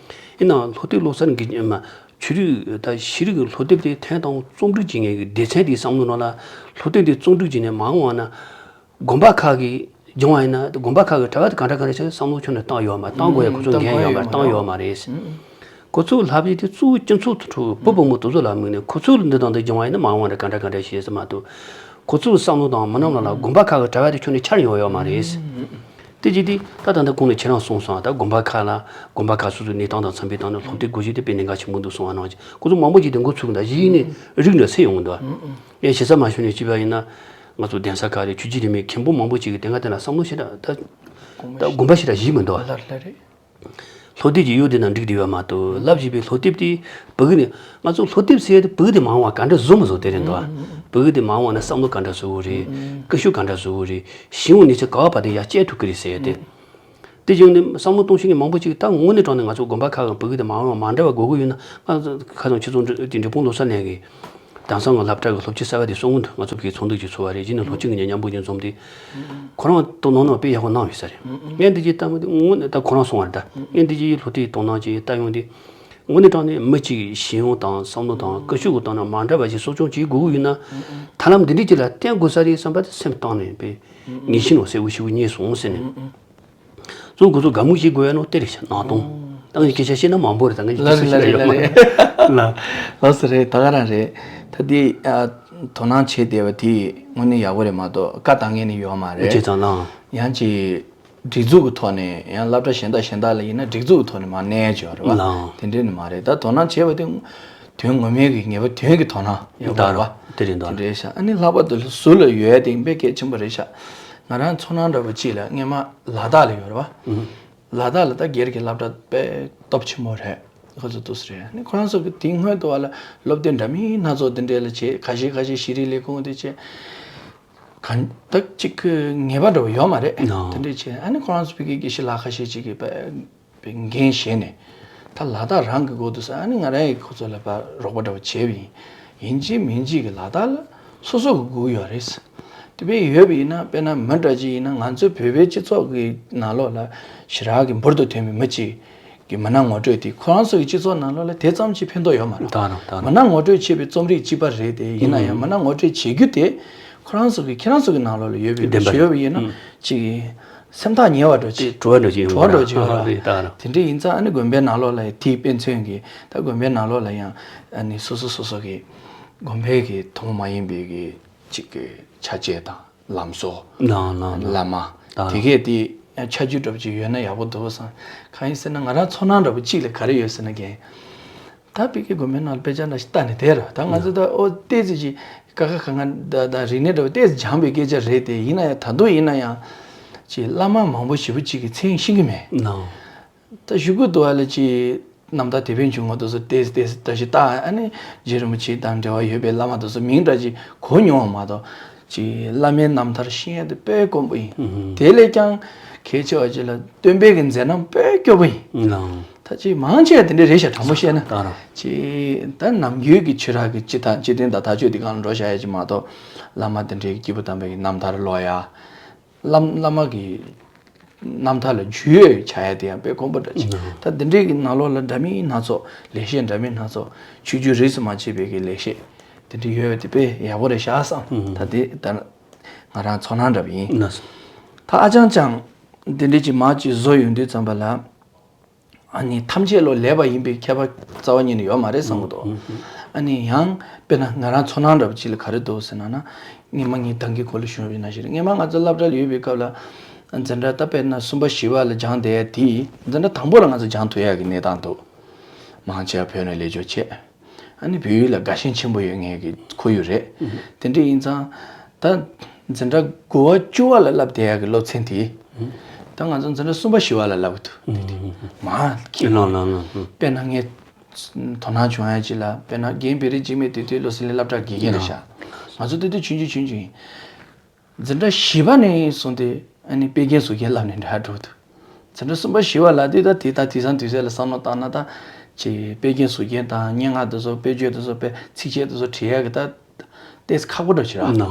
ཡིན་ནའང་སློབ་དེབ་ཀློག་ས་ནས་གི་མ་ཆོས་རིག་ད་ཤེས་རིག་གི་སློབ་དེབ་དེ་འཐེན་དང་རྩོམ་སྒྲིག་བྱེད་མཁན་གི་སྡེ་ཚན་དེའི་བསམ་བློ་ནང་ལ་སློབ་དེབ་དེ་རྩོམ་སྒྲིག་བྱས་ནས་མ་འོངས་པ་ན། དགོན་པ་ཁག་གིས་སྦྱོང་བ་ཡིན་ན་དགོན་པ་ཁག་གི་གྲྭ་པ་དེ་ག་འདྲ་ག་འདྲ་བྱས་བསམ་བློ་ཁྱོན་ནས་བཏང་ཡོད་མ་བཏང་དགོས་ཡ་ཁོ་ཚོ་འགན་ཡོད་མ་བཏང་ཡོད་མ་རེད། ཁོ་ཚོའི་བསླབ་བྱ་དེ་གཙོ་བོ་སྤྱི་ཚོགས་ཐོག་བུ་བུ་མོ་དེ་ཚོ་ལ་དམིགས་ནས་ཁོ་ཚོས་འདི་དང་འདི་སྦྱོང་བ་ཡིན་ན་མ་འོངས་པར་ག་འདྲ་ག་འདྲ་བྱེད་ཟེར་མ་གཏོགས། ཁོ་ཚོའི་བསམ་བློ་དང་མི་རྣམས་ལ་ལ་དགོན་པ་ཁག་གི་གྲྭ་པ་དེ་ཁྱོན་ནས་འཆར་ཡོང་ཡོད་མ་རེད། དེ་བྱས་དུས་ད་ད་ལྟ་གོང་ནས་ཁྱེད་རང་གསུངས་སོང་། ད་དགོན་པ་ཁག་ལ་དགོན་པ་ཁག་སོ་སོའི་གནས་སྟངས་དང་འཚམ་པའི་སྟེང་ནས་སློབ་དེབ་བགོ་བཤའ་དེ་དཔེ་གནད་འགག་ཆེན་པོ་འདུག་གསུངས་པ་ནང་བཞིན་ཁོ་ཚོ་མང་པོ་ཅིག་དེ་འགོ་ཚུགས་འདུག་གཞི་ནས་རིགས་འདྲ་སེ་ཡོང་གི་འདུག་ངས་ཞེ་ས་མ་ཞུ་ནས་བྱས་པ་ཡིན་ན། ང་ཚོ་གདན་ས་ཁག་རེད། ཆོས་བརྒྱུད་རིས་མེད་མཁན་པོ་མང་པོ་ཅིག་གིས་དེ་སྔ་དེ་ལ་བསམ་བློ་ཞེ་དྲག་ད་ད་དགོངས་པ་ཞེ་དྲག་བཞེས་མི་འདུག་བ། ལགས་ལགས་རེད། སློབ་དེབ་ཀྱི་གཡོ་དེ་དང་འགྲིག་བསྡད་ཡོད་མ་གཏོགས་བསླབ་བྱས་པའི་སློབ་དེབ་དེ་བུ་གུ་ནས་ང་ཚོ་སློབ་དེབ་ཟེར་ཡ་དེ་བུ་གུ་དེ་མ་འོངས་པ་ག་འདྲ་བཟོ་མི་བཟོ་དེ་རེད་འདུག་བ། བུ་གུ་དེ་མ་འོངས་པ་ན་བསམ་བློ་ག་འདྲ་བཟོ་དགོས་རེད། ཀུན་སྤྱོད་ག་འདྲ་བཟོ་དགོས་རེད། ཞི་བའི་གནས་ཚུལ་ག་བ་བར་དུ་ཡར་བསྐྱལ་ཐུབ་ཀྱི་རེད་ཟེར་ཡ་དེ། དེ་བཞིན་དུ་བསམ་བློ་གཏོང་ཤེས་མཁན་མང་པོ་ཅིག་ད་དངོས་གནས་དྲང་གནས་ང་ཚོ་དགོན་པ་ཁག་གི་བུ་གུ་དེ་མ་འོངས་པ་མ་འདྲ་བ་དགོས་ཀྱི་ཡོད་ན། ང་ཁ་སང་ཁྱེད་ཚོ་འདི་འབྲས་སྤུངས་ལོ་གསར་གླིང་གི་དེང་སང་གི་སློབ་གྲྭ་གི་སློབ་སྤྱི་གསར་པ་དེ་གསུང་གི་འདུག་ང་ཚོ་ཕ་གིར་ཚོགས་འདུ་ཅིག་ཚོགས་པ་རེད། གཞི་ནས་སློབ་སྤྱི་གི་མཉམ་པོ་ཅིག་འཛོམས་ཏེ། ཁོ་རང་དོ་སྣང་ནང་དཔེ་ཡག་པོ་གནང་ཡོད་ས་རེད། ངས་འདི་ཅིག་ལྟ་མི་དེ་དངོས་གནས་ད་ཁོ་རང་གསུང་བ་རེད། ད་ངས་འདི་ཅིག་སློབ་གྲྭའི་དོ་སྣང་ཅིག་ལྟ་ཡོང་དུས། དངོས་གནས་དྲང་གནས་མི་གཅིག་གི་ཤེས་ཡོན་དང་བསམ་བློ་དང་ཀུན་སྤྱོད་ཀྱི་སྟེང་ན་མ་འདྲ་བ་ཞིག་གསོ་སྐྱོང་བྱེད་དགོས་ཀྱི་ཡོད་ན། ཐབས་ལམ་འདི་འདྲ་ཅིག་ལ་བརྟེན་དགོས་ས་རེད་བསམ་པ་དེ་སེམས་གཏིང་ནས་དཔེ་ངེས་ཤེས་ནང་གསལ་པོ་ཞེ་པོ་རྙེད་སོང་ཟེར་ནས། གཙོ་བོ་ཁོ་ཚོ་དགའ་མོས་བྱེད་དགོས་ཡ་ནོ་དེ་རེད་ཤག་ནང་དོན། ད་ངས་སྐད་ཆ་བཤད་ན་མང་པོ་རེད། ད་ངས་ལགས་སྐད་ཆ་རེད་བཤད་ན་ཡོད་མ་རེད། ལགས་ལགས་སོ་རེད། ད་ག་རང་རེད། ད་འདི་ཨ་དོ་སྣང་བྱེད་བསྡད་པ་དེ་དངོས་གནས་ཡག་པོ་རེད་མ་གཏོགས་བཀའ་བཏང་མཁན་ནི་ཡོད་མ་རེད། བྱས་ཙང་ལགས། ཡང་ཅིག་སྒྲིག་འཛུགས་ཀྱི་ཐོག་ནས་ཡང་སློབ་གྲྭ་གཞན་དག་གཞན་དག་ལ་ཡིན་ན་སྒྲིག་འཛུགས་ཀྱི་ཐོག་ནས་མར་གནས་ཡ་ཅིག་ཡོད་རེད་བ། ལགས། དེ་འདྲས་ནི་མ་རེད། ད་དོ་སྣང་བྱས་པ་དེ་དོན་ངོ་མའི་གི་ངེས་པ་དོན་གྱི་དོ་སྣང་ཡོད་པ་རེད་བ། དེ་རེད་འདུག་དེ་འདྲས་ཤག་ཨ་ནི་ལྷག་པར་དུ་སུ་ལ་ཡོད་ཡ་དེ་དཔེ་གལ་ཆེན་པོ་རེད་ཤག་ང་རང་ཚོར་སྣང་འདྲ་པོ་ཅིག་ལ་སྔོན་མ་ལ་དྭགས་ལ་ཡོད་རེད་བ། ལ་དྭགས་ལ་ད་སྒེར་གྱི་སློབ་གྲྭ་དཔེ་སྟོབས་ཆེན་པོ་རེད། ཁོ་ཚོ་འདུག་སེ་རེད། ཨ་ནི་ཁོ་རང་ཚོ་གི་དེ་སྔོན་དུ་བ་ལ་སློབ་དེབ་འདྲ་མིན་སྣ་ཚོགས་དེ་འདྲས་ལ་བྱས། ཁ་ཤས་ཁ་ཤས་ཤེས་རིག་ལས་ཁུངས་དེ་བྱས། གང་ད་གཅིག་གི་ངེས་པ་འདྲ་པོ་ཡོད་མ་རེད། ཨ། དེ་འདྲས་བྱས། ཨ་ནི་ཁོ་རང་ཚོ་ཕ་གི་དགེ་བཤེས་ལགས་ཁ་ཤས་ཅིག་གིས་དཔེ་འགན་བཞེས་ནས་ད་ལ་དྭགས་རང་གི་འགོ་འདུག་ས། ཨ་ནི་ང་རང་གིས་ཁོ་ཚོ་ལ་ཕར་རོགས་པ་འདྲ་པོ་བྱས་པ་ཡིན། ཡིན་གཅིག་མིན་གཅིག་གི་ལ་དྭགས་ལ་སོ་སོ་གི་སྒུག་ཡོད་རེད། དེ་བས་ཡོད་པ་ཡིན་ན། དཔེར་ན་མི་འདྲ་ཅིག་ཡིན་ན། ང་ཚོའི་བོད་པའི་སྤྱི་ཚོགས་ཀྱི་ནང་ལོགས་ལ་ཞེ་དྲག་གི་འབུར་དུ་ཐོན་པའི་མི་གཅིག་གི་མི་སྣ་ངོ་སྤྲོད་དེ་ཁོ་རང་ཚོ་གི་སྤྱི་ཚོགས་ནང་ལོགས་ལ་དེ་ཙམ་གྱིས་ཕན་ཐོགས་ཡོད་མ་རེད། ད་རང་ད་རང་མི་སྣ་ངོ་སྤྲོད་བྱེད་པའི་རྩོམ་རིག་གཅིག་པ་རེད་དེ། ཡིན་ན་ཡང་མི་སྣ་ངོ་སྤྲོད་བྱེད་རྒྱུ་དེ་ཁོ་རང་ཚོ་གི་ཁྱེད་རང་ཚོ་གི་ནང་ལོགས་ལ་ཡོད་པའི་བདེན་པ་རེད། ཡོད་པ་ཡིན་ན་ཅིག་སེམས་ཐག་ཉེ་བ་འདྲ་ཅིག་དྲོ་བ་འདྲ་ཅིག་ཡོང་གི་རེད། དྲོ་བ་འདྲ་ཅིག་ཡོང་གི་རེད། ད་རང་དེ་འདྲ་ཡིན་ཙང་། ཨ་ནི་དགོན་པའི་ནང་ལོགས་ལ་དེའི་དཔེ་མཚོན་གྱིས་ད་དགོན་པའི་ནང་ལོགས་ལ་ཡང་ཨ་ནི་སོ་སོ་སོ་སོ་གི་དགོན་པའི་གི་ཐུན་མོང་མ་ཡིན་པའི་གི་ཅིག་གི་ཆ་བྱད་དང་ལམ་བཟོ། ལགས་ལགས་ལགས། བླ་མ། ལགས། དེ་གས་དེ་ཆ་རྒྱུས་འདྲ་པོ་ཅིག་ཡོད་ན་ཡག་པོ་འདུག་བསམ། གང་ཡིན་ཟེར་ན་ང་རང་ཚོར་སྣང་འདྲ་པོ་གཅིག་ལ་ག་རེ་ཡོད་ཟེར་ན། རྒན། ད་ཕ་གི་དགོན་པའི་ནང་ལ་དཔེ་ཆ་འདྲ་ཞིག་ལྟ་ནས་བསྡད་ར། ད་ང་ཚོ་ད་ཨོ་ཏོག་ཙམ་ཅིག་ཀ་ཁ་ག་ང་ད་ད་རིག་གནས་འདྲ་པོ་ཏོག་ཙམ་སྦྱངས་པའི་སྐད་ཆ་རེད་དེ། ཡིན་ན་ཡང་ད་དུང་ཡིན་ན་ཡང་ཅིག་བླ་མ་མང་པོ་ཞེ་པོ་ཅིག་གི་མཚན་ཤེས་ཀྱི་མེད། ལགས། ད་གཞུག་གུ་དུ་བ་ལ་ཅིག་རྣམ་ཐར་དེད་དཔོན་ཆུང་ངུ་དེ་ཚོ་ཏོག་ཙམ་ཏོག་ཙམ་འདྲ་ཞིག་ལྟ། ཨ་ནི་རྗེ་རིན་པོ་ཆེ་དང་འབྲེལ་བ་ཡོད་པའི་བླ་མ་དེ་ཚོ་མིང་འདྲ་ཅིག་གོ་མྱོང་བ་མ་གཏོགས། ཅིག་བླ་མའི་རྣམ་ཐར་ཤེས་ཡ་དེ་དཔེ་དཀོན་པོ་ཡིན། ཨུ་ཧུ། དེ་ལས་ཀྱང་གལ་ཆེ་བ་ཅིག་ལ་སྟོན་པའི་གི་མཛད་རྣམ་དཔེ་སྐྱོ་པོ་ཡིན། ལགས། ད་ཅིག་མང་ཆེ་བ་དེ་འདྲ་རེད་ཤག་དྲང་པོ་བཤད་ན། ད་རང་། ཅིག་ད་ནམ་རྒྱུན་གྱི་ཆོས་ར་གི་སྤྱི་དང་སྤྱི་དོན་དང་ཐག་གཅོད་དེ་སྒང་ལ་འགྲོ་བཞག་ཡ་ཅིག་མ་གཏོགས། བླ་མ་དེ་འདྲའི་གི་སྐྱེས་བུ་དམ་པའི་གི་རྣམ་ཐར་ཀློག་ཡ། བླ་བླ་མ་གི་རྣམ་ཐར་ལ་རྒྱུས་ཡོད་ཆགས་ཡ་དེ་ཡང་དཔེ་དཀོན་པོ་འདྲ་ཅིག་ད་འདི་འདྲའི་གི་ནང་ལོགས་ལ་འདྲ་མིན་སྣ་ཚོགས་ལེགས་བཤད་འདྲ་མིན་སྣ་ཚོགས་ཆོས་བརྒྱུད་རིས་སུ་མ་ཆད་པའི་གི་ལེགས་བཤད་དེ་འདྲ་ཡོད་པ་དེ་དཔེ་ཡག་པོ་རེད་ཤག་བསམ། ད་དེ་ད་ང་རང་ཚོར་སྣང་འདྲ་པོ་ཡིན། ད་ཨ་ཅང་ཅང་འདི་འདྲའི་ཅིག་མ་ཅིག་བཟོ་ཡོང་དུས་ཙམ་པ་ལ། ཨ་ནི་ཐམས་ཅད་བློ་ལེགས་པ་ཡིན་པའི་ཁྱད་པར་རྩ་བ་ཉིད་ནས་ཡོད་མ་རེད་བསམ་གྱི་འདུག་ཨ་ནི་ཡང་དཔེར་ན་ང་རང་ཚོར་སྣང་འདྲ་པོ་ཅིག་ལ་ག་རེ་འདུག་ཟེར་ན་ན། སྔོན་མ་ངས་ད་གིན་གོང་ལ་ཞུས་པ་ནང་བཞིན་རེད། སྔོན་མ་ང་ཚོ་སློབ་གྲྭ་ལ་ཡོད་པའི་སྐབས་ལ། འཛིན་གྲྭ་ད་དཔེར་ན་གསུམ་པ་བཞི་པ་ལ་སྦྱངས་བསྡད་ཡ་དེ་འཛིན་གྲྭ་དང་པོ་ལ་ང་ཚོ་སྦྱང་ཐུབ་ཡ་གི་གནས་སྟངས་འདུག་མང་ཆེ་བ་བོད་ནས་སླེབས་འབྱོར་བྱས། ཨ་ནི་བོད་ཡིག་ལ་དགའ་ཞེན་ཆེན་པོ་ཡོད་མཁན་གྱི་ཁོར་ཡུག་རེད། དེ་འདྲ་ཡིན་ཙང་། ད་འཛིན་གྲྭ་དགུ་པ་བཅུ་པ་ལ་བསླབ་བསྡད་ཡག་གི་སློབ་ཚན་དེ། ད་ང་ཚོ་འཛིན་གྲྭ་གསུམ་པ་བཞི་པ་ལ་བསླབ་གི་འདུག་དེ་དེ་མ་ཁྱེད་ལོང་ལོང་ལོང་། དཔེར་ན་ངས་དོ་སྣང་བྱུང་ཡ་ཅིག་ལ་དཔེར་ན་རྒན་བེ་རི་འཇིགས་མེད་དེ་དུས་བློ་གསལ་གླིང་སློབ་གྲྭ་དགེ་རྒན་རེད་ཤག་ང་ཚོ་དེ་དུས་ཆུང་ཆུང་ཆུང་ཆུང་ཡིན། འཛིན་གྲྭ་བཞི་པ་ནས་བཟུང་སྟེ་ཨ་ནི་དཔེ་རྒྱན་གཟུགས་རྒྱན་བསླབ་ནས་འདྲ་འགྲོ་འདུག་འཛིན་གྲྭ་གསུམ་པ་བཞི་པ་ལ་དེ་ད་དེ་ད་དེང་སང་དུས་ཚོད་ལ་བསམ་བློ་བཏང་ན་ད་ཅིག་དཔེ་རྒྱན་གཟུགས་རྒྱན་དང་སྙན་ངག་དེ་ཚོ་དཔེ་བརྗོད་དེ་ཚོ་དཔེ་ཚིགས་བཅད་དེ་ཚོ་བྲིས་ཡག་གི་ད་ཏོག་ཙམ་ཁག་པོ་འདྲ་ཞིག་ར།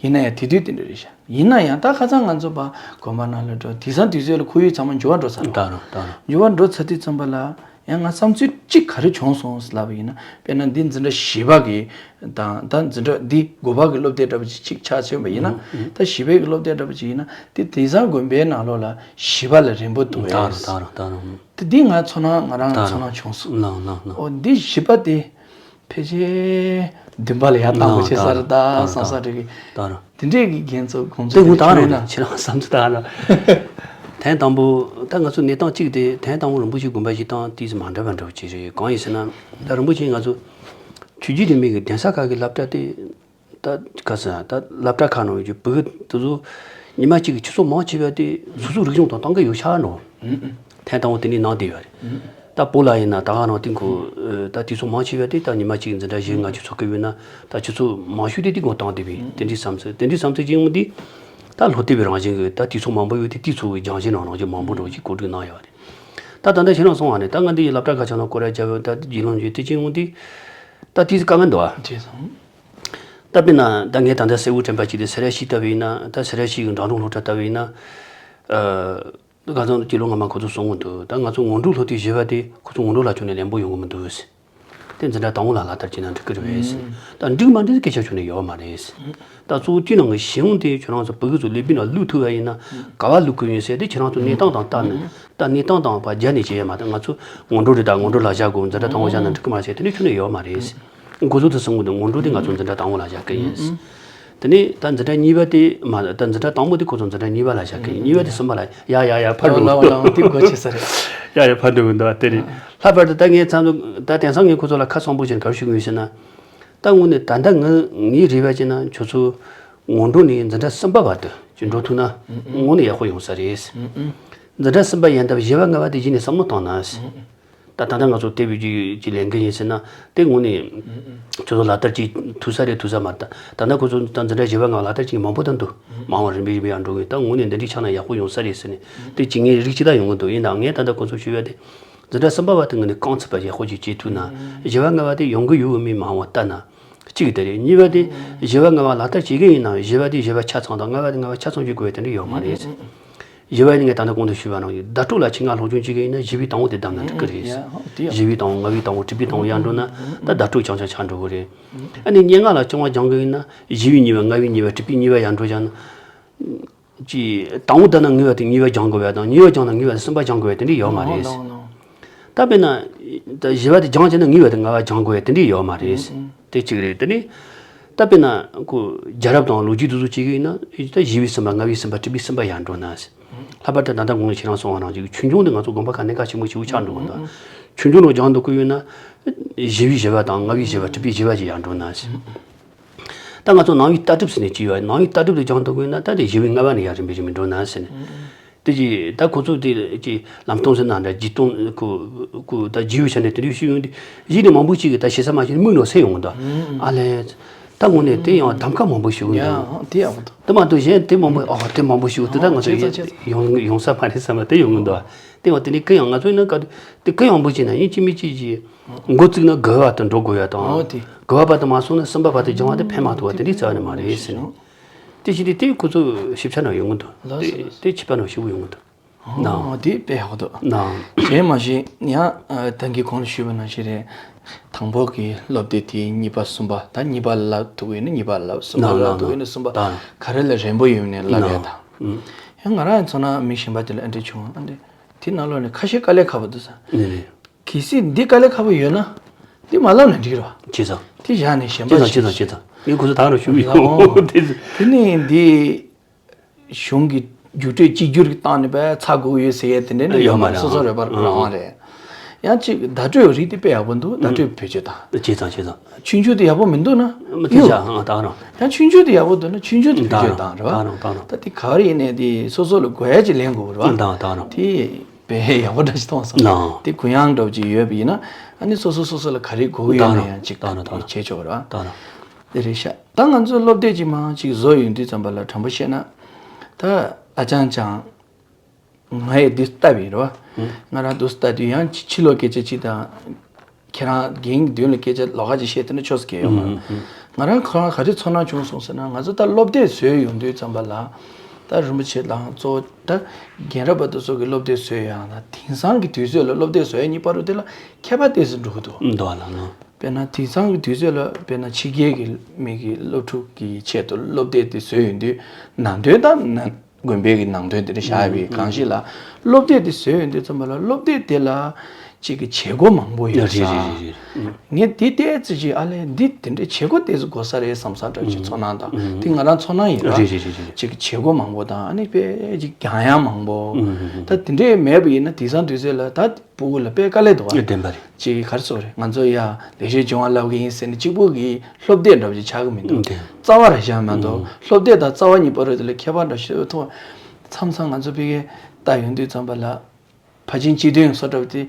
ཡིན་ན་ཡང་དེ་དུས་དེ་འདྲ་རེད་ཤག་ཡིན་ན་ཡང་ད་ཁ་སང་ང་ཚོ་པ་དགོན་པ་ནང་ལ་འགྲོ་དེང་སང་དུས་ཚོད་ལ་ཁོར་ཡུག་ཚང་མ་འགྱུར་བ་འགྲོ་ཚར་རེད། ད་རུང་ད་རུང་། འགྱུར་བ་འགྲོ་ཚར་དུས་ཙམ་པ་ལ། ཡང་ང་བསམ་ཚུལ་གཅིག་ག་རེ་བྱུང་སོང་ལབ་པ་ཡིན་ན། དཔེར་ན་འདི་འཛིན་གྲྭ་བཞི་པ་གི་དང་ད་འཛིན་གྲྭ་འདི་དགུ་པ་གི་སློབ་དེབ་འདྲ་པོ་ཅིག་ཅིག་ཆ་མཚོན་པ་ཡིན་ན། ད་བཞི་པའི་གི་སློབ་དེབ་འདྲ་པོ་ཅིག་ཡིན་ན་དེ་དེང་སང་དགོན་པའི་ནང་ལོགས་ལ་བཞི་པ་ལ་རན་པོ་འདུག་ད་རུང་ད་རུང་ད་རུང་། དེ་འདི་ང་ཚོར་སྣང་ང་རང་ད་ཚོར་རུང་སྣང་བྱུང་སོང་། ལགས་ལགས་ལགས། ཨོ་འདི་བཞི་པ་དེ་ཕལ་ཆེར་བདུན་པ་ལ་ཡར་བཏང་དགོས་ཆེ་ས་རེད་ད་བསམ་ས་རེད་གི། ད་རུང་། དེ་འདྲས་ཀྱི་རྒན་ཚོ་གོང་ཚོ་དེ་ངོ་དེ་དང་ཆོས་རང་ན། རེད་ཁྱེད་རང་བསམ་ཚུལ་དང་ར། ཐེངས་དང་པོ་ད་ང་ཚོ་གནས་སྟངས་གཅིག་དེ་ཐེངས་དང་པོ་རིན་པོ་ཆེ་དགོན་པ་ཞིག་བཏང་དུས་སུ་མ་འདྲ་བ་འདྲ་བོ་ཅིག་རེད། གང་ཡིན་ཟེར་ན་ད་རིན་པོ་ཆེ་ང་ཚོ་ཆོས་བརྒྱུད་རིས་མེད་ཀྱི་གདན་ས་ཁག་གི་སློབ་གྲྭ་དེ་ད་ག་ཟེར་ད་སློབ་གྲྭ་ཁག་ནང་ཡོད་རྒྱུ་བོད་དེ་ཚོ་ཉི་མ་གཅིག་གི་ཆུ་ཚོད་མང་ཆེ་བ་དེ་སོ་སོའི་རིག་གཞུང་དང་བཏང་གི་ཡོད་ཤག་ནོ། ཐེངས་དང་པོ་དེ་ནས་གནང་བསྡད་ཡོད་རེད། ད་བོད་ལ་ཡིན་ན་ད་ག་ནང་དེ་ཁོ་ད་དུས་ཚོད་མང་ཆེ་བ་དེ་ད་ཉི་མ་གཅིག་འཛིན་གྲྭ་བཞི་ལྔ་ཅིག་ཚོགས་ཀྱི་ཡོད་ན་ད་ཆུ་ཚོད་མང་ཤོས་དེ་དེ་སྒང་བཏང་བསྡད་པས་དེ་འདྲའི་བསམ་ཚུལ་དེ་འདྲའི་བསམ་ཚུལ་ཅིག་ཡོང་དུས་ད་བློ་བདེ་བའི་རང་བཞིན་གྱི་ད་དུས་ཚོད་མང་པོ་ཡོད་དེ་དུས་ཚོད་ཀྱི་སྦྱང་བྱའི་ནང་རང་བཞིན་མང་པོ་འགྲོ་ཅིག་གོ་སྒྲིག་གནང་ཡོད་རེད། ད་ད་ལྟ་ཁྱེད་རང་སོང་བ་ནས་ད་ང་འདི་ཡི་སློབ་གྲྭ་ཁག་ཆ་ནང་སྐོར་ར་བརྒྱབ་ཡོད་ད་དེ་རྒྱུས་ལོན་བྱས་དེ་ཅིག་ཡོང་དུས་ད་དུས་ཚོད་དཀའ་ངལ་འདུག་ཨ། བྱས་སོང་། ད་དཔེར་ན་ད་ངས་ད་ལྟ་གསལ་བོ་དྲན་པ་ཅིག་དེ་སེ་ར་བྱེས་ལྟ་བུ་ཡིན་ན་ད་སེ་ར་བྱེས་ཀྱི་འབྲིང་རིམ་སློབ་གྲྭ་ལྟ་བུ་ཡིན་ན། ད་ཁ་སང་སྤྱི་ལོ་སྔ་མ་ཁོ་ཚོ་གསུང་གི་འདུག་ད་ང་ཚོ་སྔོན་འགྲོ་སློབ་དེབ་བཞི་པ་དེ་ཁོ་ཚོ་སྔོན་འགྲོ་ལ་བྱུང་ནས་ལེན་པོ་ཡོང་གི་མི་འདུག་ཟེར། དེ་འཛིན་གྲྭ་དང་པོ་ལ་ལག་བསྟར་བྱས་ན་འགྲིག་གི་རེད་པས་ཟེར། ད་འགྲིག་མ་འགྲིག་སྐད་ཆ་བྱུང་ནས་ཡོད་མ་རེད་ཟེར། ད་གཙོ་བོ་དེའི་ནང་གི་གཞི་ཡོང་དེ་ཁྱེད་རང་ཚོ་བོད་ཀྱི་ཚོ་སློབ་དཔོན་ལ་བླུག་ཐུབ་པ་ཡིན་ན་ག་པར་བླུག་དགོས་ཡིན་ཟེར་དེ་ཁྱེད་རང་ཚོ་གནས་སྟངས་དང་བལྟས་ནས་ད་གནས་སྟངས་དང་བར་སྦྱར་ནས་བྱས་ཡོད་མ་ད་ང་ཚོ་སྔོན་འགྲོ་རེད་ད་སྔོན་འགྲོ་ལག་བཞག་དགོས་འཛིན་གྲྭ་དང་པོ་བཞག་ན་འགྲིག་གི་མ་རེད་ཟེར་དེ་འདྲ་བྱུང་ནས་ཡོད་མ་རེད་ཟེར། འགོ་ཚུགས་དུས་གསུང་གི་འདུག་སྔོན་འགྲོ་དེ་ང་ཚོ་འཛིན་གྲྭ་དང་པོ་ལ་བཞག་གི་ཡིན། དེ་ནས་ད་འཛིན་གྲྭ་གཉིས་པ་དེ་མ་ད་འཛིན་གྲྭ་དང་པོ་དེ་ཁོ་ཚོ་འཛིན་གྲྭ་གཉིས་པ་ལ་བཞག་གི་ཡིན། གཉིས་པ་དེ་གསུམ་པ་ལ་ཡ་ཡ་ཡ་ཕར་འགྲོ་ལོ་ལོ་དེ་སྒོ་ཕྱེ་ས་རེད། ཡ་ཡ་ཕར་འགྲོ་གི་འདུག་དེ་རེད། ལྷག་པར་དུ་ད་ངས་མཚམས་ད་དེང་སང་ངས་ཁོ་ཚོ་ལ་ཁ་གསང་པོ་བྱས་ནས་ག་རེ་ཞུ་གི་ཡོད་ཟེར་ན། ད་དངོས་གནས་ད་ལྟ་ངས་ངའི་རེ་བ་བྱས་ན་ཁྱོད་ཚོ་སྔོན་འགྲོ་ནས་འཛིན་གྲྭ་གསུམ་པ་བར་དུ་ཅིག་འགྲོ་ཐུབ་ན་དངོས་གནས་ཡག་པོ་ཡོང་ས་རེད། འཛིན་གྲྭ་གསུམ་པ་ཡན་འདབ་བཞི་པ་ལྔ་པ་དེ་གཞི་ནས་བསམ་བློ་བཏང་ན། ད་ད་ལྟ་ང་ཚོ་དེབ་ཀྱི་ཀྱི་ལས་འགན་ཡིན་ཟེར་ན་དེ་དངོས་གནས་ཁྱོད་ཚོ་ལག་བསྟར་ཅིག་ཐུབ་ས་རེད་ཐུབ་ས་མ་རེད། ད་ད་ལྟ་ཁོ་ཚོ་ད་འཛིན་གྲྭ་བཞི་པ་ལྔ་པ་ལག་བསྟར་ཅིག་མང་པོ་ད་འདུག་མང་བ་རིམ་པས་རིམ་པས་ཡར་འགྲོ་གི་ད་དངོས་གནས་འདི་འདྲའི་ཆགས་ན་ཡག་པོ་ཡོང་ས་རེད་ཟེར་ནས་དེ་ཅིག་ངས་རིག་ཅིག་ད་ཡོང་གི་འདུག་ཡིན་ནའང་ངས་ད་ལྟ་ཁོ་ཚོ་ཞུ་ཡ་དེ་འཛིན་གྲྭ་གསུམ་པ་བར་དུ་དངོས་གནས་རྐང་ཚུགས་པ་ཡག་པོ་ཅིག་བྱེད་ཐུབ་ན་བཞི་པ་ལྔ་པ་དེ་ཡོང་གི་ཡོད་མེད་མང་བ་ལྟ་ན་གཅིག་དེ་རེད། གཉིས་པ་དེ་བཞི་པ་ལྔ་པ་ལག་བསྟར་བྱེད་ཀྱི་ཡིན་ནའང་བཞི་པ་དེ་བཞི་པ་ཆ་ཚང་དང་ལྔ་པ་དེ་ལྔ་པ་ཆ་ཚང་བྱེད་དགོས་པའི་དེ་འདྲ་ཡོད་མ་རེད། བཞི་པ་ནི་ངས་ད་ལྟ་གོང་དུ་ཞུས་པ་ནང་བཞིན་བརྡ་སྤྲོད་ལ་ཆེད་མངགས་སློབ་སྦྱོང་བྱེད་ཀྱི་ཡིན་ན་བཞི་པའི་དང་པོ་དེ་བདམས་ན་འགྲིག་གི་རེད། ཡ་ཧོ་དེ་ཡང་བཞི་པའི་དང་པོ་ལྔ་པའི་དང་པོ་དྲུག་པའི་དང་པོ་ཡར་འགྲོ་ན་ད་བརྡ་སྤྲོད་རྐྱང་རྐྱང་ཆགས་འགྲོ་གི་རེད། ཨ་ནི་སྙན་ངག་ལ་རྐྱང་པ་སྦྱང་གི་ཡིན་ན་བཞི་པའི་གཉིས་པ་ལྔ་པའི་གཉིས་པ་དྲུག་པའི་གཉིས་པ་ཡར་འགྲོ་བྱས་ན། ཅི་དང་པོ་བཏང་ན་ངེས་པ་དེ་གཉིས་པ་སྦྱང་དགོས་པ་དང་གཉིས་པ་སྦྱངས་ན་ངེས་པ་དེ་གསུམ་པ་སྦྱང་དགོས་པ་དེ་འདྲ་ཡོད་མ་རེད། ད་དཔེར་ན་ད་བཞི་པ་དེ་སྦྱངས་བྱས་ན་ངེས་པ་དེ་ལྔ་པ་སྦྱང་དགོས་པ་དེ་འདྲ་ཡོད་མ་རེད། དེ་གཅིག་རེད། དེ་ནི་ད་དཔེར་ན་ཁོ་རྒྱལ་རབས་དང་ལོ་རྒྱུས་དེ་ཚོ་བྱེད་ཀྱི་ཡིན་ན་ད་བཞི་པའི་གསུམ་པ་ལྔ་པའི་གསུམ་པ་དྲུག་པའི་གསུམ་པ་ཡར་འགྲོ་ན། ལྷག་པར་དུ་ད་ལྟ་གོང་ནས་ཁྱེད་རང་གསུངས་པ་ནང་བཞིན་ཆོས་འབྱུང་དེ་ང་ཚོ་དགོན་པ་ཁག་གནད་འགག་ཆེན་པོ་ཞེ་པོ་ཆགས་འགྲོ་གི་འདུག་ཆོས་འབྱུང་ནང་སྦྱང་འདོད་ཀྱི་ཡོད་ན་བཞི་པའི་བཞི་པ་དང་ལྔ་པའི་བཞི་པ་དྲུག་པའི་བཞི་པ་ཅིག་ཡར་འགྲོ་ན། ད་ང་ཚོ་ནང་པའི་ལྟ་གྲུབ་ཟེར་ནས་ཅིག་ཡོད། ནང་པའི་ལྟ་གྲུབ་དེ་སྦྱང་ཐུབ་དགོས་ན་ད་དེ་བཞི་པའི་ལྔ་པ་ནས་ཡར་རིམ་པས་རིམ་པས་འགྲོ་ན་ཟེར་ནས། དེ་ཅི་ད་ཁོ་ཚོ་དེ་ཅི་ལམ་སྟོན་ཟེར་ན་འདྲ་བརྒྱུད་སྟོན་ཁོ་ཁོ་ད་བརྒྱུད་པའི་ཆ་ནས་དེ་འདྲའི་ཞུས་ཡོང་དུས་གཞི་ནས་མང་པོ་ཅིག་གིས་ད་ཞེ་ས་མ་ཞེས་མིག་ནང་སེམས་ཡོང་གི་འདུག་ཨ་ལས། ད་དངོས་གནས་དེ་ཡང་གདམ་ཁ་མང་པོ་ཞིག་ཡོད་འདུག་ཡང་དེ་ཡག་པོ་འདུག་དེ་མ་གཏོགས་གཞན་དེ་མང་པོ་ཨོ་དེ་མང་པོ་ཞིག་དེ་ད་ང་ཚོ་ཡོང་ཡོང་ས་མ་རེད་བསམ་པ་དེ་ཡོང་གི་འདུག་དེ་བ་དེ་ནི་གུ་ཡངས་ང་ཚོ་ཡིན་ན་ག་དེ་གུ་ཡངས་པོ་བྱས་ན་ཡིན་གཅིག་མིན་གཅིག་གི་འགོ་བཙུགས་ན་དགུ་བ་དུ་འགྲོ་དགོས་ཡ་དང་། ཨོ་དེ། དགུ་བ་བར་དུ་མ་སོང་ན་གསུམ་པ་བར་དུ་སྦྱང་བ་དེ་ཕན་མ་ཐོགས་པ་དེ་འདྲའི་རྩ་བ་ནས་མ་རེད་ཟེར་ནས། དེ་བཞིན་དེ་དེ་ཁོ་ཚོ་ཞིབ་ཆ་ནང་ཡོང་གི་འདུག་ལགས་སོ། དེ་དེ་ཕྱི་པ་ནང་ཞིབ་པོ་ཡོང་གི་འདུག་ཨོ་དེ་དཔེ་ཡག་འདུག་ན། གཞན་མ་གཞན་ཡང་ད་གིན་གོང་ལ་ཞུས་པ་ནང་བཞིན་རེད། དང་པོ་གི་སློབ་དེབ་དེ་གཉིས་པ་གསུམ་པ་ད་གཉིས་པ་ལབ་ཐུབ་ཡོད་ན་གཉིས་པ་ལབ། གསུམ་པ་ལབ་ཐུབ་ཡོད་ན་གསུམ་པ། ག་རེ་ལ་རན་པོ་ཡོད་ནས་ལབ་ཡ་དང་། ཡང་ང་རང་ཚོ་ན་མི་གཞན་པ་དེ་ལ་ཨ་འདྲ་བྱུང་ཨ་འདྲ་དེ་ནང་ལོགས་ནས་ཁ་ཤས་དཀའ་ལས་ཁག་པོ་འདུག་ས། གལ་སྲིད་འདི་དཀའ་ལས་ཁག་པོ་ཡོད་ན། འདི་མ་ལབ་ན་འགྲིག་རོ། བྱས་ཙང་། དེ་བཞག་ནས་གཞན་པ་བྱས་ཙང་བྱས་ཙང་བྱས་ཙང་། ངས་ཁོ་ཚོ་ད་རུང་ཞུ་གི་ཡོད། དེ་ནས་འདི་གཞུང་གི་རྒྱུགས་སྤྲོད་གཅིག་གྱུར་གྱི་སྟེང་ནས་པས་ཚ་དགོས་ཡོད་ཟེར་ཡས་དེ་འདྲ་ནི་ཡོད་མ་རེད། སོ་སོ་རེ་བར་རང་དབང་རེད། ཡང་གཅིག་བརྡ་སྤྲོད་རིགས་དེ་དཔེ་ཡག་པོ་འདུག་བརྡ་སྤྲོད་བེད་སྤྱོད་དང་། བྱས་ཙང་བྱས་ཙང་། ཆུང་ཆུང་དེ་ཡག་པོ་མི་འདུག་ན། མི་ཐུབ་ཡོད། ཅག་ཨ་ད་རུང་། ཡང་ཆུང་ཆུང་དེ་ཡག་པོ་འདུག་ན་ཆུང་ཆུང་དེ་བེད་སྤྱོད་དང་རེད་བ། ད་རུང་ད་རུང་། ད་དེ་ག་རེ་ཡིན་ནས་དེ་སོ་སོ་ལ་དགོས་ཡ་ཅིག་ལེན་དགོས་རེད་བ། ད་རུང་ད་རུང་། དེ། དཔེ་ཡག་པོ་འདྲ་ཞིག་མཐོང་སོང་། ལགས། དེ་གུ་ཡངས་འདྲ་བོ་ཅིག་ཡོད་པ་ཡིན་ན། ཨ་ནི་སོ་སོ་སོ་སོ་ལ་ག་རེ་དགོས་ཀྱི་ཡོད་ན་ཡང་ཅིག་ད་རུང་ད་རུང་བྱེད་ཆོག་ར། ད་རུང་། དེ་རེད་ཤག་ད་ང་ཚོ་སློབ་དེབ་ཅིག་མང་ཅིག་བཟོ་ཡོང་དུས་ཙམ་པ་ལ་དྲང་པོ་བཤད་ན། ད་ཨ་ཅང་ཅང་། ང་ཡི་འདི་ལྟ་བུ་ཡིན་ར། ང་རང་འདུག་ལྟ་དུས་ཡང་ཕྱི་ཕྱི་ལོགས་སྐད་ཆ་ཅིག་དང་། ཁྱེད་རང་རྒན་གྱི་མདུན་ལ་སྐད་ཆ་ལོགས་ཀ་ཅིག་བཤད་དེ་ནི་ཆོག་ས་གལ་ཡོད་མ་རེད། ང་རང་ཁོ་རང་ག་རེ་ཚོར་སྣང་བྱུང་སོང་ཟེར་ན། ང་ཚོ་ད་སློབ་དེབ་བཟོས་ཡོང་དུས་ཙམ་པ་ལ། ད་རིན་པོ་ཆེ་དང་གཙོ་བོ་ད་རྒན་རབས་པ་དེ་ཚོ་གི་སློབ་དེབ་བཟོས་ཡོང་ན་དེང་སང་གི་དུས་ཚོད་ལ་སློབ་དེབ་བཟོ་ཡ་གཉིས་བར་དུ་དེ་ལ་ཁྱད་པར་ཏོག་ཙམ་འགྲོ་གི་འདུག་འདུག་ཨ་ལ་ལ། དཔེར་ན་དེང་སང་གི་དུས་ཚོད་ལ་དཔེར་ན་ཕྱི་རྒྱལ་གི་མི་གི་སློབ་ཕྲུག་གི་ཆེད་དུ་སློབ་དེབ་དེ་བཟོས་ཡོང་དུས་ནང་དོན་དང་ན། དགོན་པའི་གི་ནང་དོན་དེ་འདྲ་བཞག་པའི་གང་ཞིག་ལ། སློབ་དེབ་དེ་བཟོས་ཡོང་དུས་ཙམ་པ་ལ་སློབ་དེབ་དེ་ལ་ཅིག་གི་བྱེད་སྒོ་མང་པོ་ཡོད་རེད་ས། རེད་རེད་རེད། ངས་དེ་བལྟས་ཚེ་ཅིག་ཨ་ལས་འདི་དེ་འདྲའི་བྱེད་སྒོ་ཏོག་ཙམ་དགོས་ས་རེད་བསམ་ས་འདྲ་ཅིག་ཚོར་སྣང་དང་དེ་ང་རང་ཚོར་སྣང་ཡིན་ར། རེད་རེད་རེད་རེད། ཅིག་གི་བྱེད་སྒོ་མང་པོ་དང་ཨ་ནི་དཔེ་ཅིག་རྒྱང་ཡང་མང་པོ། ད་དེ་འདྲའི་མེད་པ་ཡིན་ན་དེང་སང་དུས་ཚོད་ལ་ད། སྤུ་གུ་ལ་དཔེ་དཀའ་ལས་འདུག་བ། བདེན་པ་རེད། ཅིག་ག་རེ་ཟེར་དགོས་རེད། ང་ཚོ་ཡ་ལེགས་བཤད་ལྗོན་དབང་ལབ་གི་ཡིན་ཟེར་ནས་གཅིག་པུ་གི་སློབ་དེབ་འདྲ་པོ་ཅིག་ཆགས་གི་མི་འདུག་ཨུམ་དེ། རྩ་བ་རེད་བཞག་མ་གཏོགས་ཨུམ། སློབ་དེབ་དང་རྩ་བ་གཉིས་བར་དུ་ལ་ཁྱད་པར་འདྲ་ཞིག་མཐོང་། མཚམས་མཚམས་ང་ཚོ་ཕ་གིར་ལྟ་ཡོང་དུས་ཙམ་པ་ལ་ཕར་ཕྱིན་སྤྱི་དོན་སོགས་འདྲ་པོ་དེ་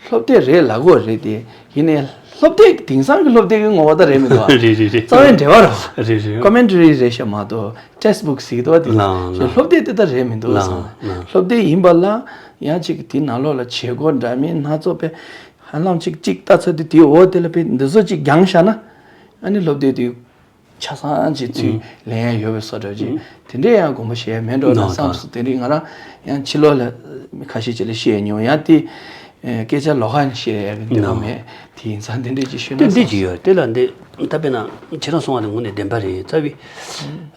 སློབ་དེབ་རེད་ལབ་དགོས་རེད་དེ། ཡིན་ནའི་སློབ་དེབ་དེང་སང་གི་སློབ་དེབ་ཀྱི་ངོ་བོ་ད་རེད་མི་འདུག་བ། རེད་རེད་རེད། རྩ་བའི་འགྲེལ་པ་རེད་བ། རེད་རེད། ཀོ་མེན་ཊ་རི་རེད་ཤག་མ་གཏོགས། ཊེག་སི་བུག་ཟེར་གྱི་འདུག་བ་དེ། ལགས་ལགས། སློབ་དེབ་དེ་ལྟར་རེད་མི་འདུག་ལགས་བསམ། ལགས། སློབ་དེབ་ཡིན་པ་ལ་ཡང་ཅིག་དེ་ནང་ལོགས་ལ་བྱེད་སྒོ་འདྲ་མིན་སྣ་ཚོགས་པའི་ཧ་ལམ་ཅིག་ཅིག་ལྟ་ཚོད་དེ་དེའི་འོག་དེ་ལ་དཔེ་འདི་ཚོ་ཅིག་སྦྱངས་བཞག་ན་ཨ་ནི་སློབ་དེབ་དེ་ཆ་ཚང་ཅིག་ཚུར་ལེན་ཡ་ཡོད་པའི་བཟོ་འདྲ་ཅིག་དེ་འདྲས་ཡང་དགོངས་པ་བཞེས་ཡ་མེད་འགྲོ་ན་བསམ་སོང་། དེ་རིང་ང་རང་ཡང་ཕྱི་ལོགས་ལ་ཁ་ཤས་ཅིག་ལ་བཤད་མྱོང་ཡང་དེ། ཨེ། སྐད་ཆ་ལོགས་ཀ་ནས་བཤད་ཡ་གི་འདོད་པ་ནོ། མེད། དེ་ཡིན་ཙང་འདི་འདྲས་ཅིག་ཞུས་ན་དེ་འདི་བསམ་ཅིག་ཡོད། དེ་ལ་འདི་ད་དཔེར་ན་ཁྱེད་རང་གསུངས་པ་དེ་དངོས་གནས་བདེན་པ་རེད། རྩ་བའི་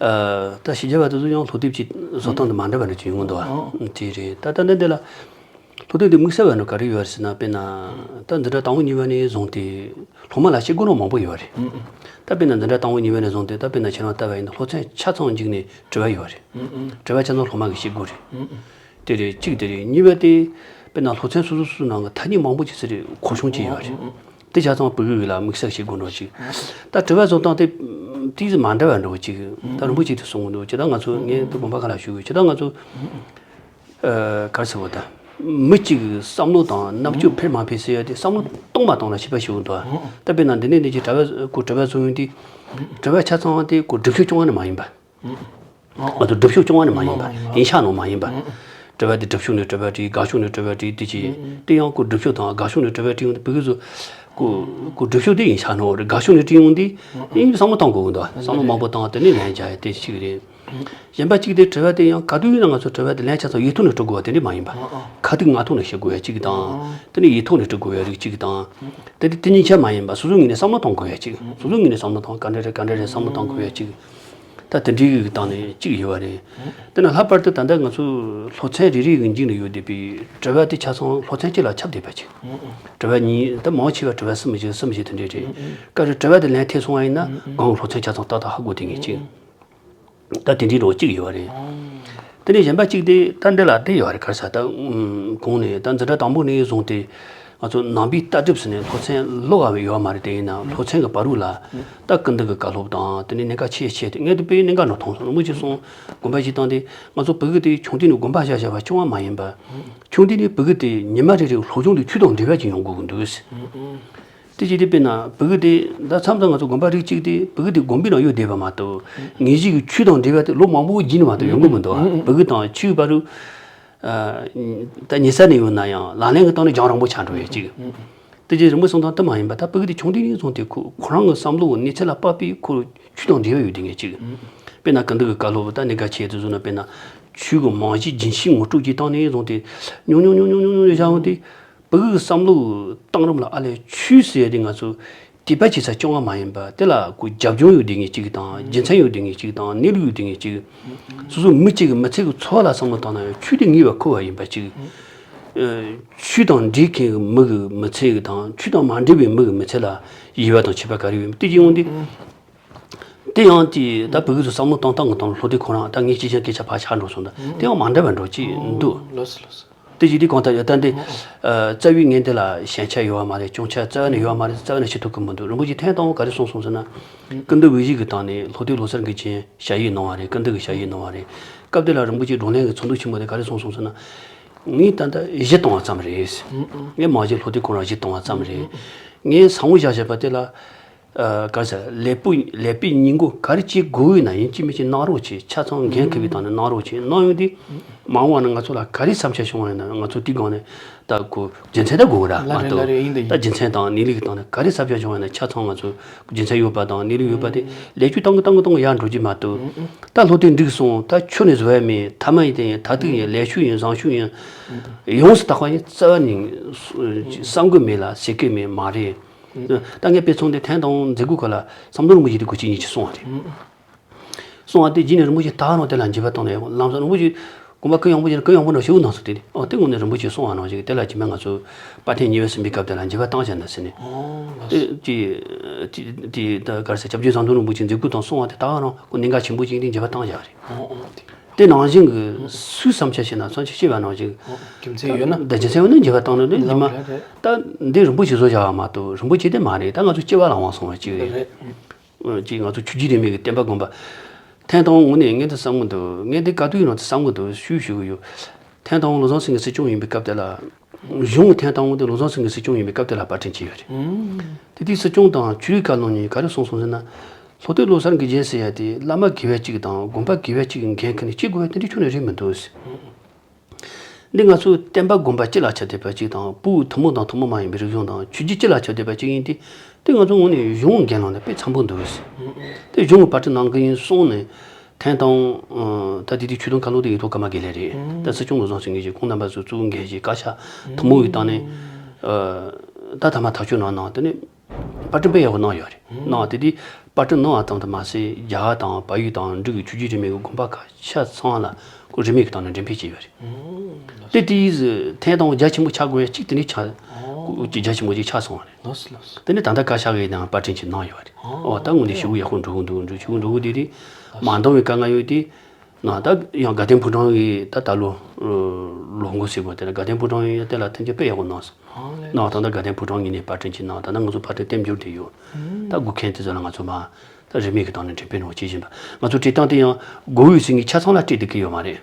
ཨ་ད་ཕྱི་རྒྱལ་བ་དེ་ཚོ་ཡང་སློབ་དེབ་ཅིག་བཟོ་སྟངས་དེ་མ་འདྲ་བ་འདྲ་ཅིག་ཡོང་གི་འདུག་ཨ། དེ་རེད། ད་ད་ནི་འདི་ལ་སློབ་དེབ་འདི་དམིགས་བསལ་བ་ནི་ག་རེ་ཡོད་རེད་ཟེར་ན། དཔེར་ན་ད་འཛིན་གྲྭ་དང་པོ་གཉིས་པ་ནས་བཟུང་སྟེ་སློབ་མ་ལ་བཤད་དགོས་ནོ་མང་པོ་ཡོད་རེད། ད་དཔེར་ན་འཛིན་གྲྭ་དང་པོ་གཉིས་པ་ནས་བཟུང་སྟེ་ད་དཔེར་ན་ཁྱེད་རང་ལྟ་བ་ཡིན་ན་སློབ་ཚན་ཆ་ཚང་གཅིག་ནས་དྲི་བ་ཡོད་རེད། དྲི་བ་ཆ་ཚང་སློབ་མ་གིས་བཤད་དགོས་རེད། དེ་རེད། གཅིག་དེ་རེད། གཉིས་པ་དེ་དཔེར་ན་སློབ་ཚན་སོ་སོ་སོ་སོའི་ནང་གི་ཐ་སྙད་མང་པོ་ཅིག་ཟེར་རེད། གོ་གཞུང་ཅིག་ཡོད་རེད། དེ་ཆ་ཚང་ཕྲུ་གུ་ལ་དམིགས་བསལ་བྱེད་དགོས་འགྲོ་ཅིག་ད་དྲི་བ་བཟོ་སྟངས་དེ་ཏོག་ཙམ་མ་འདྲ་བ་འགྲོ་ཅིག་ད་རིན་པོ་ཆེ་དེ་གསུང་གི་འདུག་ཇི་ལྟར་ང་ཚོ་ངས་དེ་དགོན་པ་ཁག་ལ་ཞུ་དགོས། ཇི་ལྟར་ང་ཚོ་ཨ་ག་རེ་ཟེར་བ་ད་མི་གཅིག་གི་བསམ་བློ་དང་རྣམ་དཔྱོད་འཕེལ་མ་འཕེལ་ཟེར་ཡ་དེ་བསམ་བློ་གཏོང་མ་གཏོང་ལ་ཞིབ་ཕྲ་ཞུ་གི་འདུག་ད་དཔེར་ན་འདི་ནས་འདི་ཅིག་དྲི་བ་ཁོ་དྲི་བ་བཟོ་ཡོང་དུས་དྲི་བ་ཆ་ཚང་དེ་ཁོ་སྒྲུབ་ཕྱོགས་སྐྱོང་བ་ནི་མ་ཡིན་པ། ང་ཚོ་སྒྲུབ་ཕྱོགས་སྐྱོང་བ་ནི་མ་ཡིན་པ། ཡིན་ཤག་ནོ་མ་ཡིན་པ། དྲི་བ་དེ་སྒྲུབ་ཕྱོགས་ནས་དྲི་བ་དྲིས། དགག་ཕྱོགས་ནས་དྲི་བ་དྲིས། དེ་ཅི། དེ་ཡང་ཁོ་སྒྲུབ་ཕྱོགས་དང་དགག་ཕྱོགས་ནས་དྲི་བ་དྲིས་ཡོང་དུས་ཕྲུ་གུ་ཚོ་ཁོ་ཁོ་སྒྲུབ་ཕྱོགས་དེ་ཡིན་ཤག་ནོ་རེད། དགག་ཕྱོགས་ནས་དྲིས་ཡོང་དུས་ཡིན་བསམ་བློ་གཏོང་དགོས་ཀྱི་འདུག་བསམ་བློ་མང་པོ་བཏང་དེ་ནས་ལན་རྒྱག་ཡ་དེ་གཅིག་རེད། གཞན་པ་གཅིག་དེ་དྲི་བ་དེ་ཡང་ག་དུས་ཡིན་ན་ང་ཚོ་དྲི་བ་དེ་ལན་ཆ་ཚང་ཡིག་ཐོག་ནས་འབྲི་དགོས་པ་དེ་འདྲ་མ་ཡིན་པ། ཁ་ཐུག་ངག་ཐོག་ནས་བཤད་དགོས་ཡ་གཅིག་དང་། དེ་ནས་ཡིག་ཐོག་ནས་འབྲི་དགོས་ཡ་རིགས་གཅིག་དང་། དེ་དེ་གཉིས་ཆ་མ་ཡིན་པ་སོ་སོ་ངོས་ནས་བསམ་བློ་གཏོང་དགོས་ཡ་གཅིག་སོ་སོ་ངོས་ནས་བསམ་བློ་གཏོང་། ག་འདྲ་རེད་ག་འདྲ་རེད་བསམ་བློ་གཏོང་དགོས་ཡ་གཅིག་ད་དེ་འདྲའི་གི་སྟེང་ནས་གཅིག་ཡོད་པ་རེད། དེ་ན་ལྷག་པར་དུ་ད་ལྟ་ང་ཚོ་སློབ་ཚན་རེ་རེ་གི་མཇུག་ནས་ཡོད་བསྡད་པའི་དྲི་བ་དེ་ཆ་ཚང་སློབ་ཚན་གཅིག་ལ་ཁྱབ་བསྡད་པ་ཅིག་དྲི་བ་གཉིས་ད་མང་ཆེ་བ་དྲི་བ་གསུམ་བཞི་གསུམ་བཞི་དེ་འདྲས་རེད། སྐབས་རེ་དྲི་བ་དེ་ལན་ཐེབས་སོང་བ་ཡིན་ན་སྒང་སློབ་ཚན་ཆ་ཚང་ཏག་ཏག་ཧ་གོ་བསྡད་མཁན་གཅིག་ད་དེ་འདྲའི་རོགས་གཅིག་ཡོད་པ་རེད། དེ་ནས་གཞན་པ་གཅིག་དེ་ད་འདི་ལ་དེ་ཡོད་པ་རེད། ག་རེ་ཟེར་ད་གོང་ནས་ད་འཛིན་གྲྭ་དང་པོ་ནས་བཟུང་སྟེ། ང་ཚོ་ནང་པའི་ལྟ་གྲུབ་ཟེར་ནས་སློབ་ཚན་ཀློག་ཡ་ཡོད་མ་རེད། དེ་ཡིན་ན་སློབ་ཚན་གྱི་བར་དུ་ལ་ད་སྐུ་མདུན་གྱི་བཀའ་སློབ་དང་དེ་ནས་གནད་འགག་ཆེ་ཆེ་དེ་ངས་དེ་དཔེ་གནད་འགག་འདྲ་མཐོང་སོང་། དགོངས་པ་བཞེས་སྟངས་དེ་ང་ཚོ་བོད་ཀྱི་དེ་ཆུང་དུས་ནས་དགོན་པ་བཞག་བཞག་པ་ཆུང་བ་མ་ཡིན་པ། ཆུང་དུས་ནས་བོད་ཀྱི་དེ་ཉི་མ་རེ་རེའི་སློབ་སྦྱོང་དེ་ཆོས་དང་འབྲེལ་བ་ཅིག་ཡོང་དགོས་ཀྱི་འདུག་ཟེར། དེ་བྱས་ཏེ་དཔེར་ན་ཕྲུ་གུ་དེ་ད་མཚམས་མཚམས་ང་ཚོ་དགོན་པ་རིགས་གཅིག་དེ་ཕྲུ་གུ་དེ་དགོན་པའི་ནང་ཡོད་བསྡད་པ་མ་གཏོགས་ངེད་ཅག་གི་ཆོས་དང་འབྲེལ་བ་དེ་ལོ་མང་པོ་རྗེས་ནས་མ་གཏོགས་ཡོང་གི་མི་འདུག་ཨ། ཕྲུ་གུ་དང་ཆོས་བར་དུ་ད་ཉེ་ས་ནས་ཡོད་ན་ཡང་ལག་ལེན་གྱི་སྟེང་ནས་རྒྱང་རིང་པོ་ཆགས་འགྲོ་ཡས་གཅིག་དེ་རྗེས་རིན་པོ་གསུང་སྟངས་དེ་མ་ཡིན་པ་ད་ཕྲུ་གུ་དེ་ཆུང་དུས་ནས་བཟུང་སྟེ་ཁོ་ཁོ་རང་གི་བསམ་བློ་གནས་ཚད་ལ་དཔག་པའི་ཁོ་ཆོས་དང་འབྲེལ་བ་ཡོད་བསྡད་མཁན་གཅིག་དཔེར་ན་སྐུ་མདུན་གྱི་བཀའ་སློབ་ད་གནད་འགག་ཆེ་དེ་ཚོ་ན་དཔེར་ན་ཆོས་ཀྱི་རྨང་གཞི་རྒྱུན་ཤེས་ངོ་སྤྲོད་ཀྱི་སྟེང་ནས་བཟུང་སྟེ་ཉུང་ཉུང་ཉུང་ཉུང་ཉུང་ཉུང་བཞག་འོང་དུས། ཕྲུ་གུའི་བསམ་བློའི་གཏིང་རིམ་ལ་ཨ་ལས་ཆོས་ཟེར་ཡ་དེ་ང་ཚོ་དད་པ་བྱེད་ས་རྐྱང་བ་མ་ཡིན་པ་དེ་ལ་ཁོ་རྒྱབ་ལྗོངས་ཡོད་བསྡད་མཁན་གཅིག་དང་རྒྱུ་མཚན་ཡོད་བསྡད་མཁན་གཅིག་དང་གནས་ལུགས་ཡོད་བསྡད་མཁན་གཅིག་སོ་སོ་མི་གཅིག་གི་མི་ཚེ་གི་འཚོ་བ་ལ་བསམ་བློ་བཏང་ན་ཡང་ཆོས་དེ་ངེས་པར་མཁོ་བ་ཡིན་པ་གཅིག་ཆོས་དང་འབྲེལ་མཁན་གྱི་མི་གི་མི་ཚེ་གི་དང་ཆོས་དང་མ་འབྲེལ་བའི་མི་གི་མི་ཚེ་ལ་ཡིད་བ་དང་ཆེས་པ་ག་རེ་ཡོད་མིན་དེ་གཅིག་འོང་དུས། དེ་ཡང་དེ་ད་ཕྲུ་གུ་ཚོ་བསམ་བློ་གཏོང་སྟངས་ཀྱི་སྟེང་ལ་བློ་གཏད་ཁོ་རང་ད་ངས་ཅི་བྱ་སྐད་ཆ་ཕར་ཆགས་འགྲོ་སོང་ད་དེ་ཡང་མ་འདྲ་བ་འགྲོ་ཅི་འདུག་ལོས་ལོས། དེ་བཞིན་དེ་གང་ལྟར་ཡོད་ད་འདི་རྩ་བའི་ངས་འདི་ལ་ཞན་ཆ་ཡོད་བ་མ་རེད། སྐྱོན་ཆ་རྩ་བ་ནས་ཡོད་བ་མ་རེད། རྩ་བ་ནས་བྱེད་ཐུབ་ཀྱི་མི་འདུག་རིན་པོ་ཆེ་ཐེངས་དང་པོ་ག་རེ་གསུངས་སོང་ཟེར་ན། ཀུན་འདུས་དབུས་གཞི་གི་སྟེང་ནས་ལྷོ་སྟོད་ལོ་གསར་གྱི་རྗེས་ཞབས་ཡིག་གནང་བ་རེད། ཀུན་འདུས་ཀྱི་ཞབས་ཡིག་གནང་བ་རེད། སྐབས་དེ་ལ་རིན་པོ་ཆེའི་བགྲོ་གླེང་གི་ཚོགས་འདུ་ཆེན་མོ་དེ་ག་རེ་གསུངས་སོང་ཟེར་ན། ངས་ད་ལྟ་གཞི་བཏང་བ་ཙམ་རེད། ངས་རྨང་གཞི་ལྷོ་སྟོད་ཁོ་རང་གཞི་བཏང་བ་ཙམ་རེད། ངས་བསམ་བློ་བཞག་བཞག་པ་དེ་ལ། ག་རེ་ཟེར་ལས་པོ་ལས་པའི་སྙིང་པོ་ག་རེ་བྱེད་དགོས་ཡོད་ན་ཡིན་གཅིག་མིན་གཅིག་གནང་རོགས་བྱེད། ཆ་ཚང་འགན་འཁུར་བའི་སྟེང་ནས་གནང་རོགས་བྱེད་གནང་ཡོང་དུས་མ་འོངས་པ་ན་ང་ཚོ་ལ་ག་རེ་བསམ་འཆར་བྱུང་བ་ཡིན་ན་ང་ཚོ་དེའི་སྒང་ནས་ད་ཁོ་རྒྱུ་མཚན་ད་དགོས་གི་ར་ལ་མ་རེད་ལ་གཏོགས་རེད། ཡིན་ད་ད་ཡིན། རྒྱུ་མཚན་དང་གནས་ལུགས་ཀྱི་སྟེང་ནས་ག་རེ་བསམ་འཆར་བྱུང་བ་ཡིན་ན་ཆ་ཚང་ང་ཚོ་རྒྱུ་མཚན་ཡོད་པ་དང་གནས་ལུགས་ཡོད་པ་དེ་ལས་ཆོད་གཏང་གི་གཏང་གི་གཏང་གི་ཡར་འགྲོ་རྒྱུ་མ་གཏོགས་ད་ལྷོ་སྟོད་འགྲིག་སོང་ད་ཆུ་ནས་བཟོ་ཡ་མེད། ཐ་མ་ཡིན་དེ་ཡིན། ད་དུང་ཡིན། ལས་ཤུགས་ཡིན། བཟང་ཤུགས་ཡིན། ཡོངས་སུ་དག་པ་ཡིན་རྩ་བ་ནས་བསམ་གི་མེད་ལ་ཟེར་གི་མེད་མ་རེད། ད་ངས་དཔེ་མཚོན་དེ་ཐེངས་དང་མཛད་སྒོ་ཁག་ལ་ཟམ་གདོང་རིན་པོ་ཆེ་དེ་སྐུ་མཁྱེན་གཉིས་ཀྱིས་གསུངས་པ་རེད། གསུངས་པ་དེ་རྗེས་ནས་རིན་པོ་ཆེ་ད་ག་ནང་དེ་ལ་འགྱེད་པ་བཏང་ནས་ལམ་སང་རིན་པོ་ཆེ་དགོངས་པ་གུ་ཡངས་པོ་ཞིག་གུ་ཡངས་པོ་ནང་ཞུ་གནང་སོང་དེ་ནི་ཨོ་དེ་ངོ་ནས་རིན་པོ་ཆེ་གསུངས་པ་ནང་བཞིན་དེ་ལ་རྗེས་མ་ང་ཚོ་དཔར་ཐེངས་གཉིས་པ་གསུམ་པའི་སྐབས་དེ་ལ་འགྱེད་པ་བཏང་བྱས་ན་ཟེར་ནས་དེ་དེ་དེ་ད་ག་རེ་ཟེར་སྐྱབས་རྗེ་ཟམ་གདོང་རིན་པོ་ཆེ་མཛད་སྒོ་དང་གསུངས་པ་དེ་ད་ག་རང་ཁོ་གནད་འགག་ཆེན་པོ་ཞིག་དེ་འགྱེད་པ་བཏང་བཞག་རེད། དེ་ནང་བཞིན་གྱི་སུས་བསམ་འཆར་བྱས་ན་བསམ་འཆར་བྱས་པ་ནང་བཞིན་རྒྱུ་མཚན་ཡོད་ན་ད་རྒྱུ་མཚན་ཡོད་ན་འགྱེད་པ་བཏང་ནས་ནི་ཉི་མ་ད་འདི་རིན་པོ་ཆེ་བཟོ་བཞག་པ་མ་གཏོགས་རིན་པོ་ཆེ་དེ་མ་རེད། ད་ང་ཚོ་སྐྱེ་བ་ལ་དབང་སོང་བ་ཅིག་རེད། ཅིག་ང་ཚོ་ཆོས་བརྒྱུད་རིས་མེད་ཀྱི་བསྟན་པ་དགོན་པ། ཐེངས་དང་པོ་ངོ་ནས་ངས་འདི་བསམ་གི་འདུག་ངས་འདི་ག་དུས་ཡིན་ན་འདི་བསམ་གི་འདུག་ཞུ་ཞུ་གི་ཡོད། ཐེངས་དང་པོ་བློ་བཟང་སེང་གེ་སྲིད་སྐྱོང་ཡིན་པའི་སྐབས་དེ་ལ། གཞུང་གི་ཐེངས་དང་པོ་དེ་བློ་བཟང་སེང་གེ་སྲིད་སྐྱོང་ཡིན་པའི་སྐབས་དེ་ལ་པར་སྐྲུན་བྱས་ཡོད་རེད། དེ་དུས་སྲིད་སྐྱོང་དང་ཆོས་རིག་བཀའ་བློན་གཉིས་ག་རེ་གསུངས་སོང་ཟེར་ན། ལྷོ་སྟོད་བློ་གསར་གྱི་རྗེས་ཟེར་ཡ་དེ་བླ་མ་དགེ་བ་གཅིག་དང་དགོན་པ་དགེ་བ་གཅིག་གི་འགན་ཁུར་ནས་བྱེད་དགོས་པ་དེ་འདྲ་ཁྱོན་ནས་རེད་མི་འདུག་ཟེར། འདི་ང་ཚོའི་བསྟན་པ་དགོན་པ་སྤྱི་ལ་ཁྱབ་བསྡད་པ་གཅིག་དང་ཕྲུ་གུ་ཐུན་མོང་དང་ཐུན་མོང་མ་ཡིན་པའི་རིག་གཞུང་དང་ཆོས་བརྒྱུད་སྤྱི་ལ་ཁྱབ་བསྡད་པ་གཅིག་ཡིན་ཏེ། དེ་ང་ཚོ་ངོས་ནས་གཞུང་འགན་ལངས་ནས་དཔེ་འཚམ་པོ་འདུག་ཟེར། དེ་གཞུང་གི་པར་སྐྲུན་གནང་གི་ཡིན་གསུངས་ནས། ཐེངས་དང་ད་དེ་དུས་ཆོས་དོན་བཀའ་བློན་དེ་ཡིན་ཐོག་ཀརྨ་དགེ་ལེགས་རེད། ད་སྲིད་སྐྱོང་བློ་བཟང་སེང་གེ་ཞེས་ཁོང་རྣམ་པ་ཚོས་གཙོ་བོ་འགན་བཞེས་བཀའ་ཤག་ཐུན་མོང་གི་སྟེང་ནས་ད་ཐ་མ་ཐག་གཅོད་གནང་གནང་དེ་ནས་པར་སྐྲུན་དཔེ་ཡག་པོ་གནང་ཡོད་རེད། གནང་དེ་དུས་པར་སྐྲུན་གནང་བ་ཙམ་དུ་མ་ཟད་རྒྱ་གར་དང་བལ་ཡུལ་དང་འབྲུག་གི་ཆོས་བརྒྱུད་རིས་མེད་ཀྱི་དགོན་པ་ཁག་ཆ་ཚང་ལ་ཁོ་རིན་མེད་ཀྱི་སྟེང་ནས་འགྲེམས་སྤེལ་བྱས་ཡོད་རེད། དེ་དུས་ཐེངས་དང་པོ་རྒྱ་ཆེན་པོ་ཆགས་དགོས་ཡ་གཅིག་དེ་ནས་ཆགས། རྒྱ་ཆེན་པོ་གཅིག་ཆགས་སོང་བ་རེད། ལགས་སོ་ལགས་སོ། དེ་ནས་ད་ལྟ་བཀའ་ཤག་གིས་ནང་པར་སྐྲུན་གྱིས་གནང་ཡོད་རེད། ཨོ་ད་དངོས་གནས་ཞེ་པོ་ཡག་པོ་འགྲོ་གི་འདུག་འགྲོ་ཞེ་པོ་འགྲོ་གི་འདུག་དེ་མ་འདང་བའི་དཀའ་ངལ་ཡོད་དེ། ན་ད་ཡང་དགའ་ལྡན་ཕོ་བྲང་གིས་ད་ད་ལོ་ལོ་འགོ་ཟེར་བ་དེ་ལ་དགའ་ལྡན་ཕོ་བྲང་ཡིན་ཡང་དེ་ལ་ཐེངས་གཅིག་དཔེ་ཡག་པོ་གནང་སོང་། ན་ད་ལྟ་དགའ་ལྡན་ཕོ་བྲང་ངོས་ནས་པར་སྐྲུན་གྱིས་གནང་། ད་ལྟ་ང་ཚོ་པར་སྐྲུན་བསྟན་འགྱུར་དེ་ཡོད། ད་དགོས་མཁན་དེ་ཚོ་ལ་ང་ཚོ་མ་ད་རིན་མེད་ཀྱི་སྟེང་ནས་འགྲེམས་སྤེལ་གནང་བྱེད་བཞིན་པ། ང་ཚོ་སྤྲད་སྟངས་དེ་ཡང་དགོས་ཡོད་ཟེར་མཁན་ཆ་ཚང་ལ་སྤྲད་བསྡད་ཀྱི་ཡོད་མ་རེད།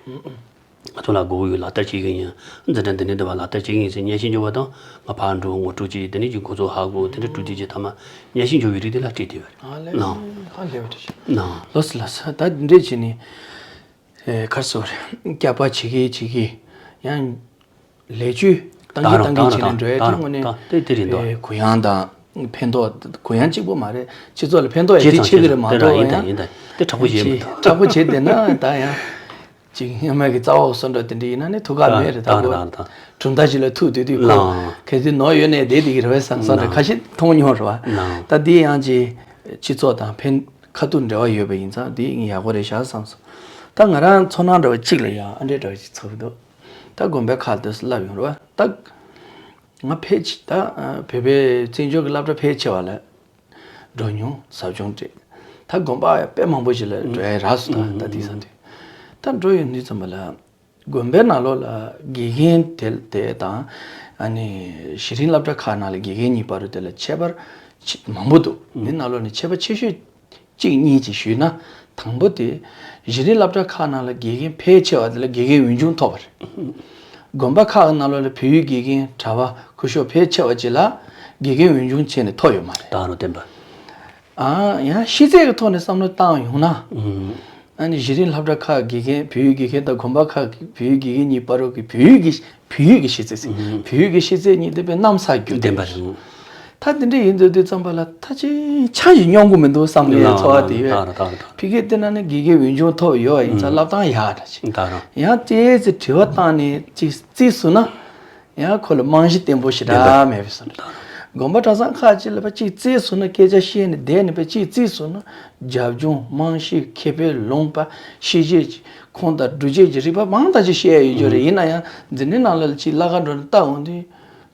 ང་ཚོ་ལ་དགོས་ཡོད་ལག་བསྟར་བྱེད་ཀྱི་ཡིན། འཛིན་གྲྭ་འདི་ནས་འདི་བ་ལག་བསྟར་བྱེད་ཀྱི་ཡིན་ཟེར་སྙན་ཞུ་འབྱོར་བ་དང་ང་ཕར་འགྲོ་ངོ་སྤྲོད་བྱེད་དེ་ནས་ཀྱི་འགོ་ཚུགས་ཧ་གོ་དེ་འདྲ་གྲུབ་དུས་ཀྱི་ཐ་མ་སྙན་ཞུ་འབྱོར་བའི་རིགས་དེ་ལ་སྤྲད་བསྡད་པ་རེད། ཨ་ལས་ལགས། ཧ་ལས་པ་འདྲ་ཞིག་ལགས། ལོ་སི་ལགས་ས་ད་འདི་འདྲས་བྱས་ནས་ཨེ་གར་སོ་རེད། སྐྱག་པ་བྱེད་ཀྱི་བྱེད་ཀྱི་ཡང་ལས་བཅོས་བཏང་གི་བཏང་གི་བྱས་ནས་འགྲོ་ཡ་དེ་དངོས་གནས་ཨེ་གུ་ཡངས་དང་ཕན་ཐོགས་གུ་ཡངས་གཅིག་པོ་མ་རེད། སྤྱི་ཚོགས་ལ་ཕན་ཐོགས་ཡ་གཅིག་ཆེ་གི་རེད་མ་གཏོགས་ཡང་དེ་དྲག་པོ་བྱེད་མི་ཐུབ། དྲག་པོ་བྱེད་བསྡད་ན་ད་ཡང་། ཅིག་སྔོན་མ་གི་རྩ་བ་སོ་འདྲ་དེ་འདྲ་ཡིན་ན་ནི་ཐུགས་ཁག་མེད་རེད། ད་གོ་གྲུབ་མཐའ་ཞིག་ལ་ཐུག་དུས་དུས་ཁོ་གལ་སྲིད་ནོར་ཡོད་ནའི་བསྡད་དེ་གི་རེད་བས་བསམ་བསམ་རེད། ཁ་ཤས་མཐོང་མྱོང་རེད་བ། ད་འདི་ཡང་ཅིག་སྤྱི་ཚོགས་དང་ཕན་ཁ་ཐུག་འབྲེལ་བ་ཡོད་པ་ཡིན་ཙང་འདི་ཡག་པོ་རེད་ཤག་བསམ་སོང་། ད་ང་རང་ཚོར་སྣང་འདྲ་བ་གཅིག་ལ་ཡང་ཨ་འདྲས་འདྲ་བ་ཞིག་ཚོར་གི་འདུག་ད་དགོན་པའི་ཁག་དུ་བསླབ་ཡོང་རེད་བ། ད་ང་ཕལ་ཆེར་ད་བོད་པའི་བཙན་བྱོལ་གྱི་སློབ་གྲྭ་ཕལ་ཆེ་བ་ལ། འགྲོ་མྱོང་ཟབ་སྦྱོང་སྤྲད། ད་དགོན་པ་དཔེ་མང་པོ་ཞིག་ལ་འགྲོ་ཡ་རག་སོང་། ད་ད་དེང་སང་དུས་ད་འགྲོ་ཡོང་དུས་ཙམ་པ་ལ་དགོན་པའི་ནང་ལོགས་ལ་དགེ་རྒན་དེ་དེ་དང་ཨ་ནི་གཞི་རིམ་སློབ་གྲྭ་ཁག་ནང་ལ་དགེ་རྒན་གཉིས་བར་དུ་དེ་ལ་ཁྱད་པར་ཆེ་མང་པོ་འདུག་དེ་ནང་ལོགས་ནས་ཁྱད་པར་ཆེ་ཤོས་གཅིག་གཉིས་ཅིག་ཞུས་ན། དང་པོ་དེ་གཞི་རིམ་སློབ་གྲྭ་ཁག་ནང་ལ་དགེ་རྒན་ཕལ་ཆེ་བ་དེ་ལ་དགེ་རྒན་འོས་སྦྱོང་ཐོབ་པ་རེད། དགོན་པ་ཁག་གི་ནང་ལོགས་ལ་བོད་ཡིག་དགེ་རྒན་གྲྭ་པ་སྐུ་ཞབས་ཕལ་ཆེ་བ་ཅིག་ལ་ དགེ་རྒན་འོས་སྦྱོང་བྱས་ནས་ཐོབ་ཡོད་མ་རེད། ད་རུང་བསྟན་པ། ཨ་ཡང་ཤེས་ཚད་ཀྱི་ཐོག་ནས་བསམ་བློ་བཏང་ཡོང་ན། ཨ་ནི་གཞི་རིམ་སློབ་གྲྭ་ཁག་དགེ་རྒན་བོད་ཡིག་དགེ་རྒན་དང་དགོན་པ་ཁག་གི་བོད་ཡིག་དགེ་རྒན་གཉིས་བར་རོགས་ཀྱི་བོད་ཡིག་གི་བོད་ཡིག་གི་ཤེས་ཚད་ཟེར། བོད་ཡིག་གི་ཤེས་ཚད་གཉིས་དེ་དཔེ་གནམ་ས་བརྒྱུད་བསྟན་པ་རེད། ད་དེ་འདྲ་ཡིན་དུས་དུས་ཙམ་པ་ལ་ད་ཅི་ཆ་ཞིག་སྙོམས་གི་མི་འདུག་བསམ་ནས་ཚོར་བ་དེ་ཡོད། ད་རུང་ད་རུང་ད་རུང་། ཕ་གིར་བལྟས་ན་ནི་དགེ་རྒན་འོས་སྦྱོང་ཐོབ་ཡོད་པ་ཡིན་ཙང་། ཨུ། བསླབ་སྟངས་ཡག་འདྲ་ཅིག་ད་རུང་། ཡང་ཅི་ཟེར་དྲི་བ་བཏང་ནས་ཅིག་རྩིས་ཟུར་ན། ཡང་ཁོ་ལ་རྨང་གཞི་བརྟན་པོ་ཞེ་དྲག་མེད་པའི་བཟོ་འདྲ། དགོན་པ་གྲྭ་ཚང་ཁག་ཅིག་ལ་ཕར་ཅིག་རྩིས་ཟུར་ན་སྐད་ཆ་བཤད་ནས་བསྡད་ནས་ཕར་ཅིག་རྩིས་ཟུར་ན་རྒྱབ་ལྗོངས་རྨང་གཞི་ཁེ་ཕན་ལུང་པ་ཤེས་བྱའི་ཁུངས་དང་སྒྲུབ་བྱེད་ཀྱི་རིགས་པ་མང་དག་ཅིག་བཤད་ཡོད་རྒྱུ་རེད། ཡིན་ན་ཡང་འཛིན་གྲྭའི་ནང་ལ་ཅིག་ལྷག་དཀར་འགྲོ་ནས་ལྟ་འོང་དུས་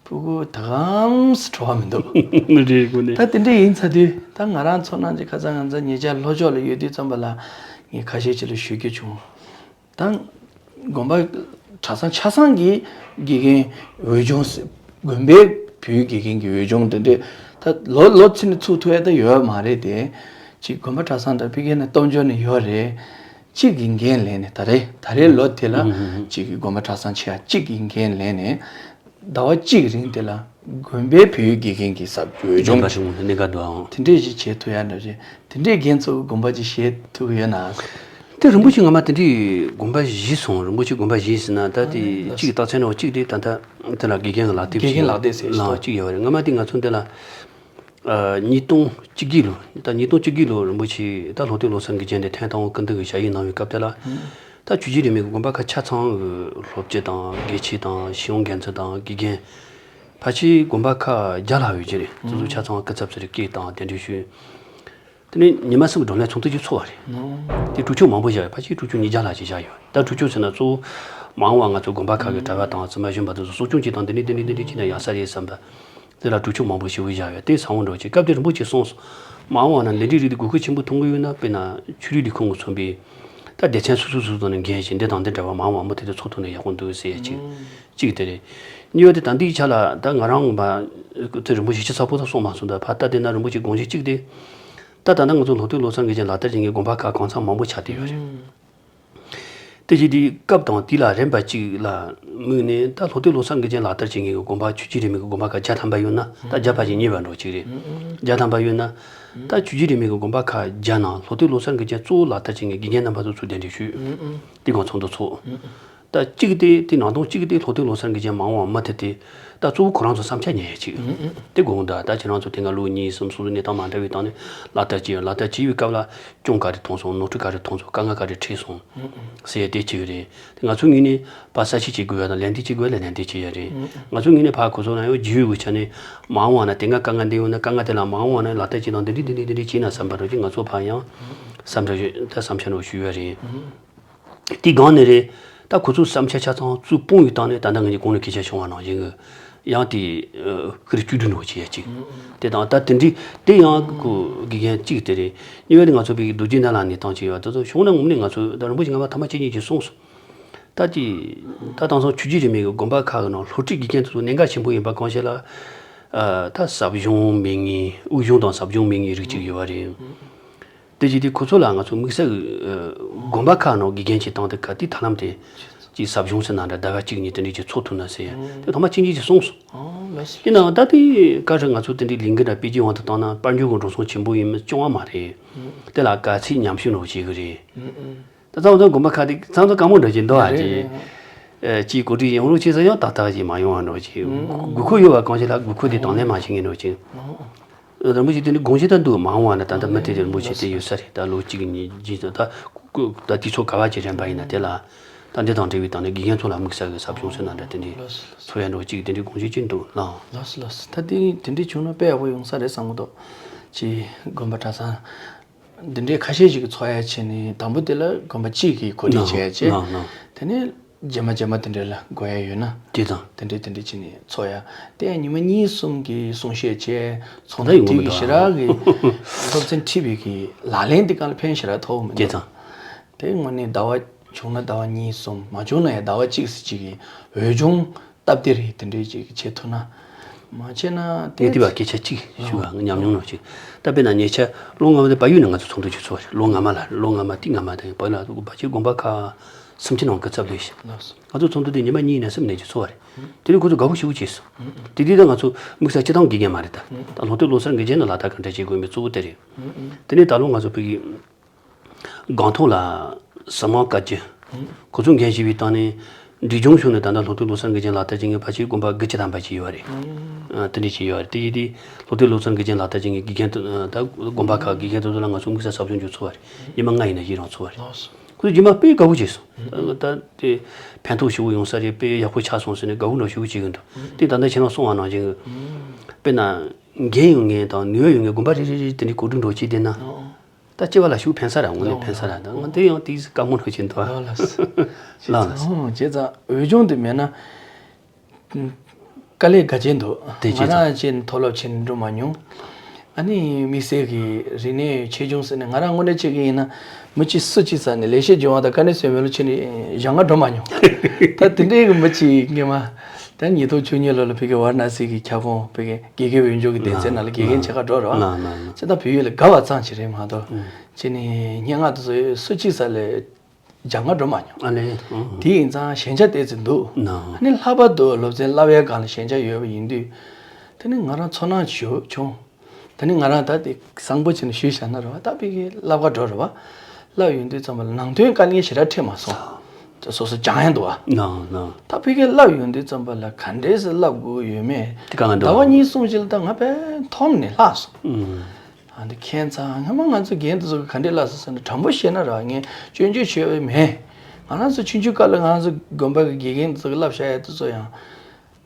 ཕྲུ་གུ་ད་གམ་སུ་བྲོ་བ་མི་འདུག་མི་འགྲིག་དགོས་ནས། ད་དེ་འདྲ་ཡིན་ཚར་དུས་ད་ང་རང་ཚོ་ནང་གི་ཁ་སང་ང་ཚོ་ཉེ་ཆར་ལྷོ་ཕྱོགས་ལ་ཡོད་དུས་ཙམ་པ་ལ་ངས་ཁ་ཤས་ཅིག་ལ་ཞུ་རྒྱུ་བྱུང་། ད་དགོན་པ་གྲྭ་ཚང་ཆ་ཚང་གི་དགེ་རྒན་འོས་སྦྱོང་ཟེར། དགོན་པའི་བོད་ཡིག་དགེ་རྒན་གྱི་འོས་སྦྱོང་དེ་འདྲས་ད་ལོ་ལོ་ཚིག་ནས་ཚུགས་ཐུབ་ཡ་ད་ཡོད་མ་རེད་དེ། ཅིག་དགོན་པ་གྲྭ་ཚང་དང་ཕ་གི་ནས་སྟོབས་འབྱོར་ནས་ཡོད་རེད། གཅིག་གི་འགན་ལེན་ནས་ད་རེས་ད་རེས་ལོ་དེ་ལ་ཅིག་གི་དགོན་པ་གྲྭ་ཚང་ཆེ་བ་གཅིག་གི་འགན་ལེན་ནས། ཟླ་བ་གཅིག་རིང་དེ་ལ་དགོན་པའི་བོད་ཡིག་དགེ་རྒན་གྱི་ཟབ་འོས་སྦྱོང་དགོན་པ་ཆུང་ངུ་ནས་གནས་སྐབས་འདུག་ཨང་། དེ་འདྲས་ཞིག་བྱེད་ཐུབ་ཡ་འདྲ་ཞིག་དེ་འདྲས་རྒན་ཚོ་གི་དགོངས་པ་ཅིག་བཞེས་ཐུབ་ཀྱི་ཡོད་ན། དེ་རིན་པོ་ཆེ་སྔ་མ་དེ་འདྲས་དགོངས་པ་བཞེས་སོང་། རིན་པོ་ཆེ་དགོངས་པ་བཞེས་ཟིན་ན་ད་དེ་གཅིག་རྟགས་མཚན་འདྲ་བོ་གཅིག་དེ་ད་ལྟ་དེ་ལ་དགེ་རྒན་གྱི་ལག་དེབ་དགེ་རྒན་ལག་དེབ་ཟེར་ལ་གཅིག་ཡོད་རེད། སྔ་མ་དེ་ང་ཚོ་འདི་ལ། ཨ། ཉིས་སྟོང་བཅུ་དགུ་ལོ། ད་ཉིས་སྟོང་བཅུ་དགུ་ལོ་རིན་པོ་ཆེ་ད་ལྷོ་སྟོད་ལོ་གསར་གྱི་རྗེས་འདི་ཐེངས་དང་པོ་སྐུ་མདུན་གྱི་ཞལ་ཡིག་གནང་བའི་སྐབས་དེ་ལ། ད་ཆོས་བརྒྱུད་རིས་མེད་ཀྱི་དགོན་པ་ཁག་ཆ་ཚང་གི་སློབ་སྤྱི་དང་དགེ་ཆེ་དང་ཞི་གཡོག་འགན་འཛིན་དང་དགེ་རྒན། ཕལ་ཆེར་དགོན་པ་ཁག་བརྒྱ་ལྷག་ཡོད་ཀྱི་རེད། དེ་ཚོ་ཆ་ཚང་སྐུ་ཚབ་ཟུར་སྐད་དང་གདན་འདྲེན་ཞུས། དེ་ནས་ཉི་མ་གསུམ་གྱི་བགྲོ་གླེང་ཚོགས་འདུ་ཅིག་ཚོགས་པ་རེད། དེ་གྲོས་ཆོད་མང་པོ་བཞག་ཡོད། ཕལ་ཆེར་གྲོས་ཆོད་ཉིས་བརྒྱ་ལྷག་ཅིག་བཞག་ཡོད། ད་གྲོས་ཆོད་ཟེར་ན་གཙོ་བོ་མ་འོངས་པ་ང་ཚོ་དགོན་པ་ཁག་གི་གྲྭ་པ་དང་བཙུན་མ་གཞོན་པ་དེ་ཚོ་གསོ་སྐྱོང་བྱེད་སྟངས་འདི་འདྲ་འདི་འདྲ་འདི་འདྲ་བྱས་ན་ཡག་ས་རེད་བསམ་པ། དེ་ལ་གྲོས་ཆོད་མང་པོ་ཞེ་པོ་བཞག་ཡོད། དེ་ས་བོན་འདྲ་བོ་ཅིག་སྐབས་དེར་རིན་པོ་ཆེས་གསུངས་སོང་། མ་འོངས་པ་ན་ལས་འབྲས་རིགས་དེ་དགོས་མཁོ་ཆེན་པོ་མཐོང་གི་ཡོད་ན། དཔེར་ན་ཆོས་རིག་ལས་ཁུངས་ཀྱི་ཚོགས་པས་ད་སྡེ་ཚན་སོ་སོ་སོ་སོ་ནས་འགན་བཞེས། འདི་དང་འདི་འདྲ་བ་མ་འོངས་པ་མུ་མཐུད་དུ་ཚོགས་ཐུབ་ན་ཡག་པོ་འདུག་ཟེར་ཡ་གཅིག་གཅིག་དེ་རེད། གཉིས་པ་དེ་ད་ལྟའི་ཆ་ལ་ད་ང་རང་ངོ་མ་དེ་རིན་པོ་ཆེས་ཆ་ཚང་པོ་ད་གསུངས་མ་སོང་། ད་ཕར་ལྟ་བསྡད་ན་རིན་པོ་ཆེའི་དགོངས་གཞི་གཅིག་དེ། ད་ད་ལྟ་ང་ཚོ་ལྷོ་སྟོད་ལོ་གསར་གྱི་རྗེས་ལག་བསྟར་བྱེད་མཁན་དགོན་པ་ཁག་གང་ཚང་མང་པོ་ཆགས་བསྡད་ཡོད་རེད། དེ་བཞིན་དེའི་སྐབས་དང་དེ་ལ་རན་པ་གཅིག་ལ་དམིགས་ནས། ད་ལྷོ་སྟོད་ལོ་གསར་གྱི་རྗེས་ལག་བསྟར་བྱེད་མཁན་གྱི་དགོན་པ་ཆོས་བརྒྱུད་རིས་མེད་ཀྱི་དགོན་པ་ཁག་བརྒྱ་ཐམ་པ་ཡོད་ན། ད་བརྒྱ་ཕལ་ཆེར་ཉེ་བ་འདྲ་བོ་ཅིག་རེད། བརྒྱ་ཐམ་པ་ཡོད་ན། ད་ཆོས་བརྒྱུད་རིས་མེད་ཀྱི་དགོན་པ་ཁག་བརྒྱ་ནང་ལྷོ་སྟོད་ལོ་གསར་གྱི་རྗེས་གཙོ་བོ་ལག་བསྟར་བྱེད་མཁན་དགེ་རྒན་རྣམ་པ་ཚོ་ཚུར་གདན་འདྲེན་ཞུས། དེ་གང་ཚོགས་འདུ་ཚོགས། ད་གཅིག་དེ་དེ་ནང་དོན་གཅིག་དེ་ལྷོ་སྟོད་ལོ་གསར་གྱི་རྗེས་མ་འོངས་པ་མུ་མཐུད་དེ། ད་གཙོ་བོ་ཁོ་རང་ཚོ་བསམ་འཆར་ཉན་ཡས་གཅིག་དེ་དགོངས་དག་ད་ཁྱེད་རང་ཚོ་དེ་སྔ་ལོ་གཉིས་གསུམ་སོ་སོ་གནས་སྟངས་མ་འདྲ་བའི་སྟེང་ནས་ལག་བསྟར་བྱས་ཡོད། ལག་བསྟར་བྱས་པའི་སྐབས་ལ་སྐྱོན་ག་རེ་མཐོང་སོང་། ནོར་འཁྲུལ་ག་རེ་མཐོང་སོང་། དཀའ་ངལ་ག་རེ་འཕྲད་སོང་ཟེར་ཡས་དེ་གཅིག་རེད། དེ་ང་ཚོའི་ངོས་ནས་ཕར་གསལ་བཤད་བྱེད་དགོས་ཡ་དང་ལན་འདེབས་བྱེད་དགོས་ཡ་ལ་ལན་འདེབས་བྱེད་ཡ་རེད། ང་ཚོའི་ངོས་ནས་ཕར་ཁོ་ཚོ་ལ་ཡང་རྒྱུས་ཡོད་པའི་ཆ་ནས་མ་འོངས་པ་ན་དེ་སྔ་དཀའ་ངལ་འདི་ཡོད་ན་དཀའ་ངལ་དེ་ལ་མ་འོངས་པ་ན་ལག་བསྟར་བྱེད་སྟངས་འདི་འདྲ་འདི་འདྲ་འདི་འདྲ་བྱས་ན་བསམ་པ་འདྲ་བོ་ཅིག་ང་ཚོ་ཕར་ཡང་བསམ་འཆར་ཞུ་ད་བསམ་འཆར་འདྲ་བོ་ཞུ་ཡ་རེད། དེའི་སྒང་ནས་རེད། ད་ཁོ་ཚོའི་བསམ་འཆར་ཆ་ཚང་ཚུར་སྤུངས་ཡོད་སྟངས་ནས་ད་ལྟ་ངས་གོང་ནས་སྐད་ཆ་བྱུང་བ་ནང་བཞིན་གྱི་ཡང་དེ་ཨ་ཧུར་བཅུག་སྒྲིལ་འདྲ་བོ་བྱེད་ཡ་གཅིག་དེ་དང་ད་དེ་འདྲའི་དེ་ཡང་ཁོ་དགེ་རྒན་གཅིག་དེ་རེད། གཉིས་པ་དེ་ང་ཚོ་བོད་ཀྱི་རྡོ་རྗེ་གདན་ལ་གནས་སྟངས་ཅིག་ཡོད། དེ་ཚོ་བྱུང་ན་ངོམ་ནས་ང་ཚོ་ད་རིན་པོ་ཆེ་སྔ་མ་ཐ་མ་གཅིག་གཉིས་ཀྱིས་གསུངས་སོང་། ད་དེ་ད་དེང་སང་ཆོས་བརྒྱུད་རིས་མེད་ཀྱི་དགོན་པ་ཁག་གི་ནང་སློབ་ཁྲིད་དགེ་རྒན་དེ་ཚོ་གནད་འགག་ཆེན་པོ་ཡིན་པ་གང་ཞིག་ལ། ཨ་ད་ཟབ་སྦྱོང་མེད་མཁན། དབུགས་སྦྱོང་དང་ཟབ་སྦྱོང་མེད་མཁན་རིགས་གཅིག་ཡོད་པ་རེད། དེ་བཞིན་དེ་ཁོ་ཚོ་ལ་ང་ཚོ་དམིགས་བསལ་གྱི་ཨ་དགོན་པ་ཁག་ནང་དགེ་རྒན་བྱེད་སྟངས་དེ་ག་དེ་ཐབས་ལམ་དེ་ཅིག་ཟབ་སྦྱོང་ཟེར་ན་འདྲ། ཟླ་བ་གཅིག་གཉིས་དེ་འདྲས་ཅིག་ཚོགས་ཐུབ་ན་ཟེར་ཡ་དེ་ཐོག་མ་གཅིག་གཉིས་ཅིག་གསུངས་སོང་། ཡིན་ནའང་ད་དེ་ག་རེ་ང་ཚོ་དེ་འདྲའི་ལས་འགུལ་འདྲ་སྤེལ་རྒྱུའི་དབང་དུ་བཏང་ན་དཔལ་འབྱོར་གྱི་འགྲོ་སོང་ཆེན་པོ་ཡིན་མིན་སྐྱོན་བ་མ་རེད། དེ་ལ་ག་ཚད་ཉམས་ཞིབ་འདྲ་བོ་བྱེད་གི་རེད། ད་ཚང་མ་དགོན་པ་ཁག་དེ་ཚང་མ་དཀའ་མོ་འདྲ་ཅིག་འདུག་ཨ། རེད་ཅིག་རེད། ཨ་ཅིག་གོ་སྒྲིག་ཡོང་རོགས་བྱེད་ཟེར་ཡང་ཏག་ཏག་ཅིག་མ་ཡོང་བ་འདྲ་ཅིག་དགོས་མཁོ་ཡོད་པ་གང་ཞིག་ལ་དགོས་མཁོ་དེ་དང་ལེན་མ་བྱེད་མཁན་འདྲ་ཅིག་རིན་པོ་ཆེ་དེ་ནི་དགོངས་གཞི་ད་འདུག་མ་འོངས་པ་ན་ད་ལྟ་མུ་མཐུད་དེ་རིན་པོ་ཆེ་དེ་ཡོད་ས་རེད། ད་ལོ་གཅིག་གཉིས་རྗེས་སུ་ད་ད་དུས་ཚོད་ག་བ་ཅིག་རན་པ་ཡིན་ན་དེ་ལ་ད་འདི་དང་འབྲེལ་བའི་སྟེང་ནས་དགེ་རྒན་ཚོ་ལ་དམིགས་བསལ་གྱི་ཟབ་སྦྱོང་ཟེར་ན་འདྲ་དེ་འདྲའི་ཚོགས་ཡ་འདྲ་ཅིག་དེ་འདྲའི་དགོངས་གཞི་ཅིག་འདུག་ལགས། ལགས་སོ་ལགས་སོ། ད་དེ་དེ་འདྲའི་བྱུང་ན་དཔེ་ཡག་པོ་ཡོང་ས་རེད་བསམ་གྱི་འདུག་ཅིག་དགོན་པ་གྲྭ་ཚང་འདི་འདྲའི་ཁ་ཤས་ཤིག་གིས་ཚོགས་ཡ་བྱས་ནས་དང་པོ་དེ་ལ་དགོན་པ་གཅིག་གིས་གོ་སྒྲིག་བྱས་ཡ་བྱས། དེ་ནས་རྗེས་མ་རྗེས་མ་དེ་འདྲ་ལ་དགོས་ཡ་ཡོད་ན། དེ་དང་། དེ་འདྲའི་དེ་འདྲའི་བྱས་ནས་ཚོགས་ཡ། དེ་ཡང་ཉི་མ་གཉིས་གསུམ་གྱི་གསུང་བཤད་བྱས། ཚོགས་འདུ་དེ་གི་ཞེ་དྲག་གི་སློབ་ཚན་ཁྲིད་པའི་གི་ལག་ལེན་དེ་ག་ལ་ཕན་ཞེ་དྲག་ཐོགས་མི་འདུག་དེ་དང་། དེ་དངོས་གནས་ཟླ་བ་བྱུང་ན་ཟླ་བ་གཉིས་གསུམ། མ་བྱུང་ན་ཡང་ཟླ་བ་གཅིག་ཙམ་ཅིག་གི་འོས་སྦྱོང་སྟབས་བདེ་རེད། དེ་འདྲའི་ཅིག་བྱེད་ཐུབ་ན། མ་བྱས་ན་དེ་ངས་དེ་བ་སྐད་ཆ་གཅིག་ཞུ་བ་ཉམས་མྱོང་ནང་ཅིག་ད་དཔེར་ན་ཉེ་ཆར་ལོ་སྔ་མ་དེ་བལ་ཡུལ་ནས་ང་ཚོ་ཚོགས་འདུ་ཅིག་ཚོགས་རེད། ལོ་སྔ་མ་ལ་རེད། ལོ་སྔ་མ་དེ་སྔ་མ་དེ་བལ་ཡུལ་ལ་བལ་ཆེ་དགོན་པ་ཁག་ སུམ་ཅུ་ནང་གི་ཚབ་ལས་ཤིག་ང་ཚོ་ཚོགས་འདུ་དེ་ཉི་མ་གཉིས་ནས་གསུམ་ནས་ཀྱི་ཚོགས་པ་རེད། དེ་ནས་ཁོ་ཚོ་དགའ་པོ་ཞེ་པོ་བྱས་སོང་། དེ་དུས་ད་ང་ཚོ་དམིགས་བསལ་སྤྱི་བཏང་དགེ་རྒན་མ་རེད་ད། ད་སློབ་དེབ་སློབ་གསར་འགན་འཛིན་ལ་ལག་བསྟར་ག་འདྲ་བྱེད་དགོས་མིན་གཙོ་བོ་དེ་རེད། དེ་ནས་ད་ལོ་ང་ཚོ་བོད་ཀྱི་སྒང་ཐོག་ལ་ཟ་མ་བཀའ་བརྒྱུད། ཁོ་ཚོ་འགན་བཞེས་པའི་སྟེང་ནས་འབྲས་ལྗོངས་ཕྱོགས་ནས་ད་ལྟ་སློབ་དེབ་སློབ་གསར་འགན་འཛིན་ལག་བསྟར་བྱེད་མཁན་ཕལ་ཆེར་དགོན་པ་དགུ་བཅུ་ཐམ་པ་ཅིག་ཡོད་རེད། ཨ། དེ་འདྲ་ཅིག་ཡོད་རེད། དེ་ཡིན་དུས་སློབ་དེབ་སློབ་གསར་འགན་འཛིན་ལག་བསྟར་བྱེད་མཁན་དགེ་རྒན་དེ་ད་དགོན་པ་ཁག་དགེ་རྒན་དེ་ཚོ་ལ་ང་ཚོ་དམིགས་བསལ་ཟབ་སྦྱོང་རྒྱུ་ཚོགས་པ་རེད། ཉི་མ་ལྔ་ཡིན་ན་གཅིག་རང་ཚོགས་པ་རེད། ཁོ་ཚོ་རྗེས་མ་དཔེ་དགའ་པོ་བྱས་སོང་། ད་དེ་ཕན་ཐོགས་ཞེ་པོ་ཡོང་ས་རེད། དཔེ་ཡག་པོ་ཆགས་སོང་ཟེར་ནས་དགའ་པོ་འདྲ་ཞེ་པོ་བྱེད་ཀྱི་འདུག་དེ་ད་ལྟ་ཁྱེད་རང་གསུངས་པ་ནང་བཞིན་དཔེར་ན་འགན་ཡོད་མཁན་དང་ནུས་པ་ཡོད་མཁན་དགོན་པ་རེ་རེ་རེ་དེ་འདྲའི་གོ་སྒྲིག་འདྲ་བྱས་བསྡད་ན། ད་སྤྱི་པ་ལ་ཞེ་པོ་ཕན་ས་རེད། དངོས་གནས་ཕན་ས་རེད། ད་ང་དེ་ཡང་དེའི་དཀའ་མོ་འདྲ་བྱེད་འདུག་ལགས་ལགས། བྱས་ཙང་བྱས་ཙང་འོས་སྦྱོང་དེ་མེད་ན། དཀའ་ལས་ག་ཅན་འདུག་དེ་བྱས་ཙང་། ང་རང་ཅིག་མཐོ་སློབ་ཕྱིན་འགྲོ་མ་མྱོང་། ཨ་ནི་དམིགས་བསལ་གྱི་རིག་གནས་ཆེ་ཆུང་ཟེར་ནས་ང་རང་དངོས་གནས་བྱེད་ཀྱི་ཡིན་ན་མི་གཅིག་སུ་གཅིག་ཟེར་ནས་ལས་བྱེད་སྦྱོང་བ་དང་དཀའ་གནད་གསོ་མེད་ལ་ཕྱིན་ནས་བཞེངས་ག་འགྲོ་མ་མྱོང་། ད་དེ་འདྲའི་གི་མི་གཅིག་སྔོན་མ་ད་ཉིས་སྟོང་བཅུ་གཉིས་ལོ་ལ་ཕ་གི་ཝཱ་ར་ཎ་སི་གི་ཁྱབ་ཁོངས་ཕ་གི་དགེ་རྒན་འོས་སྦྱོང་གི་སྡེ་ཚན་ནང་ལ་དགེ་རྒན་བྱེད་ག་འགྲོ་རེད་བ། ལགས་ལགས་ལགས། བྱས་ཙང་བོད་ཡིག་ལ་དགའ་བ་ཙམ་ཞིག་རེད་མ་གཏོགས། ཨུ། བྱས་ནས་སྙན་ངག་དེ་ཚོ་སུ་གཅིག་ས་ལས་སྦྱང་ག་འགྲོ་མ་མྱོང་། ཨ་ལས། ཨུ། དེ་ཡིན་ཙང་ཞན་ཆ་ཏོག་ཙམ་འདུག་ན། ཨ་ནི་ལྷག་པར་དུ་སློབ་ཚན་བསླབ་པའི་སྒང་ལ་ཞན་ཆ་ཡོད་པ་ཡིན་དུས། དེ་ནི་ང་རང་ཚོར་སྣང་ཞིག་བྱུང་། དེ་ནི་ང་རང་ད་དེ་བཟང་པོ་བྱས་ནས་ཞུས་བཞག་ན་རེད་བ། ད་ཕ་གི་བསླབ་ག་འགྲོ་རེད་བ། བསླབ་ཡོང་དུས་ཙམ་པ་ལ་ནང་དོན་དཀའ་ངལ་ཞེ་དྲག་འཕྲད་མ་སོང་། ད་སོ་སོ་སྦྱང་ཡ་འདུག་བ། ན་ན། ད་ཕ་གི་བསླབ་ཡོང་དུས་ཙམ་པ་ལ་ག་འདྲས་སེ་བསླབ་དགོས་ཡོད་མེད། དེ་ག་ང་འདྲ་ཟླ་བ་གཉིས་གསུམ་ཞིག་ལ་ད་ང་དཔེ་འཐོམ་ནས་ལྷག་སོང་། ཨུམ། ཨ་འདི་ཁྱད་མཚར། སྔ་མ་ང་ཚོ་རྒན་དེ་ཚོ་ག་འདྲས་བསླབ་སོང་ཟེར་ན་དྲང་པོ་བཤད་ན་ར་ངས་སྐྱོན་བརྗོད་བྱས་པ་མེད། ང་རང་ཚོ་ཆུང་ཆུང་སྐབས་ལ་ང་རང་ཚོ་དགོན་པ་གི་དགེ་རྒན་དེ་ཚོ་གི་བསླབ་བྱ་ཡ་དེ་ཚོ་ཡང་།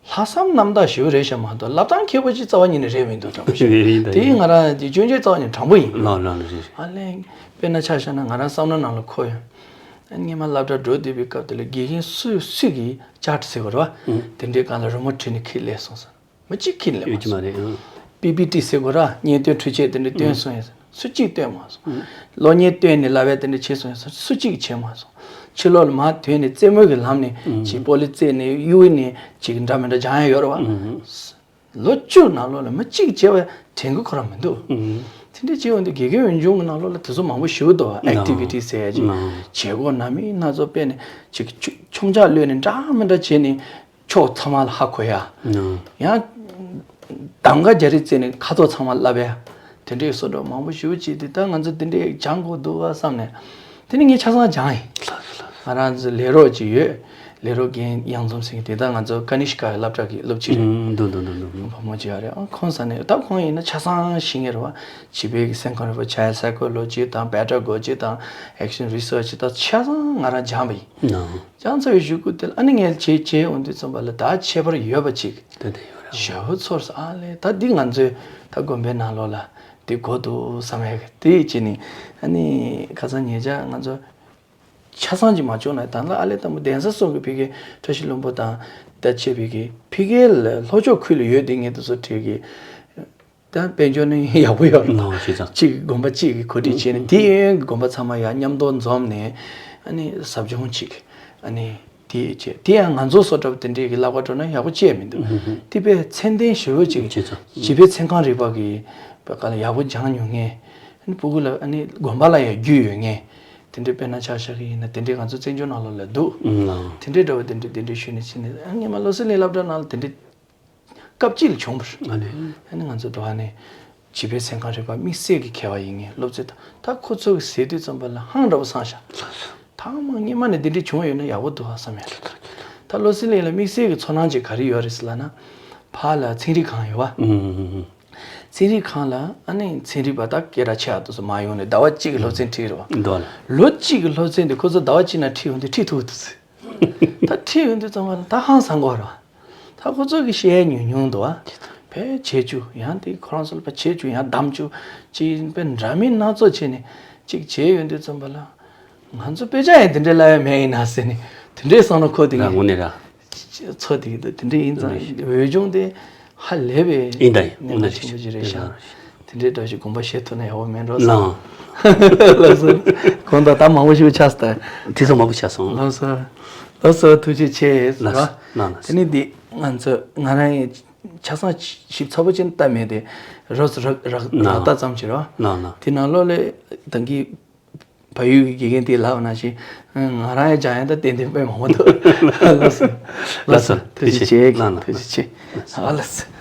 ལྷག་བསམ་རྣམ་དག་ཞེ་པོ་རེད་ཤག་མ་གཏོགས་བསླབ་སྟངས་མཁས་པོ་ཅིག་རྩ་བ་ཉིད་ནས་རེད་མི་འདུག་དྲང་པོ་བཤད། ཡིན་ད་དེ་ཡིན། ང་རང་གི་སྐྱོན་བརྗོད་རྩ་བ་ཉིད་དྲང་པོ་ཡིན། ལགས་ལགས་ལགས་རེད་རེད། ཨ་ལས། དཔེར་ན་ཆ་བཞག་ན་ང་རང་བསམ་བློ་ནང་ལ་འཁོར་ཡོད། ཨ་སྔོན་མ་སློབ་གྲྭ་འགྲོ་བསྡད་པའི་སྐབས་དེ་ལ་དགེ་རྒན་སུ་སུས་ཀྱིས་ཅར་ཊི་ཟེར་དགོས་རེད་བ། ཨུ། དེ་འདྲའི་སྒང་ལ་རི་མོ་བྲིས་ནས་ཁྱེར་སླེབས་སོང་ཟེར། མི་གཅིག་ཁྱེར་སླེབས་ཡོད་ཀྱི་མ་མ་སོང་། རེད། ཨུ། པི་པི་ཊི་ཟེར་དགོས་ར་བརྙན་སྟོན་འཕྲུལ་ཆས་དེ་འདྲ་སྟོན་སོང་ཡ་ཟེར་སུ་གཅིག་སྟོན་མ་སོང་། ཨུ། གློག་བརྙན་སྟོན་ནས་བསླབ་པ་དེ་འདྲ་བྱས་སོང་ཡ་ཟེར་སུ་གཅིག་བྱས་མ་སོང་། ཕྱི་ལོགས་ལ་མར་ཐོན་ནས་རྩེད་མོ་གི་ལམ་ནས་ཨུ། ཅིག་སྤོ་ལོ་རྩེས་ནས་གཡུག་ནས་ཅིག་འདྲ་མི་འདྲ་སྦྱང་ཡ་ཡོད་རེད་བ། ཨུ། ལོ་བཅུ་ནང་ལོགས་ལ་མི་གཅིག་བྱས་པ་དྲན་གི་ཁོ་རང་མི་འདུག་ཨུ། དེ་འདྲ་བྱས་ཡོང་དུས་དགེ་རྒན་འོས་སྦྱོང་གི་ནང་ལོགས་ལ་དེ་ཚོ་མང་པོ་ཞིག་འདུག་བ། ཨེག་ཊི་བི་ཊི་ཟེར་ཡ་ཅིག་ཨུ། བྱེད་སྒོ་སྣ་མིན་སྣ་ཚོགས་སྤེལ་ནས་ཅིག་མཆོང་མཆོང་རྒྱག་གློད་ནས་འདྲ་མི་འདྲ་བྱས་ནས། ཕྱོགས་ཚང་མ་ལ་ཧ་གོ་ཡ། ཨང་། ཡང་། གདམ་ག་རྒྱ་རི་རྩེ་ནས་ཁ་དོག་ཚང་མ་བསླབ་ཡ། དེ་འདྲའི་བཟོ་འདྲ་མང་པོ་ཞེ་པོ་ཅིག་དེ་ལྟར་ང་ཚོ་དེ་འདྲའི་སྦྱང་དགོས་འདུག་བ་བསམ་ནས། དེ་ནི་ངས་ཆ་ཚང་སྦྱངས་ཡིན། ང་རང་ཚོ་ལས་རོགས་ཅིག་ཡོད། ལས་རོགས་རྒན་གཡང་འཛོམས་ཟེར་མཁན་དེ་ལྟར་ང་ཚོ་ཀ་ནི་ཤི་ཀ་ཡི་སློབ་གྲྭ་གི་སློབ་སྤྱི་རེད། ཨང་། འདུག་འདུག་འདུག་འདུག་བུ་མོ་ཅིག་ཡོད་རེད། ཨང་། ཁོང་ཟེར་ནས་ད་ཁོང་ཡིན་ན་ཆ་ཚང་ཤེས་མཁན་རེད་བ། བྱིས་པའི་གི་སེམས་ཁམས་རིག་པ་ཆ་ཡ་སའི་ཀོ་ལོ་ཇི་དང་པེ་ཌ་གོ་ཇི་དང་ཨེག་ཤན་རི་སར་ཆི་དང་ཆ་ཚང་ང་རང་སྦྱངས་པ་ཡིན། ཨང་། ཅང་ཚ་བའི་གཞུག་གུ་དེ་ལ་ཨ་ནི་ངས་བྱེད་བྱེད་འོང་དུས་ཙམ་པ་ལ་ད་ཁྱད་པར་ཡོད་པ་ཅིག་དེ་དེ་ཡོད་རེད། ཞེ་པོ་ཚོར་སོང་། ཨ་ལས་ད་འདི་ང་ཚོའི་ད་དགོན་པའི་ནང་ལོགས་ལ་འདི་དགོས་འདུག་བསམ་ཡག་གི་དེ་བྱས་ནས་ཨ་ནི་ཁ་སང་ཉེ་ཆར་ང་ཚོ་ཆ་ཚང་ཅིག་མ་བྱུང་ན་ད་ལ་ཨ་ལས་དང་པོ་གདན་ས་སོགས་ཀྱི་ཕ་གིའི་བཀྲ་ཤིས་ལྷུན་པོ་དང་ད་བཅས་པའི་གི་ཕ་གིའི་ལྷོ་ཕྱོགས་ཁུལ་ལ་ཡོད་དེ་ངས་དེ་ཚོ་བྲིས་གི་ད་དཔལ་འབྱོར་ནི་ཡག་པོ་ཡོད་རེད། ནོ་ཤེས་ཙང་། གཅིག་གི་དགོན་པ་གཅིག་གི་གོ་སྒྲིག་བྱས་ནས་དེའི་གཡས་གཡོན་གྱི་དགོན་པ་ཚང་མ་ཡར་མཉམ་དུ་འཛོམས་ནས་ཨ་ནི་ཟབ་སྦྱོང་གཅིག་ཨ་ནི་དེ་བྱས། དེ་ཡང་ང་ཚོ་བཟོ་འདྲ་པོ་དེ་འདྲའི་གི་བསླབ་པ་འགྲོ་ན་ཡག་པོ་བྱས་མི་འདུག་དེ་དཔེ་ཚད་ལྡན་ཞེ་པོ་ཅིག་ཤེས་ཙང་། བྱིས་པའི་ཚན་ཁང་རིག་པ་གི་བཀའ་ལ་ཡག་པོ་སྦྱང་མྱོང་མཁན་ཨ་ནི་སྤུ་གུ་ལ་ཨ་ནི་དགོན་པ་ལ་ཡང་རྒྱུས་ཡོད་མཁན་དེ་འདྲའི་དཔེར་ན་ཆ་བཞག་གི་ཡིན་ན་དེ་འདྲའི་ང་ཚོ་བཙན་བྱོལ་ནང་ལོགས་ལ་འདུག་ཨང་། དེ་འདྲའི་འདྲ་པོ་དེ་འདྲའི་དེ་འདྲའི་ཞུས་ནས་ཕྱིན་ནས་ཨ་སྔོན་མ་བློ་གསལ་གླིང་སློབ་གྲྭ་ནང་ལ་དེ་འདྲའི་སྐབས་གཅིག་ལ་བྱུང་བ་རེད། ཨ་ནི། ཨ་ནི་ང་ཚོ་འགྲོ་བ་ནས་བྱིས་པའི་སེམས་ཁམས་རིག་པ་དམིགས་བསལ་གྱི་མཁས་པ་ཡིན་ངེས་སློབ་ཚན་དང་ད་ཁོ་ཚོ་གི་ཟེར་དུས་ཙམ་པ་ལ་ཧང་འདྲ་པོ་སངས་ཤག་ད་མ་སྔོན་མ་ནས་འདི་འདྲ་བྱུང་ཡོད་ན་ཡག་པོ་འདུག་ཨ་བསམ་ཡ་རེད། ད་བློ་གསལ་གླིང་ལ་དམིགས་བསལ་གྱི་ཚོར་སྣང་ཅིག་ག་རེ་ཡོད་རེད་ཟེར་ལབ་ན། ཕར་ལ་ཚན་རིག་ཁང་ཡོད་བ། ཚན་རིག་ཁང་ལ་ཨ་ནི་ཚན་རིག་པ་ད་སྐད་གྲགས་ཆེ་བ་དེ་ཚོ་མར་ཡོང་ནས་ཟླ་བ་གཅིག་གི་སློབ་ཚན་ཁྲིད་རེད་བ། འདུག་ལ། ལོ་གཅིག་གི་སློབ་ཚན་དེ་ཁོ་ཚོ་ཟླ་བ་གཅིག་ནང་ཁྲིད་ཡོང་དུས་ཁྲིད་ཐུབ་ཀྱི་འདུག་ཟེར། ད་ཁྲིད་ཡོང་དུས་ཙམ་པ་ལ་ད་ཧང་སང་གི་ཡོད་རེད་བ། ད་ཁོ་ཚོ་གི་བཤད་ཉུང་ཉུང་འདུག་ཨ། དཔེ་བྱེད་རྒྱུ་ཡང་དེ་ཁོ་རང་ཚོ་ལ་དཔེ་བྱེད་རྒྱུ་ཡང་གདམ་རྒྱུ་ཅིག་དཔེ་འདྲ་མིན་སྣ་ཚོགས་བྱས་ནས་ཅིག་བྱས་ཡོང་དུས་ཙམ་པ་ལ་ང་ཚོ་དཔེ་ཆ་ཡང་དེ་འདྲའི་བསླབ་ཡ་མེད་ཡིན་ན་ཟེར་ནས་དེ་འདྲའི་བསམ་བློ་འཁོར་དེ་ར་ངས་དངོས་གནས་ར། ཚོ་དེ་གི་དེ་འདྲའི་ཡིན་ཙང་འོས་སྦྱོང་དེ་ཧ་ལས་པའི་ཡིན་ད་ཡིན་དངོས་གནས་གནད་འགག་ཆེན་པོ་ཞིག་རེད་ཤག་དེ་འདྲའི་འདྲ་ཞིག་དགོངས་པ་བཞེས་ཐུབ་ན་ཡག་པོ་མེད་འགྲོ་ལགས། ལགས་སོ། དགོངས་དག་ད་མང་པོ་ཞིག་ཆགས་སོང་ད། དེ་ཚོ་མང་པོ་ཆགས་སོང་། ལགས་སོ། ལགས་སོ་ཐུགས་རྗེ་ཆེ། ལགས་སོ། ལགས་ལགས་སོ། དེ་ནི་འདི་ང་ཚོ་ང་རང་ཡི་ཆ་ཚང་ཞིབ་ཚགས་པོ་ཅིག་ལྟ་མེད་དེ་རགས་རགས་རགས་ལགས་ལྟ་ཙམ་ཅིག་རེད་བ། ལགས་ལགས། དེ་ནང་ལོགས་ལས་ད་གིན་ཕ་ བལ་ཡུལ་གྱི་དགེ་རྒན་དེས་ལབ་པ་ནང་བཞིན། ང་རང་ཡང་སྦྱང་ཡག་ད་ཏན་ཏན་དཔེ་མང་པོ་འདུག་ལགས་སོ། ལགས་སོ། ཐུགས་རྗེ་ཆེ། ལགས་ལགས། ཐུགས་རྗེ་ཆེ། ལགས་ལགས། ཨ་ལགས་སོ།